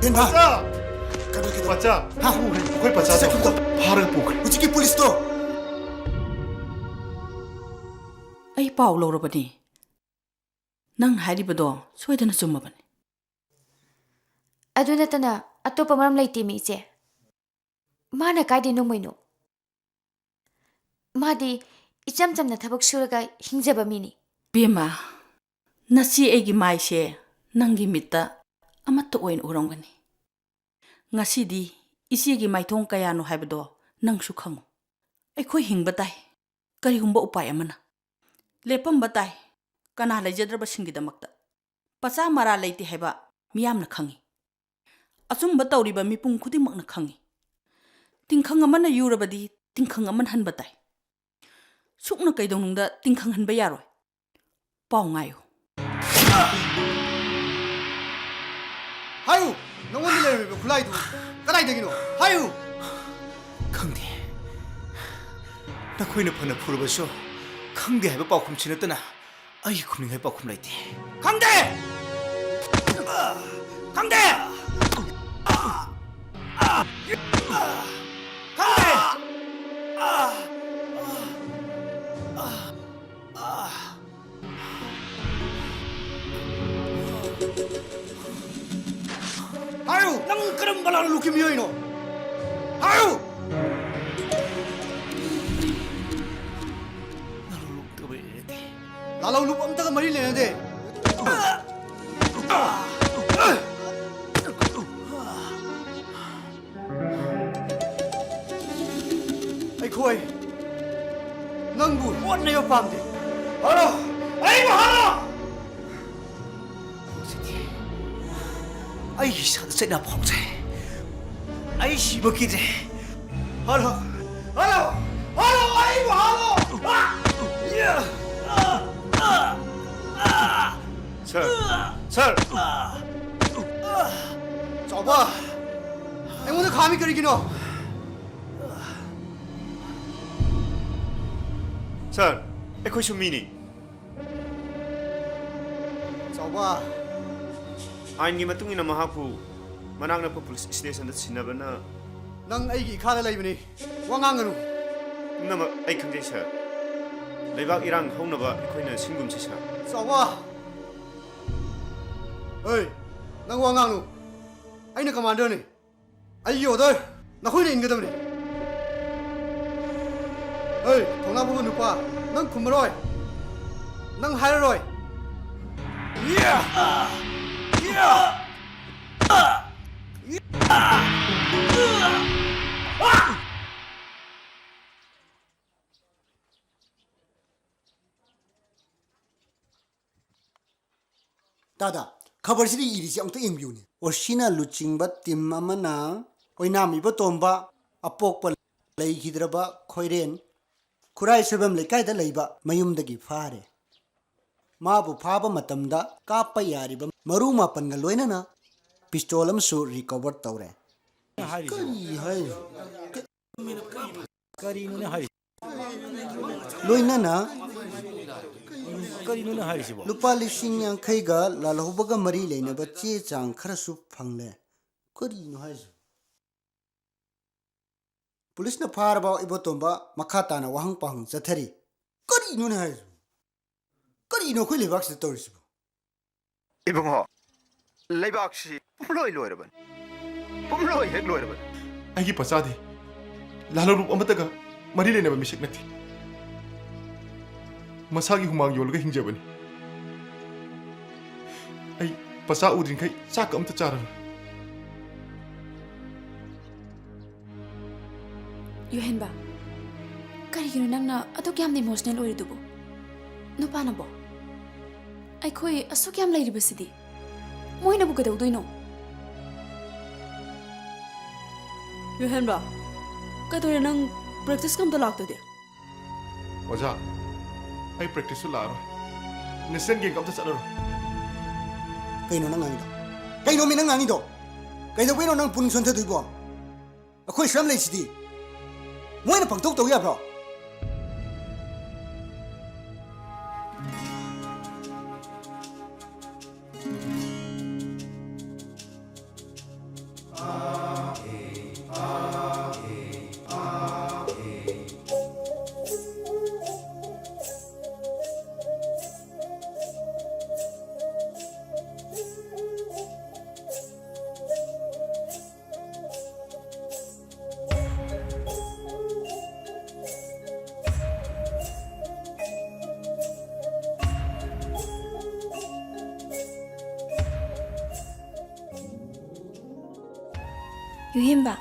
ꯏꯕꯦꯝꯕ! ꯃꯆꯥ! ꯀꯩꯅꯣ, ꯀꯩꯅꯣ? ꯃꯆꯥ! ꯍꯥ? ꯑꯩꯈꯣꯏ ꯃꯆꯥꯗꯣ ꯆꯠꯈꯤꯕꯗꯣ? ꯐꯥꯔꯒ ꯄꯨꯈ꯭ꯔꯦ꯫ ꯍꯧꯖꯤꯛꯀꯤ ꯄꯨꯂꯤꯁꯇꯣ? ꯑꯩ ꯄꯥꯎ ꯂꯧꯔꯕꯅꯤ꯫ ꯅꯪ ꯍꯥꯏꯔꯤꯕꯗꯣ ꯁꯣꯏꯗꯅ ꯆꯨꯝꯃꯕꯅꯤ꯫ ꯑꯗꯨ ꯅꯠꯇꯅ ꯑꯇꯣꯞꯄ ꯃꯔꯝ ꯂꯩꯇꯦꯃꯤ, ꯏꯆꯦ꯫ ꯃꯥꯅ ꯀꯥꯏꯗꯩ ꯅꯣꯡꯃꯩꯅꯣ? ꯃꯥꯗꯤ ꯏꯆꯝ ꯆꯝꯅ ꯊꯕꯛ ꯁꯨꯔꯒ ꯍꯤꯡꯖꯕ ꯃꯤꯅꯤ꯫ ꯕꯦꯝꯃ, ꯅꯆꯦ ꯑꯩꯒꯤ ꯃꯥꯏꯁꯦ ꯅꯪꯒꯤ ꯃꯤꯠꯇ ꯑꯃꯠꯇ ꯑꯣꯏꯅ ꯎꯔꯝꯒꯅꯤ꯫ ꯉꯁꯤꯗꯤ ꯏꯆꯦꯒꯤ ꯃꯥꯏꯊꯣꯡ ꯀꯌꯥꯅꯣ ꯍꯥꯏꯕꯗꯣ ꯅꯪꯁꯨ ꯈꯪꯉꯨ꯫ ꯑꯩꯈꯣꯏ ꯍꯤꯡꯕ ꯇꯥꯏ, ꯀꯔꯤꯒꯨꯝꯕ ꯎꯄꯥꯏ ꯑꯃꯅ꯫ ꯂꯦꯞꯄꯝꯕ ꯇꯥꯏ, ꯀꯅꯥ ꯂꯩꯖꯗ꯭ꯔꯕꯁꯤꯡꯒꯤꯗꯃꯛꯇ꯫ ꯄꯆꯥ ꯃꯔꯥ ꯂꯩꯇꯦ ꯍꯥꯏꯕ ꯃꯤꯌꯥꯝꯅ ꯈꯪꯉꯤ꯫ ꯑꯆꯨꯝꯕ ꯇꯧꯔꯤꯕ ꯃꯤꯄꯨꯝ ꯈꯨꯗꯤꯡꯃꯛꯅ ꯈꯪꯉꯤ꯫ ꯇꯤꯡꯈꯪ ꯑꯃꯅ ꯌꯨꯔꯕꯗꯤ ꯇꯤꯡꯈꯪ ꯑꯃꯅ ꯍꯟꯕ ꯇꯥꯏ꯫ ꯁꯨꯛꯅ ꯀꯩꯗꯧꯅꯨꯡꯗ ꯇꯤꯡꯈꯪ ꯍꯟꯕ ꯌꯥꯔꯣꯏ꯫ ꯄꯥꯎ ꯉꯥꯏꯌꯨ꯫ ꯍꯥꯏꯌꯨ! ꯅꯉꯣꯟꯗ ꯂꯩꯔꯝꯃꯤꯕ ꯈꯨꯠꯂꯥꯏꯗꯨ ꯀꯗꯥꯏꯗꯒꯤꯅꯣ? ꯍꯥꯏꯌꯨ! ꯈꯪꯗꯦ꯫ ꯅꯈꯣꯏꯅ ꯐꯅ ꯐꯨꯔꯕꯁꯨ ꯈꯪꯗꯦ ꯍꯥꯏꯕ ꯄꯥꯎꯈꯨꯝꯁꯤ ꯅꯠꯇꯅ ꯑꯩꯒꯤ ꯈꯨꯝꯅꯤꯡꯉꯥꯏ ꯄꯥꯎꯈꯨꯝ ꯂꯩꯇꯦ꯫ ꯈꯪꯗꯦ! ꯈꯪꯗꯦ! ꯈꯪꯗꯦ! ꯍꯥꯏꯌꯨ! ꯅꯪ ꯀꯔꯝꯕ ꯂꯥꯂꯣꯡꯂꯨꯞꯀꯤ ꯃꯤꯑꯣꯏꯅꯣ? ꯍꯥꯏꯌꯨ! ꯂꯥꯂꯣꯡꯂꯨꯞꯇꯒ ꯃꯔꯤ ꯂꯩꯅꯗꯦ꯫ ꯂꯥꯂꯣꯡꯂꯨꯞ ꯑꯝꯇꯒ ꯃꯔꯤ ꯂꯩꯅꯗꯦ꯫ ꯑꯩꯈꯣꯏ ꯅꯪꯕꯨ ꯑꯣꯠꯅꯕ ꯄꯥꯝꯗꯦ꯫ ꯍꯥꯠꯂꯣ! ꯑꯩꯕꯨ ꯍꯥꯠꯂꯣ! ꯍꯧꯖꯤꯛꯇꯤ ꯑꯩꯒꯤ ꯏꯁꯥꯗ ꯆꯩꯅꯥ ꯐꯥꯎꯖꯩ꯫ ꯑꯩ ꯁꯤꯕ ꯀꯤꯖꯩ꯫ ꯍꯥꯠꯂꯣ! ꯍꯥꯠꯂꯣ! ꯍꯥꯠꯂꯣ! ꯑꯩꯕꯨ ꯍꯥꯠꯂꯣ! ꯑꯥ! ꯌꯥ! ꯑꯥ! ꯑꯥ! ꯑꯥ! ꯁꯔ! ꯁꯔ! ꯆꯥꯎꯕ! ꯑꯩꯉꯣꯟꯗ ꯈꯥꯝꯃꯤ ꯀꯔꯤꯒꯤꯅꯣ? ꯁꯔ, ꯑꯩꯈꯣꯏꯁꯨ ꯃꯤꯅꯤ꯫ ꯆꯥꯎꯕ! ꯑꯥꯏꯟꯒꯤ ꯃꯇꯨꯡ ꯏꯟꯅ ꯃꯍꯥꯛꯄꯨ ꯃꯅꯥꯛ ꯅꯛꯄ ꯄꯨꯂꯤꯁ ꯁ꯭ꯇꯦꯁꯟꯗ ꯁꯤꯟꯅꯕꯅ ꯅꯪ ꯑꯩꯒꯤ ꯏꯈꯥꯗ ꯂꯩꯕꯅꯤ꯫ ꯋꯥ ꯉꯥꯡꯒꯅꯨ꯫ ꯄꯨꯝꯅꯃꯛ ꯑꯩ ꯈꯪꯖꯩ, ꯁꯔ꯫ ꯂꯩꯕꯥꯛ ꯏꯔꯥꯡ ꯍꯧꯅꯕ ꯑꯩꯈꯣꯏꯅ ꯁꯤꯟꯒꯨꯝꯁꯤ, ꯁꯔ꯫ ꯆꯥꯎꯕ! ꯍꯣꯏ, ꯅꯪ ꯋꯥ ꯉꯥꯡꯅꯨ꯫ ꯑꯩꯅ ꯀꯃꯥꯟꯗꯔꯅꯤ꯫ ꯑꯩꯒꯤ ꯑꯣꯔꯗꯔ ꯅꯈꯣꯏꯅ ꯏꯟꯒꯗꯕꯅꯤ꯫ ꯍꯣꯏ, ꯊꯧꯅꯥ ꯐꯕ ꯅꯨꯄꯥ, ꯅꯪ ꯈꯨꯝꯃꯔꯣꯏ꯫ ꯅꯪ ꯍꯥꯏꯔꯔꯣꯏ꯫ ꯇꯥꯗ, ꯈꯕꯔꯁꯤꯗ ꯏꯔꯤꯁꯤ ꯑꯃꯨꯛꯇ ꯌꯦꯡꯕꯤꯌꯨꯅꯦ꯫ ꯑꯣꯁꯤꯅ ꯂꯨꯆꯤꯡꯕ ꯇꯤꯝ ꯑꯃꯅ ꯑꯣꯏꯅꯥꯝ ꯏꯕꯣꯇꯣꯝꯕ, ꯑꯄꯣꯛꯄ ꯂꯩꯈꯤꯗ꯭ꯔꯕ ꯈꯣꯏꯔꯦꯟ, ꯈꯨꯔꯥꯏ ꯁꯣꯏꯕꯝ ꯂꯩꯀꯥꯏꯗ ꯂꯩꯕ ꯃꯌꯨꯝꯗꯒꯤ ꯐꯥꯔꯦ꯫ ꯃꯥꯕꯨ ꯐꯥꯕ ꯃꯇꯝꯗ ꯀꯥꯞꯄ ꯌꯥꯔꯤꯕ ꯃꯔꯨ ꯃꯥꯄꯟꯒ ꯂꯣꯏꯅꯅ ꯄꯤꯁꯇꯣꯜ ꯑꯃꯁꯨ ꯔꯤꯀꯣꯚꯔ ꯇꯧꯔꯦ꯫ ꯍꯥꯏꯔꯤꯁꯤꯕꯣ? ꯀꯔꯤ ꯍꯥꯏ? ꯀꯔꯤꯅꯣꯅꯦ ꯍꯥꯏꯔꯤ? ꯂꯣꯏꯅꯅ ꯀꯔꯤꯅꯣꯅꯦ ꯍꯥꯏꯔꯤꯁꯤꯕꯣ? ꯂꯨꯄꯥ ꯂꯤꯁꯤꯡ ꯌꯥꯡꯈꯩꯒ ꯂꯥꯜꯍꯧꯕꯒ ꯃꯔꯤ ꯂꯩꯅꯕ ꯆꯦ ꯆꯥꯡ ꯈꯔꯁꯨ ꯐꯪꯂꯦ꯫ ꯀꯔꯤꯅꯣ ꯍꯥꯏꯁꯤꯕꯣ? ꯄꯨꯂꯤꯁꯅ ꯐꯥꯔꯕ ꯏꯕꯣꯇꯣꯝꯕ ꯃꯈꯥ ꯇꯥꯅ ꯋꯥꯍꯪ ꯄꯥꯎꯍꯪ ꯆꯠꯊꯔꯤ꯫ ꯀꯔꯤꯅꯣꯅꯦ ꯍꯥꯏꯁꯤꯕꯣ? ꯀꯔꯤꯅꯣ ꯑꯩꯈꯣꯏ ꯂꯩꯕꯥꯛꯁꯤꯗ ꯇꯧꯔꯤꯁꯤꯕꯣ? ꯏꯕꯨꯡꯉꯣ, ꯂꯩꯕꯥꯛꯁꯤ ꯄꯨꯝꯂꯣꯏ ꯂꯣꯏꯔꯕꯅꯤ꯫ ꯄꯨꯝꯂꯣꯏ ꯍꯦꯛ ꯂꯣꯏꯔꯕꯅꯤ꯫ ꯑꯩꯒꯤ ꯄꯆꯥꯗꯤ ꯂꯥꯂꯣꯡꯂꯨꯞ ꯑꯃꯠꯇꯒ ꯃꯔꯤ ꯂꯩꯅꯕ ꯃꯤꯁꯛ ꯅꯠꯇꯦ꯫ ꯃꯁꯥꯒꯤ ꯍꯨꯃꯥꯡ ꯌꯣꯜꯂꯒ ꯍꯤꯡꯖꯕꯅꯤ꯫ ꯑꯩ ꯄꯆꯥ ꯎꯗ꯭ꯔꯤꯡꯈꯩ ꯆꯥꯛꯀ ꯑꯝꯇ ꯆꯥꯔꯔꯣꯏ꯫ ꯌꯨꯍꯦꯟꯕ, ꯀꯔꯤꯒꯤꯅꯣ ꯅꯪꯅ ꯑꯗꯨꯛ ꯌꯥꯝꯅ ꯏꯃꯣꯁꯅꯦꯜ ꯑꯣꯏꯔꯤꯗꯨꯕꯨ? ꯅꯨꯄꯥꯅꯕꯣ? ꯑꯩꯈꯣꯏ ꯑꯁꯨꯛ ꯌꯥꯝ ꯂꯩꯔꯤꯕꯁꯤꯗꯤ ꯃꯣꯏꯅꯕꯨ ꯀꯩꯗꯧꯗꯣꯏꯅꯣ? ꯌꯨꯍꯦꯟꯕ, ꯀꯩꯗꯧꯔꯦ ꯅꯪ ꯄ꯭ꯔꯦꯛꯇꯤꯁꯀ ꯑꯝꯇ ꯂꯥꯛꯇꯗꯤ? ꯑꯣꯖꯥ, ꯑꯩ ꯄ꯭ꯔꯦꯛꯇꯤꯁꯁꯨ ꯂꯥꯛꯑꯔꯣꯏ꯫ ꯅꯦꯁꯅꯦꯜ ꯒꯦꯝꯒ ꯑꯝꯇ ꯆꯠꯂꯔꯣꯏ꯫ ꯀꯩꯅꯣ ꯅꯪ ꯉꯥꯡꯉꯤꯗꯣ? ꯀꯩꯅꯣꯃꯤ ꯅꯪ ꯉꯥꯡꯉꯤꯗꯣ? ꯀꯩꯗꯧꯕꯩꯅꯣ ꯅꯪ ꯄꯨꯛꯅꯤꯡ ꯁꯣꯟꯊꯗꯣꯏꯕꯣ? ꯑꯩꯈꯣꯏ ꯁꯨꯌꯥꯝ ꯂꯩꯁꯤꯗꯤ꯫ ꯃꯣꯏꯅ ꯄꯪꯇꯧ ꯇꯧ ꯌꯥꯕ꯭ꯔꯣ? ꯌꯨꯍꯦꯟꯕ,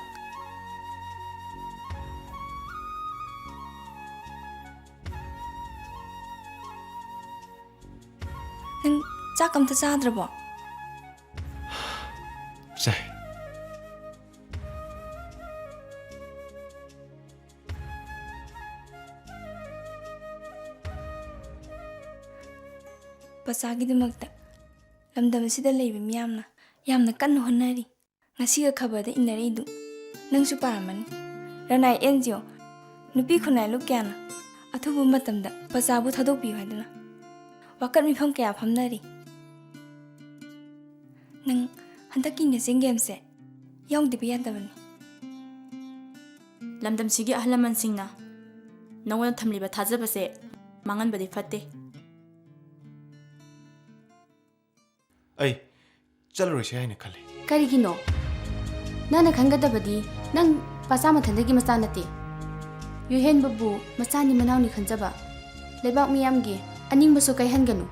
ꯅꯪ ꯆꯥꯛ ꯑꯝꯇ ꯆꯥꯗ꯭ꯔꯕꯣ? ꯆꯥꯏ꯫ ꯄꯆꯥꯒꯤꯗꯃꯛꯇ ꯂꯝꯗꯝ ꯑꯁꯤꯗ ꯂꯩꯕ ꯃꯤꯌꯥꯝꯅ ꯌꯥꯝꯅ ꯀꯟꯅ ꯍꯣꯠꯅꯔꯤ꯫ ꯉꯁꯤꯒ ꯈꯕꯔꯗ ꯏꯟꯅꯔꯛꯏꯗꯨ ꯅꯪꯁꯨ ꯄꯥꯔꯝꯃꯅꯤ꯫ ꯔꯅꯥꯏ ꯑꯦꯟ ꯖꯤ ꯑꯣ, ꯅꯨꯄꯤ ꯈꯨꯟꯅꯥꯏ ꯂꯨꯞ ꯀꯌꯥꯅ ꯑꯊꯨꯕ ꯃꯇꯝꯗ ꯄꯆꯥꯕꯨ ꯊꯥꯗꯣꯛꯄꯤꯌꯨ ꯍꯥꯏꯗꯨꯅ ꯋꯥꯀꯠ ꯃꯤꯐꯝ ꯀꯌꯥ ꯐꯝꯅꯔꯤ꯫ ꯅꯪ ꯍꯟꯗꯛꯀꯤ ꯅꯦꯁꯅꯦꯜ ꯒꯦꯝꯁꯦ ꯌꯥꯎꯗꯕ ꯌꯥꯗꯕꯅꯤ꯫ ꯂꯝꯗꯝꯁꯤꯒꯤ ꯑꯍꯜ ꯂꯃꯟꯁꯤꯡꯅ ꯅꯉꯣꯟꯗ ꯊꯝꯂꯤꯕ ꯊꯥꯖꯕꯁꯦ ꯃꯥꯡꯍꯟꯕꯗꯤ ꯐꯠꯇꯦ꯫ ꯑꯩ ꯆꯠꯂꯔꯣꯏꯁꯦ ꯍꯥꯏꯅ ꯈꯜꯂꯤ꯫ ꯀꯔꯤꯒꯤꯅꯣ? ꯅꯪꯅ ꯈꯟꯒꯗꯕꯗꯤ ꯅꯪ ꯄꯆꯥ ꯃꯊꯟꯗꯒꯤ ꯃꯆꯥ ꯅꯠꯇꯦ꯫ ꯌꯨꯍꯦꯟꯕꯕꯨ ꯃꯆꯥꯅꯤ ꯃꯅꯥꯎꯅꯤ ꯈꯟꯖꯕ ꯂꯩꯕꯥꯛ ꯃꯤꯌꯥꯝꯒꯤ ꯑꯅꯤꯡꯕꯁꯨ ꯀꯥꯏꯍꯟꯒꯅꯨ꯫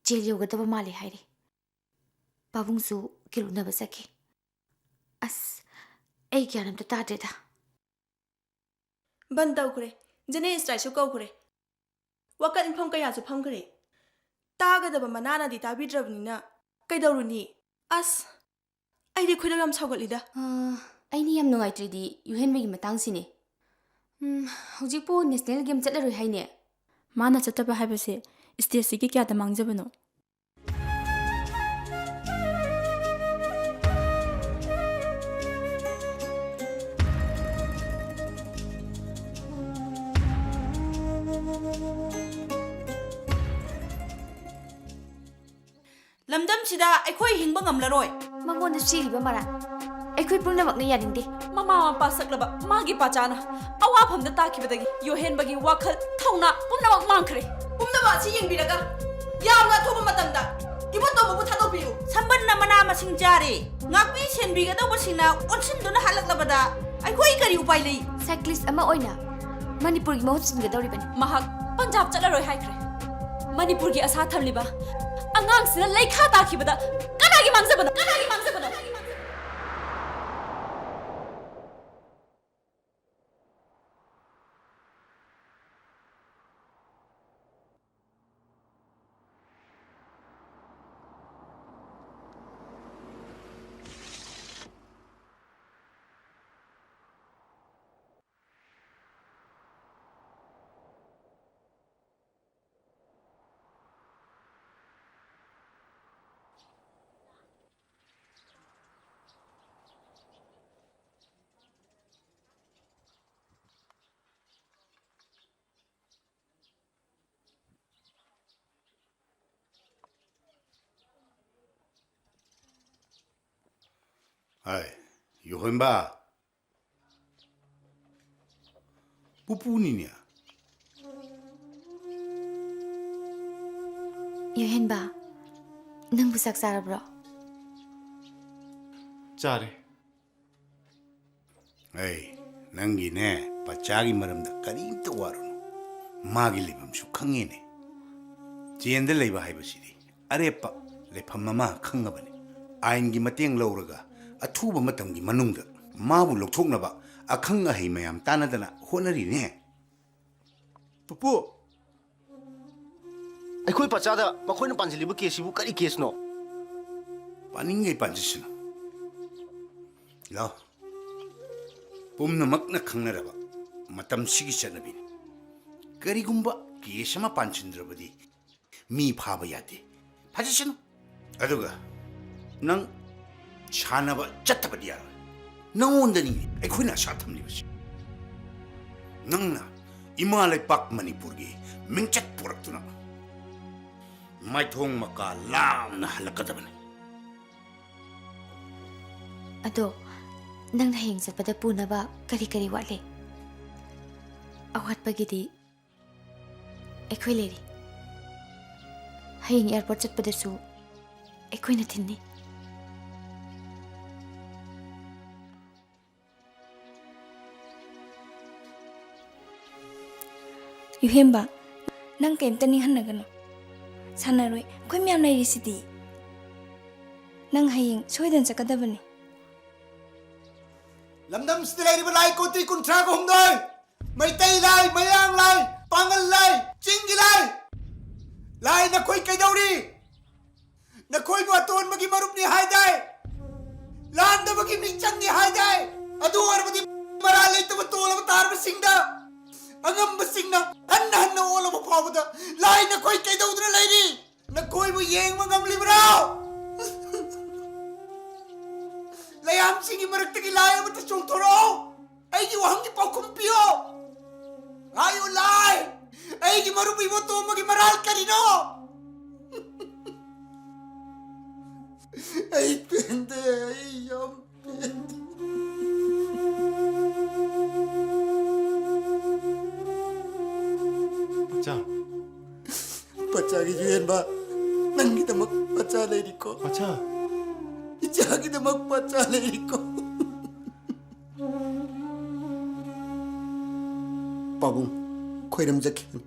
ꯖꯦꯜ ꯌꯧꯒꯗꯕ ꯃꯥꯜꯂꯦ ꯍꯥꯏꯔꯤ꯫ ꯄꯥꯕꯨꯡꯁꯨ ꯀꯤꯔꯨꯅꯕ ꯆꯠꯈꯤ꯫ ꯑꯁ, ꯑꯩ ꯒ꯭ꯌꯥꯟ ꯑꯝꯇ ꯇꯥꯗ꯭ꯔꯦꯗ꯫ ꯕꯟ ꯇꯧꯈ꯭ꯔꯦ꯫ ꯖꯦꯅꯦꯔꯦꯜ ꯁ꯭ꯇ꯭ꯔꯥꯏꯛꯁꯨ ꯀꯧꯈ꯭ꯔꯦ꯫ ꯋꯥꯀꯠ ꯃꯤꯐꯝ ꯀꯌꯥꯁꯨ ꯐꯝꯈ꯭ꯔꯦ꯫ ꯇꯥꯒꯗꯕ ꯃꯅꯥꯅꯗꯤ ꯇꯥꯕꯤꯗ꯭ꯔꯕꯅꯤꯅ ꯀꯩꯗꯧꯔꯨꯅꯤ? ꯑꯁ, ꯑꯩꯗꯤ ꯈꯣꯏꯗꯧ ꯌꯥꯝ ꯁꯥꯎꯒꯠꯂꯤꯗ꯫ ꯑ, ꯑꯩꯅ ꯌꯥꯝ ꯅꯨꯡꯉꯥꯏꯇ꯭ꯔꯤꯗꯤ ꯌꯨꯍꯦꯟꯕꯒꯤ ꯃꯇꯥꯡꯁꯤꯅꯦ꯫ ꯎꯝ, ꯍꯧꯖꯤꯛꯄꯨ ꯅꯦꯁꯅꯦꯜ ꯒꯦꯝ ꯆꯠꯂꯔꯣꯏ ꯍꯥꯏꯅꯦ꯫ ꯃꯥꯅ ꯆꯠꯇꯕ ꯍꯥꯏꯕꯁꯦ ꯁ꯭ꯇꯦꯠꯁꯤꯒꯤ ꯀꯌꯥꯗ ꯃꯥꯡꯖꯕꯅꯣ? ꯂꯝꯗꯝꯁꯤꯗ ꯑꯩꯈꯣꯏ ꯍꯤꯡꯕ ꯉꯝꯂꯔꯣꯏ꯫ ꯃꯉꯣꯟꯗ ꯆꯦꯜꯂꯤꯕ ꯃꯔꯥꯜ ꯑꯩꯈꯣꯏ ꯄꯨꯝꯅꯃꯛꯅ ꯌꯥꯅꯤꯡꯗꯦ꯫ ꯃꯃꯥ ꯃꯄꯥ ꯁꯛꯂꯕ ꯃꯥꯒꯤ ꯄꯥꯆꯥꯅ ꯑꯋꯥꯐꯝꯗ ꯇꯥꯈꯤꯕꯗꯒꯤ ꯌꯣꯍꯦꯟꯕꯒꯤ ꯋꯥꯈꯜ ꯊꯧꯅꯥ ꯄꯨꯝꯅꯃꯛ ꯃꯥꯡꯈ꯭ꯔꯦ꯫ ꯄꯨꯝꯅꯃꯛ ꯑꯁꯤ ꯌꯦꯡꯕꯤꯔꯒ ꯌꯥꯝꯅ ꯑꯊꯨꯕ ꯃꯇꯝꯗ ꯏꯕꯣꯇꯣꯝꯕꯕꯨ ꯊꯥꯗꯣꯛꯄꯤꯌꯨ꯫ ꯁꯝꯕꯟꯅ ꯃꯅꯥ ꯃꯁꯤꯡ ꯆꯥꯔꯦ꯫ ꯉꯥꯛꯄꯤ ꯁꯦꯟꯕꯤꯒꯗꯧꯕꯁꯤꯡꯅ ꯑꯣꯟꯁꯤꯟꯗꯨꯅ ꯍꯜꯂꯛꯂꯕꯗ ꯑꯩꯈꯣꯏ ꯀꯔꯤ ꯎꯄꯥꯏ ꯂꯩ? ꯁꯥꯏꯀ꯭ꯂꯤꯁ ꯑꯃ ꯑꯣꯏꯅ ꯃꯅꯤꯄꯨꯔꯒꯤ ꯃꯍꯨꯠ ꯁꯤꯟꯒꯗꯧꯔꯤꯕꯅꯤ꯫ ꯃꯍꯥꯛ ꯄꯟꯖꯥꯕ ꯆꯠꯂꯔꯣꯏ ꯍꯥꯏꯈ꯭ꯔꯦ꯫ ꯃꯅꯤꯄꯨꯔꯒꯤ ꯑꯁꯥ ꯊꯝꯂꯤꯕ ꯑꯉꯥꯡꯁꯤꯅ ꯂꯩꯈꯥ ꯇꯥꯈꯤꯕꯗ ꯀꯅꯥꯒꯤ ꯃꯥꯡꯖꯕꯅꯣ? ꯀꯅꯥꯒꯤ ꯃꯥꯡꯖꯕꯅꯣ? ꯍꯥꯏ, ꯌꯣꯍꯦꯟꯕ꯫ ꯄꯨꯄꯨꯅꯤꯅꯦ꯫ ꯌꯣꯍꯦꯟꯕ, ꯅꯪꯕꯨ ꯆꯥꯛ ꯆꯥꯔꯕ꯭ꯔꯣ? ꯆꯥꯔꯦ꯫ ꯑꯩ, ꯅꯪꯒꯤꯅꯦ, ꯄꯆꯥꯒꯤ ꯃꯔꯝꯗ ꯀꯔꯤꯝꯇ ꯋꯥꯔꯨꯅꯨ꯫ ꯃꯥꯒꯤ ꯂꯩꯐꯝꯁꯨ ꯈꯪꯉꯦꯅꯦ꯫ ꯖꯦꯟꯗ ꯂꯩꯕ ꯍꯥꯏꯕꯁꯤꯗꯤ ꯑꯔꯦꯞꯄ ꯂꯩꯐꯝ ꯑꯃ ꯈꯪꯉꯕꯅꯤ꯫ ꯑꯥꯏꯟꯒꯤ ꯃꯇꯦꯡ ꯂꯧꯔꯒ ꯑꯊꯨꯕ ꯃꯇꯝꯒꯤ ꯃꯅꯨꯡꯗ ꯃꯥꯕꯨ ꯂꯧꯊꯣꯛꯅꯕ ꯑꯈꯪ ꯑꯍꯩ ꯃꯌꯥꯝ ꯇꯥꯟꯅꯗꯅ ꯍꯣꯠꯅꯔꯤꯅꯦ꯫ ꯄꯨꯄꯨ, ꯑꯩꯈꯣꯏ ꯄꯆꯥꯗ ꯃꯈꯣꯏꯅ ꯄꯥꯟꯁꯤꯜꯂꯤꯕ ꯀꯦꯁꯁꯤꯕꯨ ꯀꯔꯤ ꯀꯦꯁꯅꯣ? ꯄꯥꯅꯤꯡꯉꯩ ꯄꯥꯟꯖꯁꯅꯨ꯫ ꯂꯥꯎ꯫ ꯄꯨꯝꯅꯃꯛꯅ ꯈꯪꯅꯔꯕ ꯃꯇꯝꯁꯤꯒꯤ ꯆꯠꯅꯕꯤꯅꯤ꯫ ꯀꯔꯤꯒꯨꯝꯕ ꯀꯦꯁ ꯑꯃ ꯄꯥꯟꯁꯤꯟꯗ꯭ꯔꯕꯗꯤ ꯃꯤ ꯐꯥꯕ ꯌꯥꯗꯦ꯫ ꯐꯥꯖꯁꯅꯨ꯫ ꯑꯗꯨꯒ ꯅꯪ ꯁꯥꯟꯅꯕ ꯆꯠꯇꯕꯗꯤ ꯌꯥꯔꯣꯏ꯫ ꯅꯪꯉꯣꯟꯗꯅꯤ ꯑꯩꯈꯣꯏꯅ ꯑꯁꯥ ꯊꯝꯂꯤꯕꯁꯤ꯫ ꯅꯪꯅ ꯏꯃꯥ ꯂꯩꯄꯥꯛ ꯃꯅꯤꯄꯨꯔꯒꯤ ꯃꯤꯡꯆꯠ ꯄꯨꯔꯛꯇꯨꯅ ꯃꯥꯏꯊꯣꯡ ꯃꯀꯥ ꯂꯥꯝꯅ ꯍꯜꯂꯛꯀꯗꯕꯅꯤ꯫ ꯑꯗꯣ, ꯅꯪꯅ ꯍꯌꯦꯡ ꯆꯠꯄꯗ ꯄꯨꯅꯕ ꯀꯔꯤ ꯀꯔꯤ ꯋꯥꯠꯂꯤ? ꯑꯋꯥꯠꯄꯒꯤꯗꯤ ꯑꯩꯈꯣꯏ ꯂꯩꯔꯤ꯫ ꯍꯌꯦꯡ ꯑꯦꯌꯥꯔꯄꯣꯔꯠ ꯆꯠꯄꯗꯁꯨ ꯑꯩꯈꯣꯏꯅ ꯊꯤꯟꯅꯤ꯫ ꯌꯨꯍꯦꯝꯕ, ꯅꯪ ꯀꯩꯝꯇ ꯅꯤꯡꯍꯟꯅꯒꯅꯨ꯫ ꯁꯥꯟꯅꯔꯣꯏ, ꯑꯩꯈꯣꯏ ꯃꯌꯥꯝ ꯂꯩꯔꯤꯁꯤꯗꯤ꯫ ꯅꯪ ꯍꯌꯦꯡ ꯁꯣꯏꯗꯅ ꯆꯠꯀꯗꯕꯅꯤ꯫ ꯂꯝꯗꯝꯁꯤꯗ ꯂꯩꯔꯤꯕ ꯂꯥꯏ ꯀꯣꯇꯤ ꯀꯨꯟꯊ꯭ꯔꯥꯒ ꯍꯨꯝꯗꯣꯏ, ꯃꯩꯇꯩ ꯂꯥꯏ, ꯃꯌꯥꯡ ꯂꯥꯏ, ꯄꯥꯉꯜ ꯂꯥꯏ, ꯆꯤꯡꯒꯤ ꯂꯥꯏ, ꯂꯥꯏ ꯅꯈꯣꯏ ꯀꯩꯗꯧꯔꯤ? ꯅꯈꯣꯏꯕꯨ ꯑꯇꯣꯟꯕꯒꯤ ꯃꯔꯨꯞꯅꯤ ꯍꯥꯏꯗꯥꯏ? ꯂꯥꯟꯗꯕꯒꯤ ꯃꯤꯆꯪꯅꯤ ꯍꯥꯏꯗꯥꯏ? ꯑꯗꯨ ꯑꯣꯏꯔꯕꯗꯤ ꯃꯔꯥꯜ ꯂꯩꯇꯕ ꯇꯣꯜꯂꯕ ꯇꯥꯔꯕꯁꯤꯡꯗ ꯑꯉꯝꯕꯁꯤꯡꯅ ꯍꯟꯅ ꯍꯟꯅ ꯑꯣꯜꯂꯕ ꯐꯥꯎꯕꯗ ꯂꯥꯏ ꯅꯈꯣꯏ ꯀꯩꯗꯧꯗꯨꯅ ꯂꯩꯔꯤ? ꯅꯈꯣꯏꯕꯨ ꯌꯦꯡꯕ ꯉꯝꯂꯤꯕ꯭ꯔꯣ? ꯂꯩꯌꯥꯝꯁꯤꯡꯒꯤ ꯃꯔꯛꯇꯒꯤ ꯂꯥꯏ ꯑꯃꯠꯇ ꯆꯣꯡꯊꯣꯔꯛꯑꯣ꯫ ꯑꯩꯒꯤ ꯋꯥꯍꯪꯒꯤ ꯄꯥꯎꯈꯨꯝ ꯄꯤꯌꯣ꯫ ꯍꯥꯏꯌꯨ ꯂꯥꯏ, ꯑꯩꯒꯤ ꯃꯔꯨꯞ ꯏꯕꯣꯇꯣꯝꯕꯒꯤ ꯃꯔꯥꯜ ꯀꯔꯤꯅꯣ? ꯑꯩ ꯄꯦꯟꯗꯦ, ꯑꯩ ꯌꯥꯝ ꯄꯦꯟꯗꯦ꯫ ꯄꯆꯥ꯫ ꯄꯆꯥꯒꯤ ꯌꯨꯍꯦꯟꯕ, ꯅꯪꯒꯤꯗꯃꯛ ꯄꯆꯥ ꯂꯩꯔꯤꯀꯣ꯫ ꯄꯆꯥ꯫ ꯏꯆꯥꯒꯤꯗꯃꯛ ꯄꯆꯥ ꯂꯩꯔꯤꯀꯣ꯫ ꯄꯥꯕꯨꯡ ꯈꯣꯏꯔꯝꯖꯈꯤꯕꯅꯤ,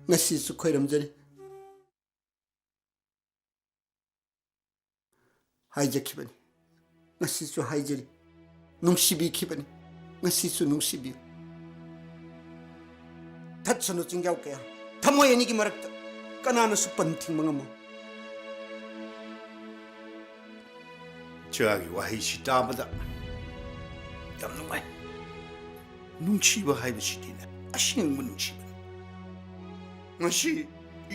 ꯉꯁꯤꯁꯨ ꯈꯣꯏꯔꯝꯖꯔꯤ꯫ ꯍꯥꯏꯖꯈꯤꯕꯅꯤ, ꯉꯁꯤꯁꯨ ꯍꯥꯏꯖꯔꯤ, ꯅꯨꯡꯁꯤꯕꯤꯈꯤꯕꯅꯤ, ꯉꯁꯤꯁꯨ ꯅꯨꯡꯁꯤꯕꯤꯌꯨ꯫ ꯊꯠꯁꯅꯨ ꯆꯤꯡꯖꯥꯎ ꯀꯌꯥ, ꯊꯃꯣꯏ ꯑꯅꯤꯒꯤ ꯃꯔꯛꯇ ꯀꯅꯥꯅꯁꯨ ꯄꯟ ꯊꯤꯡꯕ ꯉꯝꯃꯣꯏ꯫ ꯏꯆꯥꯒꯤ ꯋꯥꯍꯩꯁꯤ ꯇꯥꯕꯗ ꯌꯥꯝ ꯅꯨꯡꯉꯥꯏ꯫ ꯅꯨꯡꯁꯤꯕ ꯍꯥꯏꯕꯁꯤꯗꯤꯅꯦ, ꯑꯁꯦꯡꯕ ꯅꯨꯡꯁꯤꯕꯅꯤ꯫ ꯉꯁꯤ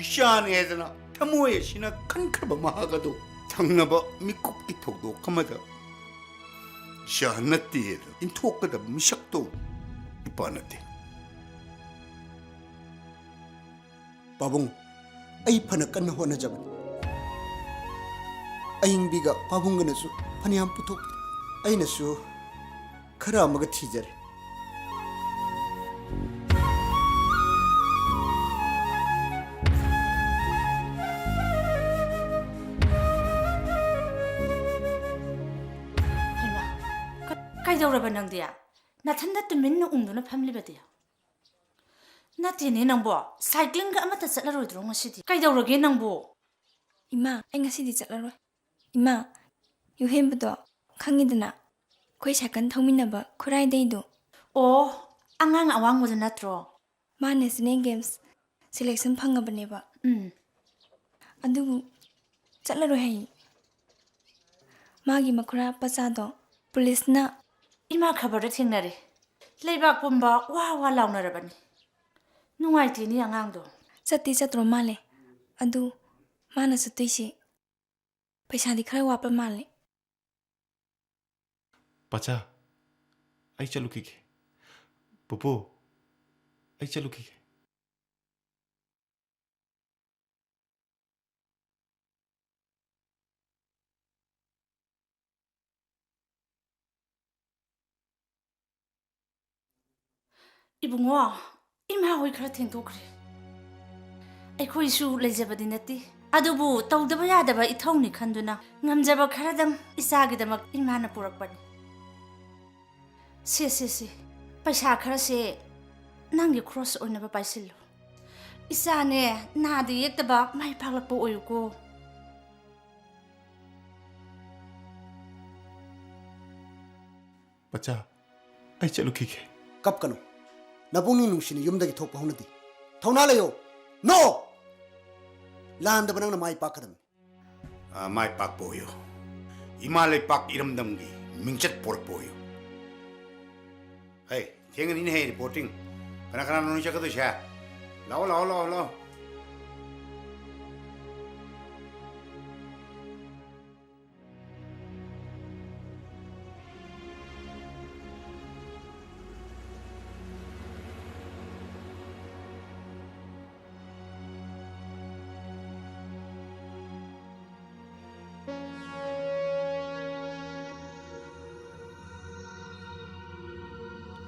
ꯏꯆꯥꯅꯤ ꯍꯥꯏꯗꯅ ꯊꯃꯣꯏ ꯑꯁꯤꯅ ꯈꯟꯈ꯭ꯔꯕ ꯃꯍꯥꯛ ꯑꯗꯨ ꯊꯪꯅꯕ ꯃꯤꯀꯨꯞꯀꯤ ꯊꯧꯗꯣꯛ ꯑꯃꯗ ꯏꯆꯥ ꯅꯠꯇꯦ ꯍꯥꯏꯗꯅ ꯏꯟꯊꯣꯛꯀꯗꯕ ꯃꯤꯁꯛꯇꯣ ꯏꯄꯥ ꯅꯠꯇꯦ꯫ ꯄꯥꯕꯨꯡ, ꯑꯩ ꯐꯅ ꯀꯟꯅ ꯍꯣꯠꯅꯖꯕꯅꯤ꯫ ꯑꯏꯪꯕꯤꯒ ꯄꯥꯕꯨꯡꯒꯅꯁꯨ ꯐꯅꯌꯥꯝ ꯄꯨꯊꯣꯛꯄꯤꯔꯦ꯫ ꯑꯩꯅꯁꯨ ꯈꯔ ꯑꯃꯒ ꯊꯤꯖꯔꯦ꯫ ꯍꯩꯃꯥ, ꯀ-, ꯀꯩꯗꯧꯔꯕ ꯅꯪꯗꯤ? ꯅꯊꯟꯗ ꯇꯨꯃꯤꯟꯅ ꯎꯪꯗꯨꯅ ꯐꯝꯂꯤꯕꯗꯤ? ꯅꯠꯇꯦꯅꯦ ꯅꯪꯕꯣ, ꯁꯥꯏꯀ꯭ꯂꯤꯡꯒ ꯑꯃꯠꯇ ꯆꯠꯂꯔꯣꯏꯗ꯭ꯔꯣ ꯉꯁꯤꯗꯤ? ꯀꯩꯗꯧꯔꯒꯦ ꯅꯪꯕꯨ? ꯏꯃꯥ, ꯑꯩ ꯉꯁꯤꯗꯤ ꯆꯠꯂꯔꯣꯏ꯫ ꯏꯃꯥ, ꯌꯨꯍꯦꯟꯕꯗꯣ ꯈꯪꯉꯤꯗꯅ, ꯑꯩꯈꯣꯏ ꯁꯥꯏꯀꯜ ꯊꯧꯃꯤꯟꯅꯕ ꯈꯨꯔꯥꯏꯗꯩꯗꯣ꯫ ꯑꯣ, ꯑꯉꯥꯡ ꯑꯋꯥꯡꯕꯗꯨ ꯅꯠꯇ꯭ꯔꯣ? ꯃꯥ National Games selection ꯐꯪꯉꯕꯅꯦꯕ꯫ ꯎꯝ꯫ ꯑꯗꯨꯕꯨ ꯆꯠꯂꯔꯣꯏ ꯍꯥꯏꯌꯦ꯫ ꯃꯥꯒꯤ ꯃꯈꯨꯔꯥ ꯄꯆꯥꯗꯣ ꯄꯨꯂꯤꯁꯅ ꯏꯃꯥ ꯈꯕꯔꯗ ꯊꯦꯡꯅꯔꯦ꯫ ꯂꯩꯕꯥꯛ ꯄꯨꯝꯕ ꯋꯥ ꯋꯥ ꯂꯥꯎꯅꯔꯕꯅꯤ꯫ ꯅꯨꯡꯉꯥꯏꯇꯦꯅꯦ ꯑꯉꯥꯡꯗꯣ꯫ ꯆꯠꯇꯤ ꯆꯠꯇ꯭ꯔꯣ ꯃꯥꯜꯂꯦ꯫ ꯑꯗꯨ ꯃꯥꯅ ꯆꯠꯇꯣꯏꯁꯦ ꯄꯩꯁꯥꯗꯤ ꯈꯔ ꯋꯥꯠꯄ ꯃꯥꯜꯂꯦ꯫ ꯄꯆꯥ, ꯑꯩ ꯆꯠꯂꯨꯈꯤꯒꯦ꯫ ꯄꯨꯄꯨ, ꯑꯩ ꯆꯠꯂꯨꯈꯤꯒꯦ꯫ ꯏꯕꯨꯡꯉꯣ, ꯏꯃꯥ ꯍꯣꯏ ꯈꯔ ꯊꯦꯡꯗꯣꯛꯈ꯭ꯔꯦ꯫ ꯑꯩꯈꯣꯏꯁꯨ ꯂꯩꯖꯕꯗꯤ ꯅꯠꯇꯦ, ꯑꯗꯨꯕꯨ ꯇꯧꯗꯕ ꯌꯥꯗꯕ ꯏꯊꯧꯅꯤ ꯈꯟꯗꯨꯅ ꯉꯝꯖꯕ ꯈꯔꯗꯪ ꯏꯆꯥꯒꯤꯗꯃꯛ ꯏꯃꯥꯅ ꯄꯨꯔꯛꯄꯅꯤ꯫ ꯁꯦ, ꯁꯦ, ꯁꯦ, ꯄꯩꯁꯥ ꯈꯔꯁꯦ ꯅꯪꯒꯤ ꯈ꯭ꯔꯣꯁ ꯑꯣꯏꯅꯕ ꯄꯥꯏꯁꯤꯜꯂꯨ꯫ ꯏꯆꯥꯅꯦ, ꯅꯥꯗ ꯌꯦꯛꯇꯕ ꯃꯥꯏ ꯄꯥꯛꯂꯛꯄ ꯑꯣꯏꯌꯨꯀꯣ꯫ ꯄꯆꯥ, ꯑꯩ ꯆꯠꯂꯨꯈꯤꯒꯦ꯫ ꯀꯞꯀꯅꯨ꯫ ꯅꯕꯨꯡꯅꯤ ꯅꯨꯡꯁꯤꯅ ꯌꯨꯝꯗꯒꯤ ꯊꯣꯛꯄ ꯍꯧꯅꯗꯦ꯫ ꯊꯧꯅꯥ ꯂꯩꯌꯣ꯫ ꯅꯣ! ꯂꯥꯟꯗꯕ ꯅꯪꯅ ꯃꯥꯏ ꯄꯥꯛꯀꯗꯕꯅꯤ꯫ ꯑ, ꯃꯥꯏ ꯄꯥꯛꯄ ꯑꯣꯏꯌꯨ꯫ ꯏꯃꯥ ꯂꯩꯄꯥꯛ ꯏꯔꯝꯗꯝꯒꯤ ꯃꯤꯡꯆꯠ ꯄꯣꯔꯛꯄ ꯑꯣꯏꯌꯨ꯫ ꯍꯩ, ꯊꯦꯡꯉꯅꯤꯅꯦꯍꯦ reporting꯫ ꯀꯅꯥ ꯀꯅꯥꯅꯣ ꯅꯣꯏ ꯆꯠꯀꯗꯣꯏꯁꯦ? ꯂꯥꯛꯑꯣ, ꯂꯥꯛꯑꯣ, ꯂꯥꯛꯑꯣ, ꯂꯥꯛꯑꯣ꯫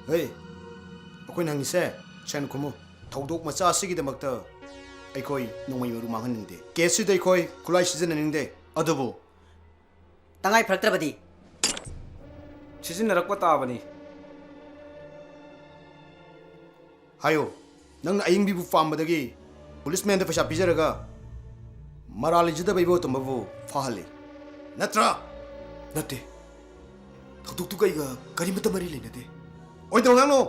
ꯍꯦ, ꯑꯩꯈꯣꯏꯅ ꯍꯪꯉꯤꯁꯦ ꯁꯦꯟ ꯈꯨꯝꯃꯨ꯫ ꯊꯧꯗꯣꯛ ꯃꯆꯥ ꯑꯁꯤꯒꯤꯗꯃꯛꯇ ꯑꯩꯈꯣꯏ ꯅꯣꯡꯃꯩ ꯃꯔꯨ ꯃꯥꯡꯍꯟꯅꯤꯡꯗꯦ꯫ Case ꯁꯤꯗ ꯑꯩꯈꯣꯏ ꯈꯨꯠꯂꯥꯏ ꯁꯤꯖꯤꯟꯅꯅꯤꯡꯗꯦ꯫ ꯑꯗꯨꯕꯨ ꯇꯉꯥꯏ ꯐꯔꯛꯇ꯭ꯔꯕꯗꯤ? ꯁꯤꯖꯤꯟꯅꯔꯛꯄ ꯇꯥꯕꯅꯤ꯫ ꯍꯥꯏꯌꯨ꯫ ꯅꯪꯅ ꯑꯏꯪꯕꯤꯕꯨ ꯄꯥꯝꯕꯗꯒꯤ ꯄꯨꯂꯤꯁꯃꯦꯟꯗ ꯄꯩꯁꯥ ꯄꯤꯖꯔꯒ ꯃꯔꯥꯜ ꯂꯩꯖꯗꯕ ꯏꯕꯣꯇꯣꯝꯕꯕꯨ ꯐꯥꯍꯜꯂꯤ꯫ ꯅꯠꯇ꯭ꯔꯥ? ꯅꯠꯇꯦ꯫ ꯊꯧꯗꯣꯛꯇꯨꯒ ꯑꯩꯒ ꯀꯔꯤꯃꯠꯇ ꯃꯔꯤ ꯂꯩꯅꯗꯦ꯫ ꯑꯣꯏꯗꯕ ꯉꯥꯡꯅꯨ!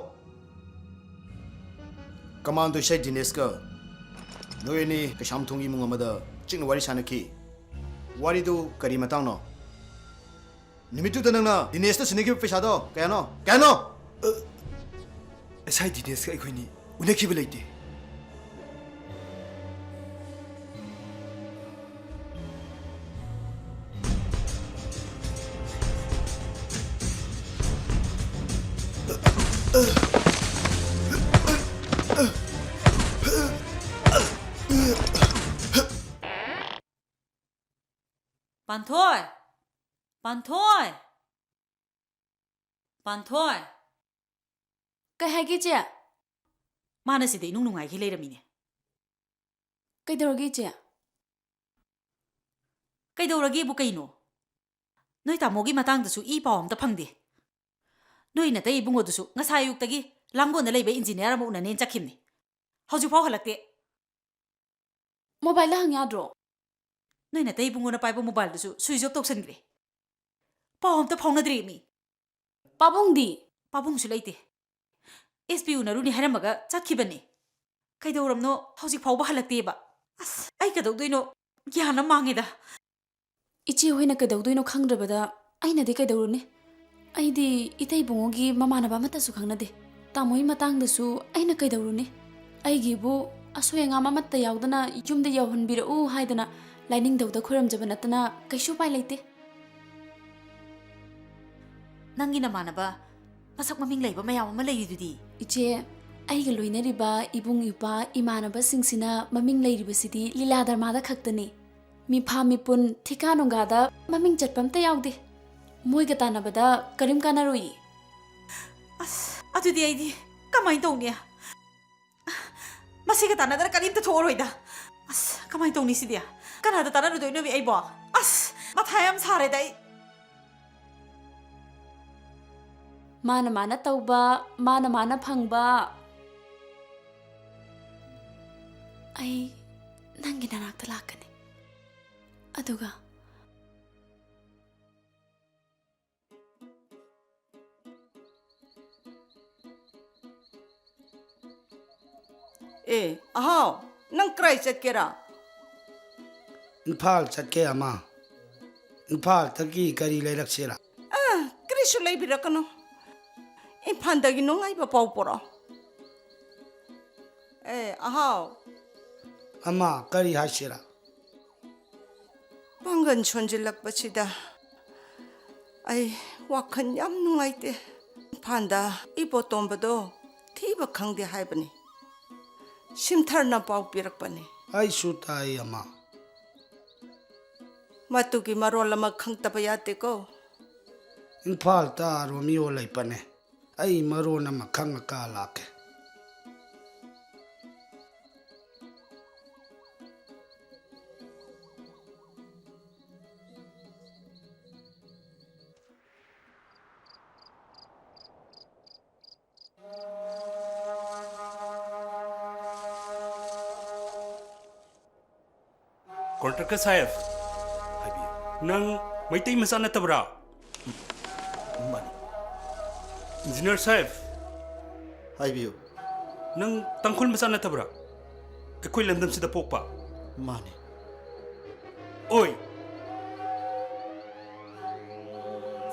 ꯀꯃꯥꯟꯗꯣ ꯏꯁꯩ ꯗꯤꯅꯦꯁꯀ ꯅꯣꯏ ꯑꯅꯤ ꯀꯩꯁꯥꯝꯊꯣꯡꯒꯤ ꯏꯃꯨꯡ ꯑꯃꯗ ꯆꯤꯛꯅ ꯋꯥꯔꯤ ꯁꯥꯟꯅꯈꯤ꯫ ꯋꯥꯔꯤꯗꯨ ꯀꯔꯤ ꯃꯇꯥꯡꯅꯣ? ꯅꯨꯃꯤꯠꯇꯨꯗ ꯅꯪꯅ ꯗꯤꯅꯦꯁꯇ ꯁꯤꯟꯅꯈꯤꯕ ꯄꯩꯁꯥꯗꯣ ꯀꯌꯥꯅꯣ? ꯀꯌꯥꯅꯣ? ꯑ, ꯉꯁꯥꯏ ꯗꯤꯅꯦꯁꯀ ꯑꯩꯈꯣꯏꯅꯤ ꯎꯅꯈꯤꯕ ꯂꯩꯇꯦ꯫ ꯄꯥꯟꯊꯣꯏ! ꯄꯥꯟꯊꯣꯏ! ꯄꯥꯟꯊꯣꯏ! ꯀꯩ ꯍꯥꯏꯒꯦ, ꯏꯆꯦ? ꯃꯥꯅ ꯁꯤꯗ ꯏꯅꯨꯡ ꯅꯨꯡꯉꯥꯏꯈꯩ ꯂꯩꯔꯝꯃꯤꯅꯦ꯫ ꯀꯩꯗꯧꯔꯒꯦ, ꯏꯆꯦ? ꯀꯩꯗꯧꯔꯒꯦꯕꯨ ꯀꯩꯅꯣ? ꯅꯣꯏ ꯇꯥꯃꯣꯒꯤ ꯃꯇꯥꯡꯗꯁꯨ ꯏ ꯄꯥꯎ ꯑꯝꯇ ꯐꯪꯗꯦ꯫ ꯅꯣꯏ ꯅꯇꯩ ꯏꯕꯨꯡꯉꯣꯗꯨꯁꯨ ꯉꯁꯥꯏ ꯑꯌꯨꯛꯇꯒꯤ ꯂꯥꯡꯒꯣꯜꯗ ꯂꯩꯕ ꯏꯟꯖꯤꯅꯤꯌꯥꯔ ꯑꯃ ꯎꯅꯅꯦꯅ ꯆꯠꯈꯤꯕꯅꯤ꯫ ꯍꯧꯖꯤꯛꯐꯥꯎ ꯍꯜꯂꯛꯇꯦ꯫ ꯃꯣꯕꯥꯏꯜꯗ ꯍꯪ ꯌꯥꯗ꯭ꯔꯣ? ꯅꯣꯏ ꯅꯇꯩ ꯏꯕꯨꯡꯉꯣꯅ ꯄꯥꯏꯕ ꯃꯣꯕꯥꯏꯜꯗꯨꯁꯨ ꯁ꯭ꯋꯤꯆ ꯑꯣꯐ ꯇꯧꯁꯟꯈ꯭ꯔꯦ꯫ ꯄꯥꯎ ꯑꯝꯇ ꯐꯥꯎꯅꯗ꯭ꯔꯦ ꯃꯤ꯫ ꯄꯥꯕꯨꯡꯗꯤ? ꯄꯥꯕꯨꯡꯁꯨ ꯂꯩꯇꯦ꯫ S P ꯎꯅꯔꯨꯅꯤ ꯍꯥꯏꯔꯝꯃꯒ ꯆꯠꯈꯤꯕꯅꯤ꯫ ꯀꯩꯗꯧꯔꯝꯅꯣ ꯍꯧꯖꯤꯛ ꯐꯥꯎꯕ ꯍꯜꯂꯛꯇꯦꯕ꯫ ꯑꯁ, ꯑꯩ ꯀꯩꯗꯧꯗꯣꯏꯅꯣ? ꯒ꯭ꯌꯥꯟ ꯑꯃ ꯃꯥꯡꯉꯦꯗ꯫ ꯏꯆꯦ ꯍꯣꯏꯅ ꯀꯩꯗꯧꯗꯣꯏꯅꯣ ꯈꯪꯗ꯭ꯔꯕꯗ ꯑꯩꯅꯗꯤ ꯀꯩꯗꯧꯔꯨꯅꯤ? ꯑꯩꯗꯤ ꯏꯇꯩ ꯏꯕꯨꯡꯉꯣꯒꯤ ꯃꯃꯥꯟꯅꯕ ꯑꯃꯠꯇꯁꯨ ꯈꯪꯅꯗꯦ꯫ ꯇꯥꯃꯣꯒꯤ ꯃꯇꯥꯡꯗꯁꯨ ꯑꯩꯅ ꯀꯩꯗꯧꯔꯨꯅꯤ? ꯑꯩꯒꯤꯕꯨ ꯑꯁꯣꯏ ꯑꯉꯥꯝ ꯑꯃꯠꯇ ꯌꯥꯎꯗꯅ ꯌꯨꯝꯗ ꯌꯧꯍꯟꯕꯤꯔꯛꯎ ꯍꯥꯏꯗꯅ ꯂꯥꯏꯅꯤꯡꯊꯧꯗ ꯈꯣꯏꯔꯝꯖꯕ ꯅꯠꯇꯅ ꯀꯩꯁꯨ ꯎꯄꯥꯏ ꯂꯩꯇꯦ꯫ ꯅꯪꯒꯤ ꯅꯃꯥꯟꯅꯕ ꯃꯁꯛ ꯃꯃꯤꯡ ꯂꯩꯕ ꯃꯌꯥꯝ ꯑꯃ ꯂꯩꯔꯤꯗꯨꯗꯤ꯫ ꯏꯆꯦ, ꯑꯩꯒ ꯂꯣꯏꯅꯔꯤꯕ ꯏꯕꯨꯡ ꯏꯄ꯭ꯋꯥ ꯏꯃꯥꯟꯅꯕꯁꯤꯡꯁꯤꯅ ꯃꯃꯤꯡ ꯂꯩꯔꯤꯕꯁꯤꯗꯤ ꯂꯤꯂꯥ ꯗ꯭ꯔꯃꯥꯗ ꯈꯛꯇꯅꯤ꯫ ꯃꯤꯐꯥ ꯃꯤꯄꯨꯟ ꯊꯤꯀꯥ ꯅꯨꯡꯒꯥꯗ ꯃꯃꯤꯡ ꯆꯠꯄ ꯑꯝꯇ ꯌꯥꯎꯗꯦ꯫ ꯃꯣꯏꯒ ꯇꯥꯟꯅꯕꯗ ꯀꯔꯤꯝ ꯀꯥꯟꯅꯔꯣꯏꯌꯦ꯫ ꯑꯁ, ꯑꯗꯨꯗꯤ ꯑꯩꯗꯤ ꯀꯃꯥꯏꯅ ꯇꯧꯅꯤ? ꯃꯁꯤꯒ ꯇꯥꯟꯅꯗꯅ ꯀꯔꯤꯝꯇ ꯊꯣꯛꯑꯔꯣꯏꯗ꯫ ꯑꯁ, ꯀꯃꯥꯏꯅ ꯇꯧꯅꯤ ꯁꯤꯗꯤ? ꯀꯅꯥꯗ ꯇꯥꯟꯅꯔꯨꯗꯣꯏꯅꯣꯃꯤ ꯑꯩꯕꯣ? ꯑꯁ, ꯃꯊꯥ ꯌꯥꯝ ꯁꯥꯔꯦꯗ ꯑꯩ꯫ ꯃꯥꯅ ꯃꯥꯅ ꯇꯧꯕ, ꯃꯥꯅ ꯃꯥꯅ ꯐꯪꯕ꯫ ꯑꯩ ꯅꯪꯒꯤ ꯅꯅꯥꯛꯇ ꯂꯥꯛꯀꯅꯤ꯫ ꯑꯗꯨꯒ ꯑꯦ, ꯑꯍꯥꯎ, ꯅꯪ ꯀꯔꯥꯏ ꯆꯠꯀꯦꯔꯥ? ꯏꯝꯐꯥꯜ ꯆꯠꯀꯦ, ꯑꯃ꯫ ꯏꯝꯐꯥꯜꯗꯒꯤ ꯀꯔꯤ ꯂꯩꯔꯛꯁꯤꯔꯥ? ꯑ, ꯀꯔꯤꯁꯨ ꯂꯩꯕꯤꯔꯛꯀꯅꯨ꯫ ꯏꯝꯐꯥꯜꯗꯒꯤ ꯅꯨꯡꯉꯥꯏꯕ ꯄꯥꯎ ꯄꯨꯔꯛꯑꯣ꯫ ꯑꯦ, ꯑꯍꯥꯎ꯫ ꯑꯃ, ꯀꯔꯤ ꯍꯥꯏꯁꯤꯔꯥ? ꯄꯥꯡꯒꯜ ꯁꯣꯟꯖꯤꯜꯂꯛꯄꯁꯤꯗ ꯑꯩ ꯋꯥꯈꯜ ꯌꯥꯝ ꯅꯨꯡꯉꯥꯏꯇꯦ꯫ ꯏꯝꯐꯥꯜꯗ ꯏꯕꯣꯇꯣꯝꯕꯗꯣ ꯊꯤꯕ ꯈꯪꯗꯦ ꯍꯥꯏꯕꯅꯤ꯫ ꯁꯤꯝꯊꯔꯅ ꯄꯥꯎ ꯄꯤꯔꯛꯄꯅꯤ꯫ ꯑꯩꯁꯨ ꯇꯥꯏ, ꯑꯃ꯫ ꯃꯗꯨꯒꯤ ꯃꯔꯣꯜ ꯑꯃ ꯈꯪꯗꯕ ꯌꯥꯗꯦꯀꯣ꯫ ꯏꯝꯐꯥꯜꯗ ꯔꯣꯃꯤꯌꯣ ꯂꯩꯕꯅꯦ꯫ ꯑꯩ ꯃꯔꯣꯟ ꯑꯃ ꯈꯪꯉꯀ ꯂꯥꯛꯀꯦ꯫ ꯀꯣꯟꯇ꯭ꯔꯥꯛꯇꯔ ꯁꯥꯍꯦꯕ, ꯍꯥꯏꯕꯤꯌꯨ꯫ ꯅꯪ ꯃꯩꯇꯩ ꯃꯆꯥ ꯅꯠꯇꯕ꯭ꯔꯥ? ꯃꯥꯅꯤ꯫ ꯏꯟꯖꯤꯅꯤꯌꯔ ꯁꯥꯍꯦꯕ, ꯍꯥꯏꯕꯤꯌꯨ꯫ ꯅꯪ ꯇꯥꯡꯈꯨꯜ ꯃꯆꯥ ꯅꯠꯇꯕ꯭ꯔꯥ? ꯑꯩꯈꯣꯏ ꯂꯝꯗꯝꯁꯤꯗ ꯄꯣꯛꯄ꯫ ꯃꯥꯅꯤ꯫ ꯑꯣꯏ,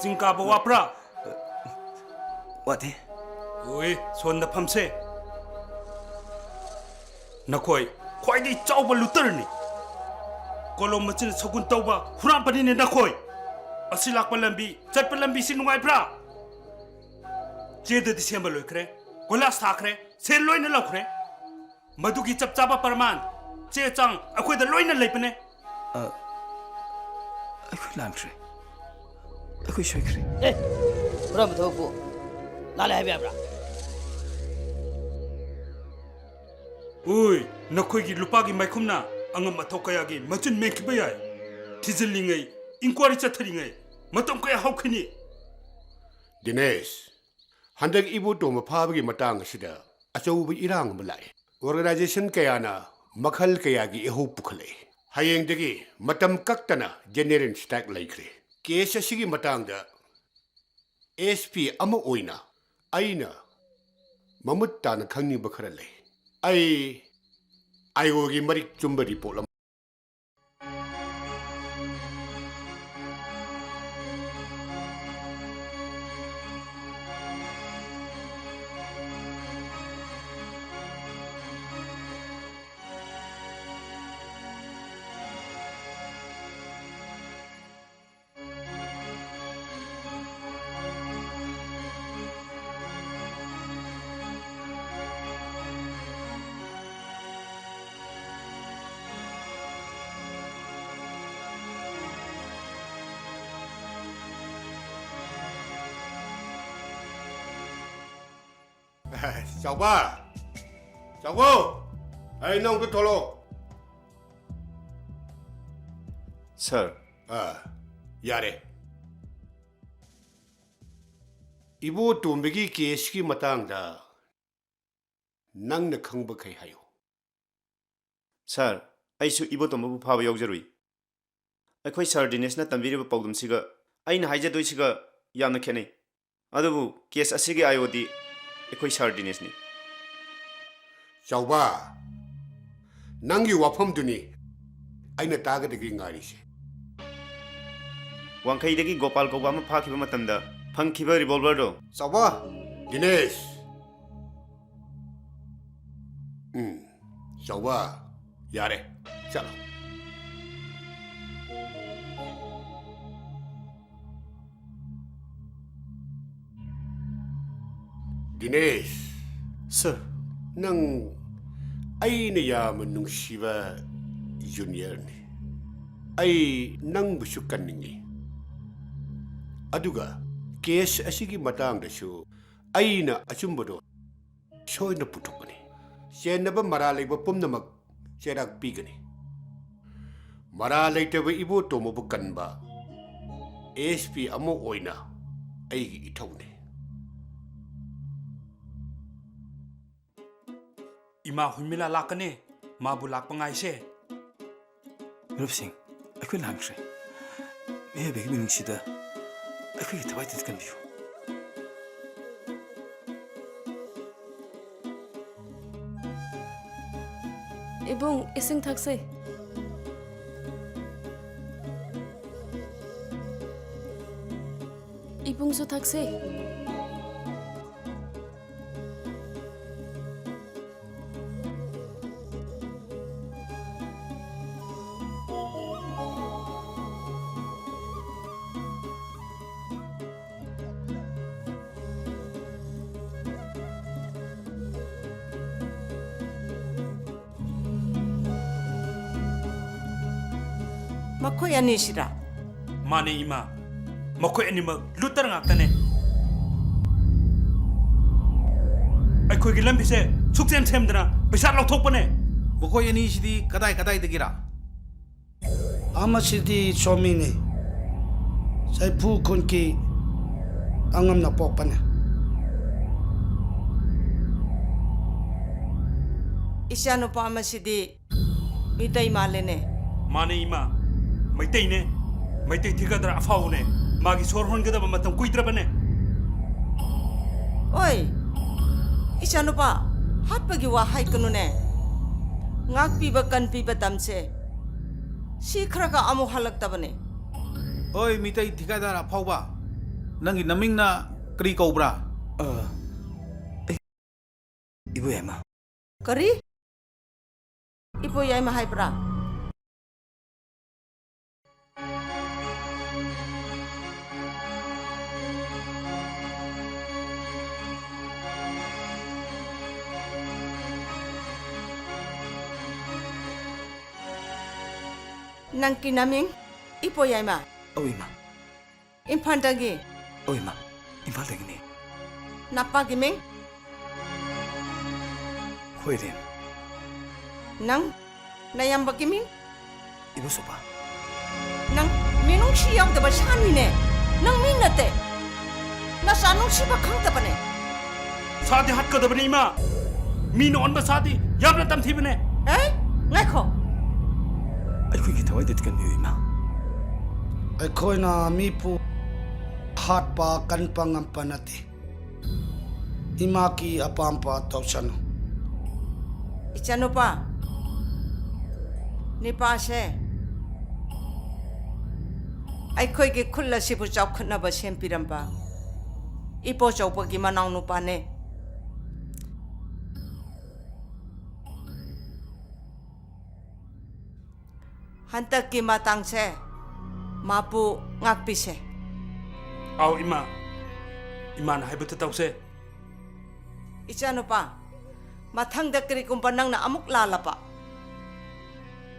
ꯆꯤꯡ ꯀꯥꯕ ꯋꯥꯄ꯭ꯔꯥ? ꯋꯥꯗꯦ꯫ ꯑꯣꯏ, ꯁꯣꯟꯗ ꯐꯝꯁꯦ꯫ ꯅꯈꯣꯏ ꯈ꯭ꯋꯥꯏꯗꯒꯤ ꯆꯥꯎꯕ ꯂꯨꯇꯔꯅꯤ꯫ ꯀꯣꯂꯣꯝ ꯃꯆꯤꯟ ꯁꯒꯨꯟ ꯇꯧꯕ ꯍꯨꯔꯥꯟꯕꯅꯤꯅꯦ ꯅꯈꯣꯏ꯫ ꯑꯁꯤ ꯂꯥꯛꯄ ꯂꯝꯕꯤ, ꯆꯠꯄ ꯂꯝꯕꯤꯁꯤ ꯅꯨꯡꯉꯥꯏꯕ꯭ꯔꯥ? ꯆꯦꯗꯗꯤ ꯁꯦꯝꯕ ꯂꯣꯏꯈ꯭ꯔꯦ, ꯀꯣꯏꯂꯥꯁ ꯊꯥꯈ꯭ꯔꯦ, ꯁꯦꯜ ꯂꯣꯏꯅ ꯂꯧꯈ꯭ꯔꯦ꯫ ꯃꯗꯨꯒꯤ ꯆꯞ ꯆꯥꯕ ꯄ꯭ꯔꯃꯥꯟ, ꯆꯦ ꯆꯥꯡ ꯑꯩꯈꯣꯏꯗ ꯂꯣꯏꯅ ꯂꯩꯕꯅꯦ꯫ ꯑ, ꯑꯩꯈꯣꯏ ꯂꯥꯟꯈ꯭ꯔꯦ꯫ ꯑꯩꯈꯣꯏ ꯁꯣꯏꯈ꯭ꯔꯦ꯫ ꯑꯦ, ꯍꯨꯔꯥꯟꯕ ꯊꯕꯛꯄꯨ ꯂꯥꯜꯂꯦ ꯍꯥꯏꯕ ꯌꯥꯕ꯭ꯔꯥ? ꯎꯏ, ꯅꯈꯣꯏꯒꯤ ꯂꯨꯄꯥꯒꯤ ꯃꯥꯏꯈꯨꯝꯅ ꯑꯉꯝ ꯑꯊꯧ ꯀꯌꯥꯒꯤ ꯃꯆꯤꯟ ꯃꯦꯟꯈꯤꯕ ꯌꯥꯏ꯫ ꯊꯤꯖꯤꯜꯂꯤꯉꯩ, ꯏꯟꯀ꯭ꯋꯥꯔꯤ ꯆꯠꯊꯔꯤꯉꯩ ꯃꯇꯝ ꯀꯌꯥ ꯍꯧꯈꯤꯅꯤ꯫ ꯗꯤꯅꯦꯁ, ꯍꯟꯗꯛ ꯏꯕꯣꯇꯣꯝꯕ ꯐꯥꯕꯒꯤ ꯃꯇꯥꯡ ꯑꯁꯤꯗ ꯑꯆꯧꯕ ꯏꯔꯥꯡ ꯑꯃ ꯂꯥꯛꯑꯦ꯫ ꯑꯣꯔꯒꯅꯥꯏꯖꯦꯁꯟ ꯀꯌꯥꯅ ꯃꯈꯜ ꯀꯌꯥꯒꯤ ꯏꯍꯧ ꯄꯨꯈꯠꯂꯛꯏ꯫ ꯍꯌꯦꯡꯗꯒꯤ ꯃꯇꯝ ꯀꯛꯇꯅ general strike ꯂꯩꯈ꯭ꯔꯦ꯫ ꯀꯦꯁ ꯑꯁꯤꯒꯤ ꯃꯇꯥꯡꯗ ꯑꯦꯁ ꯄꯤ ꯑꯃ ꯑꯣꯏꯅ ꯑꯩꯅ ꯃꯃꯨꯠ ꯇꯥꯅ ꯈꯪꯅꯤꯡꯕ ꯈꯔ ꯂꯩ꯫ ꯑꯩ ꯑꯥꯏ ꯑꯣꯒꯤ ꯃꯔꯤꯛ ꯆꯨꯝꯕ ꯔꯤꯄꯣꯔꯠ ꯑꯃ ꯆꯥꯎꯕ! ꯆꯥꯎꯕ! ꯑꯩ ꯅꯪꯗ ꯊꯣꯛꯂꯛꯑꯣ꯫ ꯁꯥꯔ꯫ ꯑꯥ, ꯌꯥꯔꯦ꯫ ꯏꯕꯣ ꯇꯣꯝꯕꯒꯤ ꯀꯦꯁꯀꯤ ꯃꯇꯥꯡꯗ ꯅꯪꯅ ꯈꯪꯕꯈꯩ ꯍꯥꯏꯌꯨ꯫ ꯁꯥꯔ, ꯑꯩꯁꯨ ꯏꯕꯣꯇꯣꯝꯕꯕꯨ ꯐꯥꯕ ꯌꯥꯎꯖꯔꯨꯏ꯫ ꯑꯩꯈꯣꯏ ꯁꯥꯔ ꯗꯤꯅꯦꯁꯅ ꯇꯝꯕꯤꯔꯤꯕ ꯄꯥꯎꯗꯝꯁꯤꯒ ꯑꯩꯅ ꯍꯥꯏꯖꯗꯣꯏꯁꯤꯒ ꯌꯥꯝꯅ ꯈꯦꯠꯅꯩ꯫ ꯑꯗꯨꯕꯨ ꯀꯦꯁ ꯑꯁꯤꯒꯤ ꯑꯥꯏ ꯑꯣꯗꯤ ꯑꯩꯈꯣꯏ ꯁꯥꯔ ꯗꯤꯅꯦꯁꯅꯤ꯫ ꯆꯥꯎꯕ, ꯅꯪꯒꯤ ꯋꯥꯐꯝꯗꯨꯅꯤ ꯑꯩꯅ ꯇꯥꯒꯗꯒꯤ ꯉꯥꯏꯔꯤꯁꯦ꯫ ꯋꯥꯡꯈꯩꯗꯒꯤ ꯒꯣꯄꯥꯜ ꯀꯧꯕ ꯑꯃ ꯐꯥꯈꯤꯕ ꯃꯇꯝꯗ ꯐꯪꯈꯤꯕ ꯔꯤꯚꯣꯜꯚꯔꯗꯣ꯫ ꯆꯥꯎꯕ, ꯗꯤꯅꯦꯁ꯫ ꯎꯝ, ꯆꯥꯎꯕ, ꯌꯥꯔꯦ, ꯆꯠꯂꯣ꯫ ꯗꯤꯅꯦꯁ꯫ ꯁꯥꯔ꯫ ꯅꯪ ꯑꯩꯅ ꯌꯥꯝꯅ ꯅꯨꯡꯁꯤꯕ ꯖꯨꯅꯤꯌꯔꯅꯤ꯫ ꯑꯩ ꯅꯪꯕꯨꯁꯨ ꯀꯟꯅꯤꯡꯏ꯫ ꯑꯗꯨꯒ ꯀꯦꯁ ꯑꯁꯤꯒꯤ ꯃꯇꯥꯡꯗꯁꯨ ꯑꯩꯅ ꯑꯆꯨꯝꯕꯗꯣ ꯁꯣꯏꯗꯅ ꯄꯨꯊꯣꯛꯀꯅꯤ꯫ ꯆꯦꯟꯅꯕ ꯃꯔꯥꯜ ꯂꯩꯕ ꯄꯨꯝꯅꯃꯛ ꯆꯩꯔꯥꯛ ꯄꯤꯒꯅꯤ꯫ ꯃꯔꯥꯜ ꯂꯩꯇꯕ ꯏꯕꯣꯇꯣꯝꯕꯕꯨ ꯀꯟꯕ ꯑꯦꯁ ꯄꯤ ꯑꯃ ꯑꯣꯏꯅ ꯑꯩꯒꯤ ꯏꯊꯧꯅꯤ꯫ ꯏꯃꯥ ꯍꯨꯏꯃꯤꯂꯥ ꯂꯥꯛꯀꯅꯤ꯫ ꯃꯥꯕꯨ ꯂꯥꯛꯄ ꯉꯥꯏꯁꯦ꯫ ꯃꯔꯨꯞꯁꯤꯡ, ꯑꯩꯈꯣꯏ ꯂꯥꯟꯈ꯭ꯔꯦ꯫ ꯃꯤꯑꯣꯏꯕꯒꯤ ꯃꯤꯅꯨꯡꯁꯤꯗ ꯑꯩꯈꯣꯏꯒꯤ ꯊꯋꯥꯏ ꯇꯦꯠꯀꯟꯕꯤꯌꯨ꯫ ꯏꯕꯨꯡ, ꯏꯁꯤꯡ ꯊꯛꯁꯦ꯫ ꯏꯕꯨꯡꯁꯨ ꯊꯛꯁꯦ꯫ ꯃꯈꯣꯏ ꯑꯅꯤꯁꯤꯔꯥ? ꯃꯥꯅꯦ, ꯏꯃꯥ꯫ ꯃꯈꯣꯏ ꯑꯅꯤꯃꯛ ꯂꯨꯇꯔ ꯉꯥꯛꯇꯅꯦ꯫ ꯑꯩꯈꯣꯏꯒꯤ ꯂꯝꯕꯤꯁꯦ ꯁꯨꯛꯁꯦꯝ ꯁꯦꯝꯗꯅ ꯄꯩꯁꯥ ꯂꯧꯊꯣꯛꯄꯅꯦ꯫ ꯃꯈꯣꯏ ꯑꯅꯤꯁꯤꯗꯤ ꯀꯗꯥꯏ ꯀꯗꯥꯏꯗꯒꯤꯔꯥ? ꯑꯃꯁꯤꯗꯤ ꯁꯣꯃꯤꯅꯤ, ꯁꯩꯐꯨ ꯈꯨꯟꯒꯤ ꯑꯉꯝꯅ ꯄꯣꯛꯄꯅꯦ꯫ ꯏꯆꯥꯅꯨꯄꯥ ꯑꯃꯁꯤꯗꯤ ꯃꯤꯇꯩ ꯃꯥꯜꯂꯦꯅꯦ꯫ ꯃꯥꯅꯦ, ꯏꯃꯥ꯫ ꯃꯩꯇꯩꯅꯦ꯫ ꯃꯩꯇꯩ ꯊꯤꯀꯥꯗꯥꯔ ꯑꯐꯥꯎꯕꯅꯦ꯫ ꯃꯥꯒꯤ ꯁꯣꯔ ꯍꯣꯟꯒꯗꯕ ꯃꯇꯝ ꯀꯨꯏꯗ꯭ꯔꯕꯅꯦ꯫ ꯑꯣꯏ, ꯏꯆꯥꯅꯨꯄꯥ, ꯍꯥꯠꯄꯒꯤ ꯋꯥ ꯍꯥꯏꯒꯅꯨꯅꯦ꯫ ꯉꯥꯛꯄꯤꯕ ꯀꯟꯕꯤꯕ ꯇꯝꯁꯦ꯫ ꯁꯤꯈ꯭ꯔꯒ ꯑꯃꯨꯛ ꯍꯜꯂꯛꯇꯕꯅꯦ꯫ ꯑꯣꯏ, ꯃꯤꯇꯩ ꯊꯤꯀꯥꯗꯥꯔ ꯑꯐꯥꯎꯕ, ꯅꯪꯒꯤ ꯅꯃꯤꯡꯅ ꯀꯔꯤ ꯀꯧꯕ꯭ꯔꯥ? ꯑ, ꯑꯩ, ꯏꯕꯣꯌꯥꯏꯃ꯫ ꯀꯔꯤ? ꯏꯕꯣꯌꯥꯏꯃ ꯍꯥꯏꯕ꯭ꯔꯥ? ꯅꯪꯒꯤ ꯅꯃꯤꯡ ꯏꯕꯣꯌꯥꯏꯃ? ꯑꯧ, ꯏꯃꯥ꯫ ꯏꯝꯐꯥꯜꯗꯒꯤ? ꯑꯧ, ꯏꯃꯥ, ꯏꯝꯐꯥꯜꯗꯒꯤꯅꯦ꯫ ꯅꯄꯥꯒꯤ ꯃꯤꯡ? ꯈꯣꯏꯔꯦꯝ꯫ ꯅꯪ ꯅꯌꯥꯝꯕꯒꯤ ꯃꯤꯡ? ꯏꯕꯣꯆꯧꯕ꯫ ꯅꯪ ꯃꯤꯅꯨꯡꯁꯤ ꯌꯥꯎꯗꯕ ꯁꯥꯅꯤꯅꯦ꯫ ꯅꯪ ꯃꯤ ꯅꯠꯇꯦ꯫ ꯅꯆꯥ ꯅꯨꯡꯁꯤꯕ ꯈꯪꯗꯕꯅꯦ꯫ ꯁꯥꯗꯤ ꯍꯥꯠꯀꯗꯕꯅꯤ, ꯏꯃꯥ꯫ ꯃꯤꯅ ꯑꯣꯟꯕ ꯁꯥꯗꯤ ꯌꯥꯝꯅ ꯇꯝꯊꯤꯕꯅꯦ꯫ ꯑꯦ, ꯉꯥꯏꯈꯣ꯫ ꯑꯩꯈꯣꯏꯒꯤ ꯊꯋꯥꯏꯗꯗꯤ ꯀꯟꯕꯤꯌꯨ, ꯏꯃꯥ꯫ ꯑꯩꯈꯣꯏꯅ ꯃꯤꯕꯨ ꯍꯥꯠꯄ ꯀꯟꯕ ꯉꯝꯕ ꯅꯠꯇꯦ꯫ ꯏꯃꯥꯒꯤ ꯑꯄꯥꯝꯕ ꯇꯧꯁꯅꯨ꯫ ꯏꯆꯥꯅꯨꯄꯥ, ꯅꯤꯄꯥꯁꯦ ꯑꯩꯈꯣꯏꯒꯤ ꯈꯨꯜ ꯑꯁꯤꯕꯨ ꯆꯥꯎꯈꯠꯅꯕ ꯁꯦꯝꯕꯤꯔꯝꯕ ꯏꯕꯣꯆꯧꯕꯒꯤ ꯃꯅꯥꯎꯅꯨꯄꯥꯅꯦ꯫ ꯍꯟꯗꯛꯀꯤ ꯃꯇꯥꯡꯁꯦ ꯃꯥꯕꯨ ꯉꯥꯛꯄꯤꯁꯦ꯫ ꯑꯥꯎ, ꯏꯃꯥ꯫ ꯏꯃꯥꯅ ꯍꯥꯏꯕꯗꯨ ꯇꯧꯁꯦ꯫ ꯏꯆꯥꯅꯨꯄꯥ, ꯃꯊꯪꯗ ꯀꯔꯤꯒꯨꯝꯕ ꯅꯪꯅ ꯑꯃꯨꯛ ꯂꯥꯜꯂꯕ,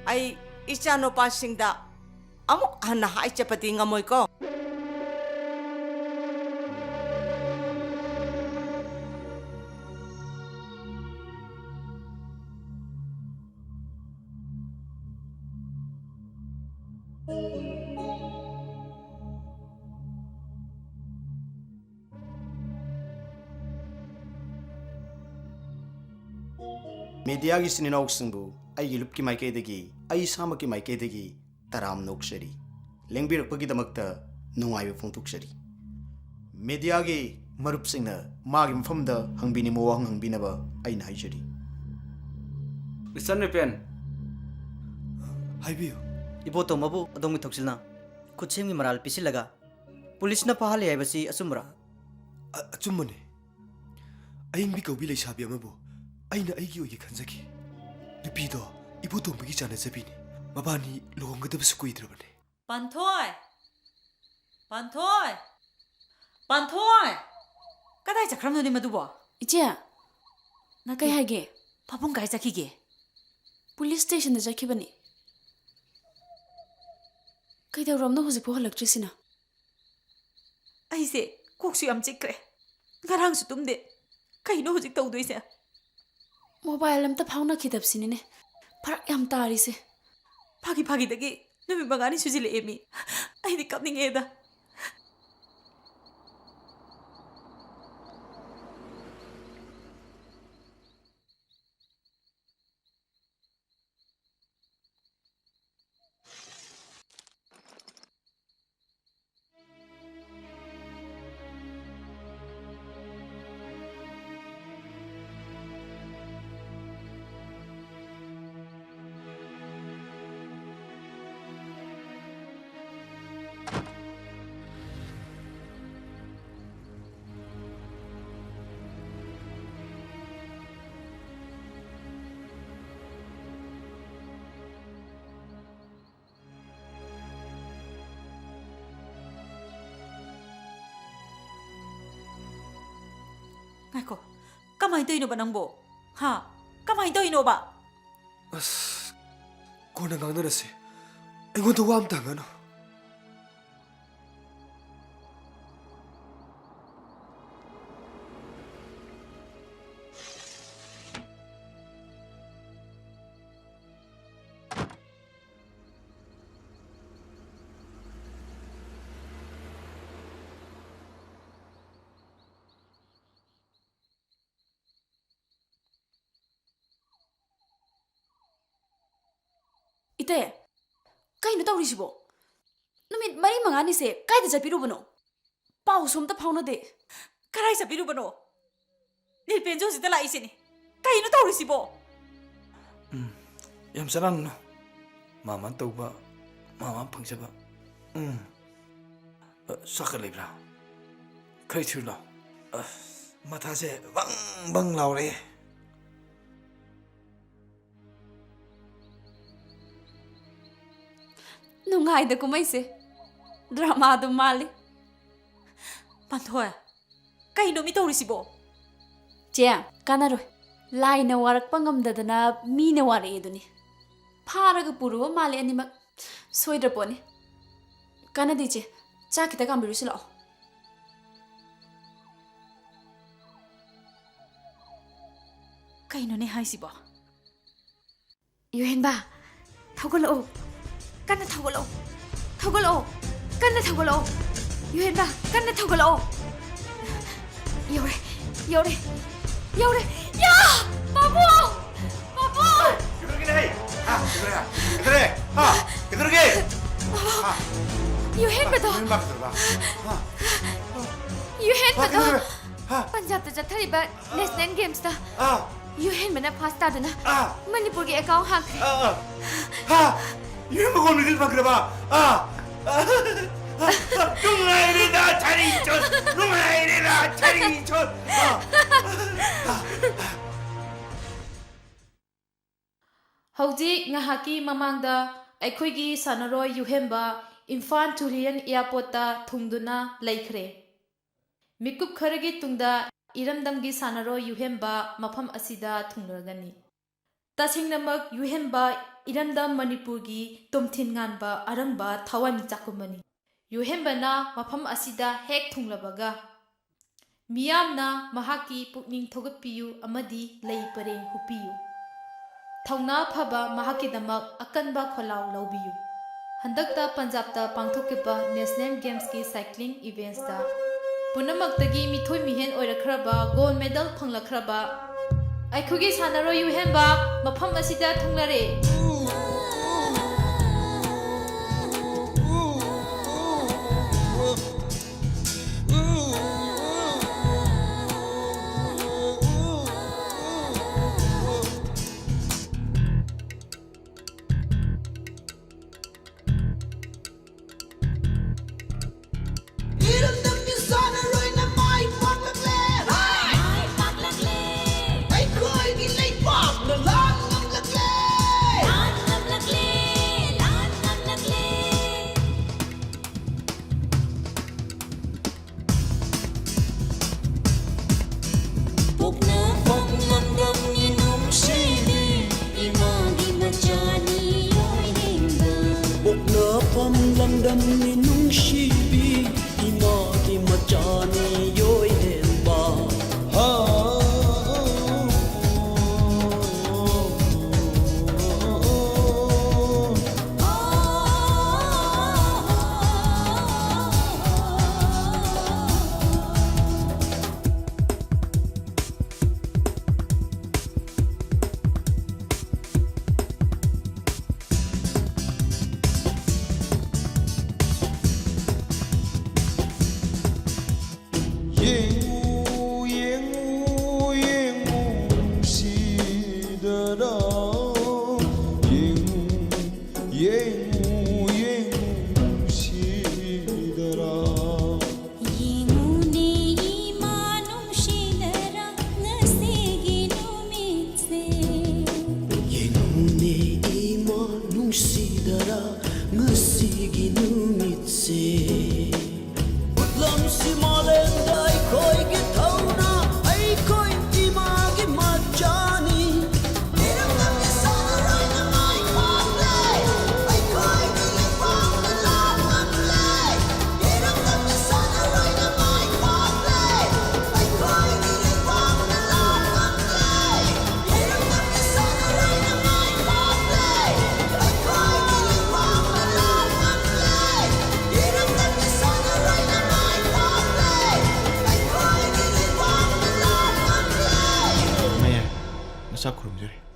ꯑꯩ ꯏꯆꯥꯅꯨꯄꯥꯁꯤꯡꯗ ꯑꯃꯨꯛ ꯍꯟꯅ ꯍꯥꯏꯖꯕꯗꯤ ꯉꯝꯃꯣꯏꯀꯣ꯫ ꯃꯤꯗꯤꯌꯥꯒꯤ ꯏꯆꯤꯟ ꯏꯅꯥꯎꯁꯤꯡꯕꯨ ꯑꯩꯒꯤ ꯂꯨꯞꯀꯤ ꯃꯥꯏꯀꯩꯗꯒꯤ, ꯑꯩ ꯏꯁꯥꯃꯛꯀꯤ ꯃꯥꯏꯀꯩꯗꯒꯤ ꯇꯔꯥꯝꯅ ꯑꯣꯛꯆꯔꯤ꯫ ꯂꯦꯡꯕꯤꯔꯛꯄꯒꯤꯗꯃꯛꯇ ꯅꯨꯡꯉꯥꯏꯕ ꯐꯣꯡꯗꯣꯛꯆꯔꯤ꯫ ꯃꯤꯗꯤꯌꯥꯒꯤ ꯃꯔꯨꯞꯁꯤꯡꯅ ꯃꯥꯒꯤ ꯃꯐꯝꯗ ꯍꯪꯕꯤꯅꯤꯡꯕ ꯋꯥꯍꯪ ꯍꯪꯕꯤꯅꯕ ꯑꯩꯅ ꯍꯥꯏꯖꯔꯤ꯫ ꯃꯤꯁꯇꯔ ꯅꯤꯄꯦꯟ꯫ ꯍꯥꯏꯕꯤꯌꯨ꯫ ꯏꯕꯣꯇꯣꯝꯕꯕꯨ ꯑꯗꯣꯝꯒꯤ ꯊꯧꯁꯤꯜꯅ ꯈꯨꯠꯁꯦꯝꯒꯤ ꯃꯔꯥꯜ ꯄꯤꯁꯤꯜꯂꯒ ꯄꯨꯂꯤꯁꯅ ꯐꯥꯍꯜꯂꯦ ꯍꯥꯏꯕꯁꯤ ꯑꯆꯨꯝꯕꯔꯥ? ꯑ-, ꯑꯆꯨꯝꯕꯅꯤ꯫ ꯑꯏꯪꯕꯤ ꯀꯧꯕꯤ ꯂꯩꯁꯥꯕꯤ ꯑꯃꯕꯨ ꯑꯩꯅ ꯑꯩꯒꯤ ꯑꯣꯏꯒꯦ ꯈꯟꯖꯈꯤ꯫ ꯅꯨꯄꯤꯗꯣ ꯏꯕꯣꯇꯣꯝꯕꯒꯤ ꯆꯥꯟꯅꯖꯕꯤꯅꯤ꯫ ꯃꯕꯥꯅꯤ ꯂꯨꯍꯣꯡꯒꯗꯕꯁꯨ ꯀꯨꯏꯗ꯭ꯔꯕꯅꯤ꯫ ꯄꯥꯟꯊꯣꯏ! ꯄꯥꯟꯊꯣꯏ! ꯄꯥꯟꯊꯣꯏ! ꯀꯗꯥꯏ ꯆꯠꯈ꯭ꯔꯕꯅꯣꯅꯦ ꯃꯗꯨꯕꯣ? ꯏꯆꯦ, ꯅꯠꯇꯦ꯫ ꯀꯩ ꯍꯥꯏꯒꯦ? ꯄꯥꯕꯨꯡ ꯀꯥꯏ ꯆꯠꯈꯤꯒꯦ? ꯄꯨꯂꯤꯁ ꯁ꯭ꯇꯦꯁꯟꯗ ꯆꯠꯈꯤꯕꯅꯤ꯫ ꯀꯩꯗꯧꯔꯕꯅꯣ ꯍꯧꯖꯤꯛꯐꯥꯎ ꯍꯜꯂꯛꯇ꯭ꯔꯤꯁꯤꯅ? ꯑꯩꯁꯦ ꯀꯣꯛꯁꯨ ꯌꯥꯝ ꯆꯤꯛꯈ꯭ꯔꯦ꯫ ꯉꯔꯥꯡꯁꯨ ꯇꯨꯝꯗꯦ꯫ ꯀꯩꯅꯣ ꯍꯧꯖꯤꯛ ꯇꯧꯗꯣꯏꯁꯦ? ꯃꯣꯕꯥꯏꯜ ꯑꯝꯇ ꯐꯥꯎꯅꯈꯤꯗꯕꯁꯤꯅꯤꯅꯦ ꯐꯔꯛ ꯌꯥꯝ ꯇꯥꯔꯤꯁꯦ꯫ ꯐꯥꯒꯤ ꯐꯥꯒꯤꯗꯒꯤ ꯅꯨꯃꯤꯠ ꯃꯉꯥꯅꯤ ꯁꯨꯖꯤꯜꯂꯛꯑꯦ ꯃꯤ꯫ ꯑꯩꯗꯤ ꯀꯞꯅꯤꯡꯉꯦꯗ꯫ ꯉꯥꯏꯈꯣ, ꯀꯃꯥꯏꯅ ꯇꯧꯔꯤꯅꯣꯕ ꯅꯪꯕꯣ? ꯍꯥ? ꯀꯃꯥꯏꯅ ꯇꯧꯔꯤꯅꯣꯕ? ꯑꯁ, ꯀꯣꯟꯅ ꯉꯥꯡꯅꯔꯁꯦ꯫ ꯑꯩꯉꯣꯟꯗ ꯋꯥ ꯑꯝꯇ ꯍꯪꯒꯅꯨ꯫ ꯏꯇꯩ, ꯀꯩꯅꯣ ꯇꯧꯔꯤꯁꯤꯕꯣ? ꯅꯨꯃꯤꯠ ꯃꯔꯤ ꯃꯉꯥꯅꯤꯁꯦ ꯀꯥꯏꯗ ꯆꯠꯄꯤꯔꯨꯕꯅꯣ? ꯄꯥꯎꯁꯨ ꯑꯝꯇ ꯐꯥꯎꯅꯗꯦ꯫ ꯀꯔꯥꯏ ꯆꯠꯄꯤꯔꯨꯕꯅꯣ? ꯅꯤꯜꯄꯦꯟꯁꯨ ꯍꯧꯖꯤꯛꯇ ꯂꯥꯛꯏꯁꯤꯅꯤ꯫ ꯀꯩꯅꯣ ꯇꯧꯔꯤꯁꯤꯕꯣ? ꯎꯝ, ꯌꯥꯝ ꯆꯔꯥꯡꯅꯨ꯫ ꯃꯥ ꯃꯥ ꯇꯧꯕ, ꯃꯥ ꯃꯥ ꯐꯪꯖꯕ꯫ ꯎꯝ꯫ ꯑ, ꯆꯥꯛꯀ ꯂꯩꯕ꯭ꯔꯥ? ꯈꯔ ꯊꯤꯔꯨ ꯂꯥꯎ꯫ ꯑ, ꯃꯊꯥꯁꯦ ꯕꯪ ꯕꯪ ꯂꯥꯎꯔꯦ꯫ ꯅꯨꯡꯉꯥꯏꯗ ꯀꯨꯝꯍꯩꯁꯦ꯫ ꯗ꯭ꯔꯃꯥꯗꯨꯝ ꯃꯥꯜꯂꯤ꯫ ꯄꯥꯟꯊꯣꯏ, ꯀꯩꯅꯣ ꯃꯤ ꯇꯧꯔꯤꯁꯤꯕꯣ? ꯆꯦ, ꯀꯥꯟꯅꯔꯣꯏ꯫ ꯂꯥꯏꯅ ꯋꯥꯔꯛꯄ ꯉꯝꯗꯗꯅ ꯃꯤꯅ ꯋꯥꯔꯛꯑꯦ ꯑꯗꯨꯅꯤ꯫ ꯐꯥꯔꯒ ꯄꯨꯔꯨꯕ ꯃꯥꯜꯂꯦ ꯑꯅꯤꯃꯛ꯫ ꯁꯣꯏꯗ꯭ꯔ ꯄꯣꯠꯅꯤ꯫ ꯀꯥꯟꯅꯗꯦ ꯏꯆꯦ, ꯆꯥꯛ ꯈꯤꯇ ꯀꯥꯝꯕꯤꯔꯨꯁꯤ ꯂꯥꯛꯑꯣ꯫ ꯀꯩꯅꯣꯅꯦ ꯍꯥꯏꯁꯤꯕꯣ? ꯌꯨꯍꯦꯟꯕ, ꯊꯧꯒꯠꯂꯛꯑꯣ꯫ ꯀꯟꯅ ꯊꯧꯒꯠꯂꯛꯑꯣ꯫ ꯊꯧꯒꯠꯂꯛꯑꯣ꯫ ꯀꯟꯅ ꯊꯧꯒꯠꯂꯛꯑꯣ꯫ ꯌꯨꯍꯦꯟꯕ, ꯀꯟꯅ ꯊꯧꯒꯠꯂꯛꯑꯣ꯫ ꯌꯧꯔꯦ, ꯌꯧꯔꯦ, ꯌꯧꯔꯦ꯫ ꯌꯥ! ꯄꯥꯕꯨꯡ! ꯄꯥꯕꯨꯡ! ꯀꯩꯗꯧꯔꯒꯦꯅꯦ? ꯍꯥ? ꯀꯩꯗꯧꯔꯦ? ꯀꯩꯗꯧꯔꯦ? ꯍꯥ? ꯀꯩꯗꯧꯔꯒꯦ? ꯍꯥ? ꯌꯨꯍꯦꯟꯕꯗꯣ! ꯌꯨꯍꯦꯟꯕ ꯀꯩꯗꯧꯔꯕ? ꯍꯥ? ꯌꯨꯍꯦꯟꯕꯗꯣ! ꯀꯩꯗꯧꯔꯦ? ꯍꯥ? ꯄꯟꯖꯥꯕꯇ ꯆꯠꯊꯔꯤꯕ ꯅꯦꯁꯅꯦꯜ ꯒꯦꯝꯁꯇ ꯑꯥ! ꯌꯨꯍꯦꯟꯕꯅ ꯐꯥꯔꯁ ꯇꯥꯗꯨꯅ ꯑꯥ! ꯃꯅꯤꯄꯨꯔꯒꯤ ꯑꯦꯀꯥꯎꯟ ꯍꯥꯡꯈ꯭ꯔꯦ꯫ ꯑꯥ! ꯑꯥ! ꯍꯥ! ꯌꯨꯍꯦꯟꯕ ꯒꯣꯜ ꯃꯦꯗꯜ ꯐꯪꯈ꯭ꯔꯕ? ꯑꯥ! ꯑꯥ! ꯅꯨꯡꯉꯥꯏꯔꯦꯗ ꯁꯥꯔꯤ ꯆꯣꯠ! ꯅꯨꯡꯉꯥꯏꯔꯦꯗ ꯁꯥꯔꯤ ꯆꯣꯠ! ꯑꯥ! ꯍꯧꯖꯤꯛ ꯉꯥꯏꯍꯥꯛꯀꯤ ꯃꯃꯥꯡꯗ ꯑꯩꯈꯣꯏꯒꯤ ꯁꯥꯟꯅꯔꯣꯏ ꯌꯨꯍꯦꯟꯕ ꯏꯝꯐꯥꯜ ꯇꯨꯂꯤꯌꯟ ꯑꯦꯌꯥꯔꯄꯣꯔꯠꯇ ꯊꯨꯡꯗꯨꯅ ꯂꯩꯈ꯭ꯔꯦ꯫ ꯃꯤꯀꯨꯞ ꯈꯔꯒꯤ ꯇꯨꯡꯗ ꯏꯔꯝꯗꯝꯒꯤ ꯁꯥꯟꯅꯔꯣꯏ ꯌꯨꯍꯦꯟꯕ ꯃꯐꯝ ꯑꯁꯤꯗ ꯊꯨꯡꯂꯒꯅꯤ꯫ ꯇꯁꯦꯡꯅꯃꯛ ꯌꯨꯍꯦꯟꯕ ꯏꯔꯝꯗꯝ ꯃꯅꯤꯄꯨꯔꯒꯤ ꯇꯣꯝꯊꯤꯟ ꯉꯥꯟꯕ ꯑꯔꯪꯕ ꯊꯋꯥꯟꯃꯤꯆꯥꯛꯀꯨꯝꯕꯅꯤ꯫ ꯌꯨꯍꯦꯟꯕꯅ ꯃꯐꯝ ꯑꯁꯤꯗ ꯍꯦꯛ ꯊꯨꯡꯂꯕꯒ, ꯃꯤꯌꯥꯝꯅ ꯃꯍꯥꯛꯀꯤ ꯄꯨꯛꯅꯤꯡ ꯊꯧꯒꯠꯄꯤꯌꯨ ꯑꯃꯗꯤ ꯂꯩ ꯄꯔꯦꯡ ꯍꯨꯞꯄꯤꯌꯨ꯫ ꯊꯧꯅꯥ ꯐꯕ ꯃꯍꯥꯛꯀꯤꯗꯃꯛ ꯑꯀꯟꯕ ꯈꯣꯜꯂꯥꯎ ꯂꯧꯕꯤꯌꯨ꯫ ꯍꯟꯗꯛꯇ ꯄꯟꯖꯥꯕꯇ ꯄꯥꯡꯊꯣꯛꯈꯤꯕ National Gamesꯀꯤ cycling eventsꯇ ꯄꯨꯝꯅꯃꯛꯇꯒꯤ ꯃꯤꯊꯣꯏ ꯃꯤꯍꯦꯟ ꯑꯣꯏꯔꯛꯈ꯭ꯔꯕ, gold medal ꯐꯪꯂꯛꯈ꯭ꯔꯕ ꯑꯩꯈꯣꯏꯒꯤ ꯁꯥꯟꯅꯔꯣꯏ ꯌꯨꯍꯦꯟꯕ ꯃꯐꯝ ꯑꯁꯤꯗ ꯊꯨꯡꯂꯔꯦ꯫ ꯏꯔꯝꯗꯝꯒꯤ ꯁꯥꯟꯅꯔꯣꯏꯅ ꯃꯥꯏ ꯄꯥꯛꯂꯛꯂꯦ꯫ ꯃꯥꯏ ꯄꯥꯛꯂꯛꯂꯦ꯫ ꯑꯩꯈꯣꯏꯒꯤ ꯂꯩꯄꯥꯛꯅ ꯂꯥꯟ ꯉꯝꯂꯛꯂꯦ꯫ ꯂꯥꯟ ꯉꯝꯂꯛꯂꯦ, ꯂꯥꯟ ꯉꯝꯂꯛꯂꯦ꯫ ꯄꯣꯛꯅꯐꯝ ꯂꯝꯗꯝꯒꯤ ꯅꯨꯡꯁꯤꯕꯤ ꯏꯃꯥꯒꯤ ꯃꯆꯥꯅꯤ ꯌꯣꯏꯍꯦꯟꯕ꯫ ꯄꯣꯛꯅꯐꯝ ꯂꯝꯗꯝꯒꯤ ꯅꯨꯡꯁꯤꯕꯤ ꯏꯃꯥꯒꯤ ꯃꯆꯥꯅꯤ ꯌꯣꯏꯍꯦꯟꯕ꯫ ꯍꯥ꯫ ꯌꯦꯡꯉꯨ, ꯌꯦꯡꯉꯨ, ꯌꯦꯡꯉꯨ ꯅꯨꯡꯁꯤꯗꯔꯥ꯫ ꯌꯦꯡꯉꯨ, ꯌꯦꯡꯉꯨ, ꯌꯦꯡꯉꯨ ꯅꯨꯡꯁꯤꯗꯔꯥ꯫ ꯌꯦꯡꯉꯨꯅꯦ ꯏꯃꯥ ꯅꯨꯡꯁꯤꯗꯔꯥ ꯉꯁꯤꯒꯤ ꯅꯨꯃꯤꯠꯁꯦ꯫ ꯌꯦꯡꯉꯨꯅꯦ ꯏꯃꯥ ꯅꯨꯡꯁꯤꯗꯔꯥ ꯉꯁꯤꯒꯤ ꯅꯨꯃꯤꯠꯁꯦ꯫ ꯎꯠꯂꯝꯁꯤ ꯃꯥꯂꯦꯝꯗ ꯑꯩꯈꯣꯏꯒꯤ ꯆꯥꯛ ꯈꯨꯔꯨꯝꯖꯔꯤ꯫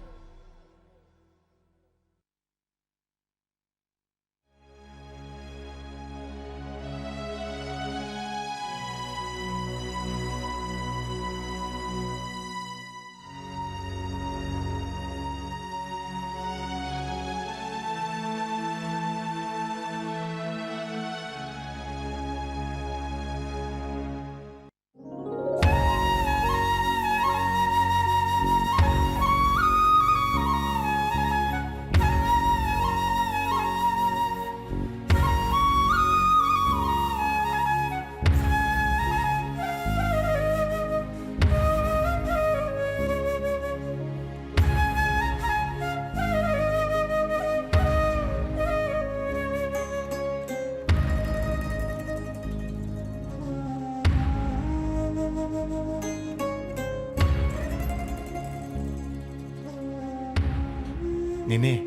ꯅꯦꯅꯦ,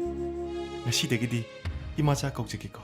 ꯉꯁꯤꯗꯒꯤꯗꯤ ꯏꯃꯥꯆꯥ ꯀꯧꯖꯒꯦꯀꯣ꯫